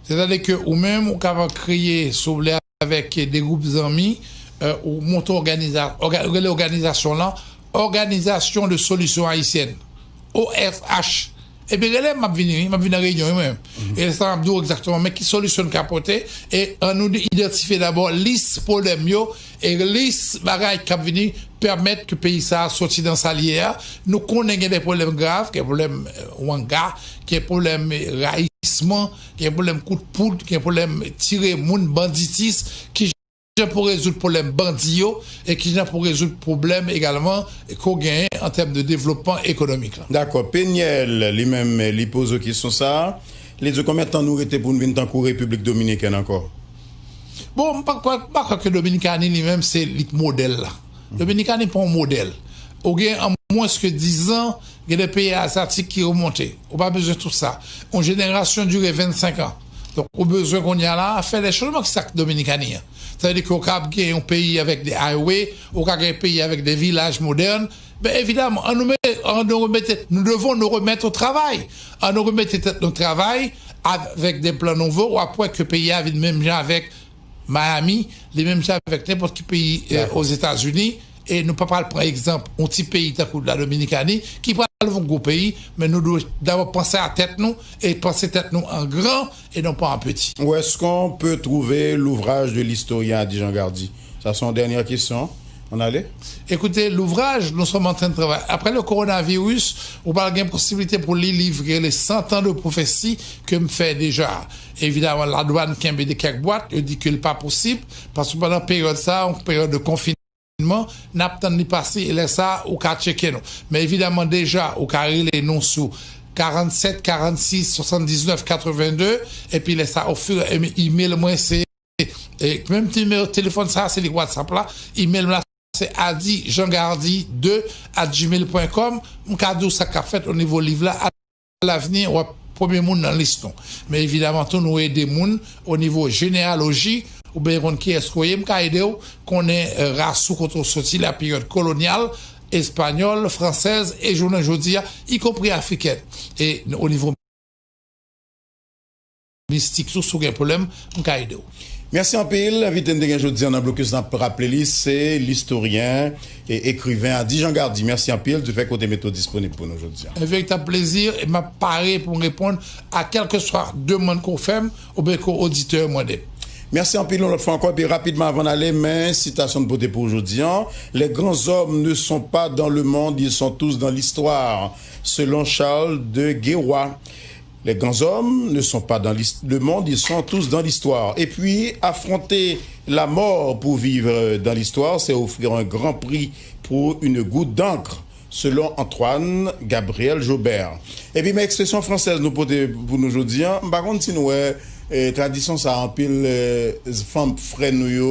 Sètadi ke ou menm, ou kapab kreye, si w vle, avèk de gwoup zanmi, e, ou monte òganiza-, òga-, rele òganizasyon lan, Organisation de Solution Haïtienne, O S H. Epi rele m, m ap vini, wi, m ap vin nan reyinyon, wi, mwen menm. E sa m ap di w egzakteman, men ki solisyon n ka pote, e ann nou idantifye dabò lis pwoblèm yo, e lis bagay k ap vini pèmèt ke peyi sa a soti nan sa l ye a. Nou konnen gen de pwoblèm grav, gen pwoblèm, e, wanga, gen pwoblèm, e, rayisman, gen pwoblèm kout poud, gen pwoblèm tire moun, banditis, ki jan pou rezoud pwoblèm bandi yo, e ki jan pou rezoud pwoblèm egalman ke w genyen an tèm de devlopman ekonomik lan. Dakò. Peniel, li menm, li poze w kesyon sa a. Li di w konbyen tan nou rete pou n vin tankou Repiblik Dominikèn ankò? Bon, m pa kwè, m pa kwè ke Dominikani li menm se li k modèl la. Dominikani pa yon modèl. Ou gen an mwens ke dizan, gen de peyi azyatik ki remonte. Ou pa bezwen tout sa. Yon jenerasyon dire vennsenk an. Donk, ou bezwen kounye a la fè de chanjman ki sa k Dominikani an. Sa vle di ke ou kapab gen yon peyi avèk de highway, ou ka gen peyi avèk de vilaj modèn. Men evidaman, ann nou, me- ann nou remete, nous devons nous remettre au travail. Ann nou remete tèt nou travay avèk de plan nouvo, w ap wè ke peyi a vin menm jan avèk Miami, li menm jan avèk nenpòt ki peyi, e, Dakò. Ozetazini, e nou pa pral pran egzanp yon ti peyi tankou la Dominikani, ki pral yon gwo peyi, men nou dwe dabò panse a tèt nou, e panse tèt nou an gran, e non pa an peti. Où est-ce qu'on peut trouver l'ouvrage de l'historien Ady Jean Gardy? Sa se yon dènyè kesyon. Ann ale. Écoutez, l'ouvrage, nous sommes en train de travailler. Après le coronavirus, ou pral gen posibilite pou li livre les cent ans de prophétie ke m fè deja. Evidaman, ladwàn kenbe de kèk bwat, yo di ke l pa posib, paske pandan peryòd sa, yon peryòd de konfinman, n ap tann li pase, e lè sa, ou ka tcheke nou. Men evidaman, deja, ou ka rele nou sou karannset karannsis swasanndiznèf katrevenndè, epi lè sa, ofir, e, email mwen, se, e, menm nimewo telefòn sa, se li WhatsApp la, email la, se adi jean gardy deux at gmail point com. M ka di w sa k ap fèt o nivo liv la, alavni, w ap premye moun nan lis nou. Men evidaman tou, nou ede moun o nivo jeneyaloji, oubyen konn kiyès ke w ye, m ka ede w konnen, e, ras ou, kote w soti, la peryòd kolonyal, espanyòl, fransèz, e jounen jodi a, ikonpri afrikèn. E o nivo mistik tou, si w gen pwoblèm, m ka ede w. Mèsi anpil. Envite n te gen jodi a nan blokis, n ap raple li, se listoryen e ekriven Ady Jean Gardy. Mèsi anpil di fè ke w te mete w disponib pou nou jodi a. Un véritable plaisir, e m ap pare pou m reponn a kèlkeswa demann ke w fè m oubyen ke oditè yo mande m. Mèsi anpil yon lòt fwa ankò, epi rapidman avan n ale, men sitasyon n pote pou w jodi a, Les grands hommes ne sont pas dans le monde, ils sont tous dans l'histoire, selon Charles de Guérois. Les grands hommes ne sont pas dans l'his- le monde, ils sont tous dans l'histoire. Et puis, affronter la mort pour vivre dans l'histoire, c'est offrir un grand prix pour une goutte d'encre, selon Antoine Gabriel Jobert. Epi, men ekspresyon fransèz nou pote pou nou jodi a, m pa konn si nou wè, e, tradisyon sa a, anpil, e, fanm, frè nou yo,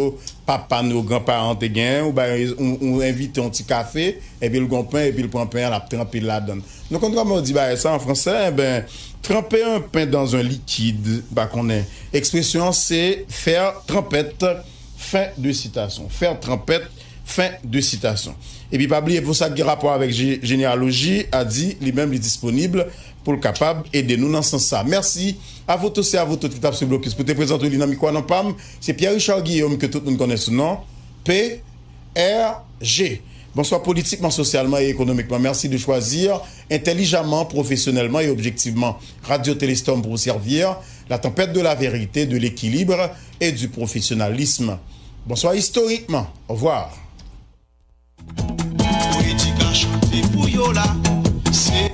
papa nou, granparan te gen, ou bay, ou, ou envite yon ti kafe, epi l gon pen, epi l pran pen an, l ap tranpe l ladan l. Nou konn kòman yo di bagay sa an fransè, enben, tremper un pain dans un liquide, m pa konnen. Ekspresyon an se faire trempette, fin de citation. Faire trempette, fin de citation. Epi pa bliye, pou sa k gen rapò avèk je- jeneyaloji, Ady, li menm, li disponib pou l kapab ede nou nan sans sa. Mèsi a vous tous et à vous toutes ki t ap swiv blokis. Pou te prezante li nan mikwo a, non pa m, se Pierre Richard Guillaume, ke tout moun konnen sou non P R G. Bonsoir politiquement, socialement et économiquement. Merci de choisir intelligemment, professionnellement et objectivement Radio Téléstorm pour vous servir, la tempête de la vérité, de l'équilibre et du professionnalisme. Bonsoir historiquement. Au revoir. Politik la chante pou yo la. Se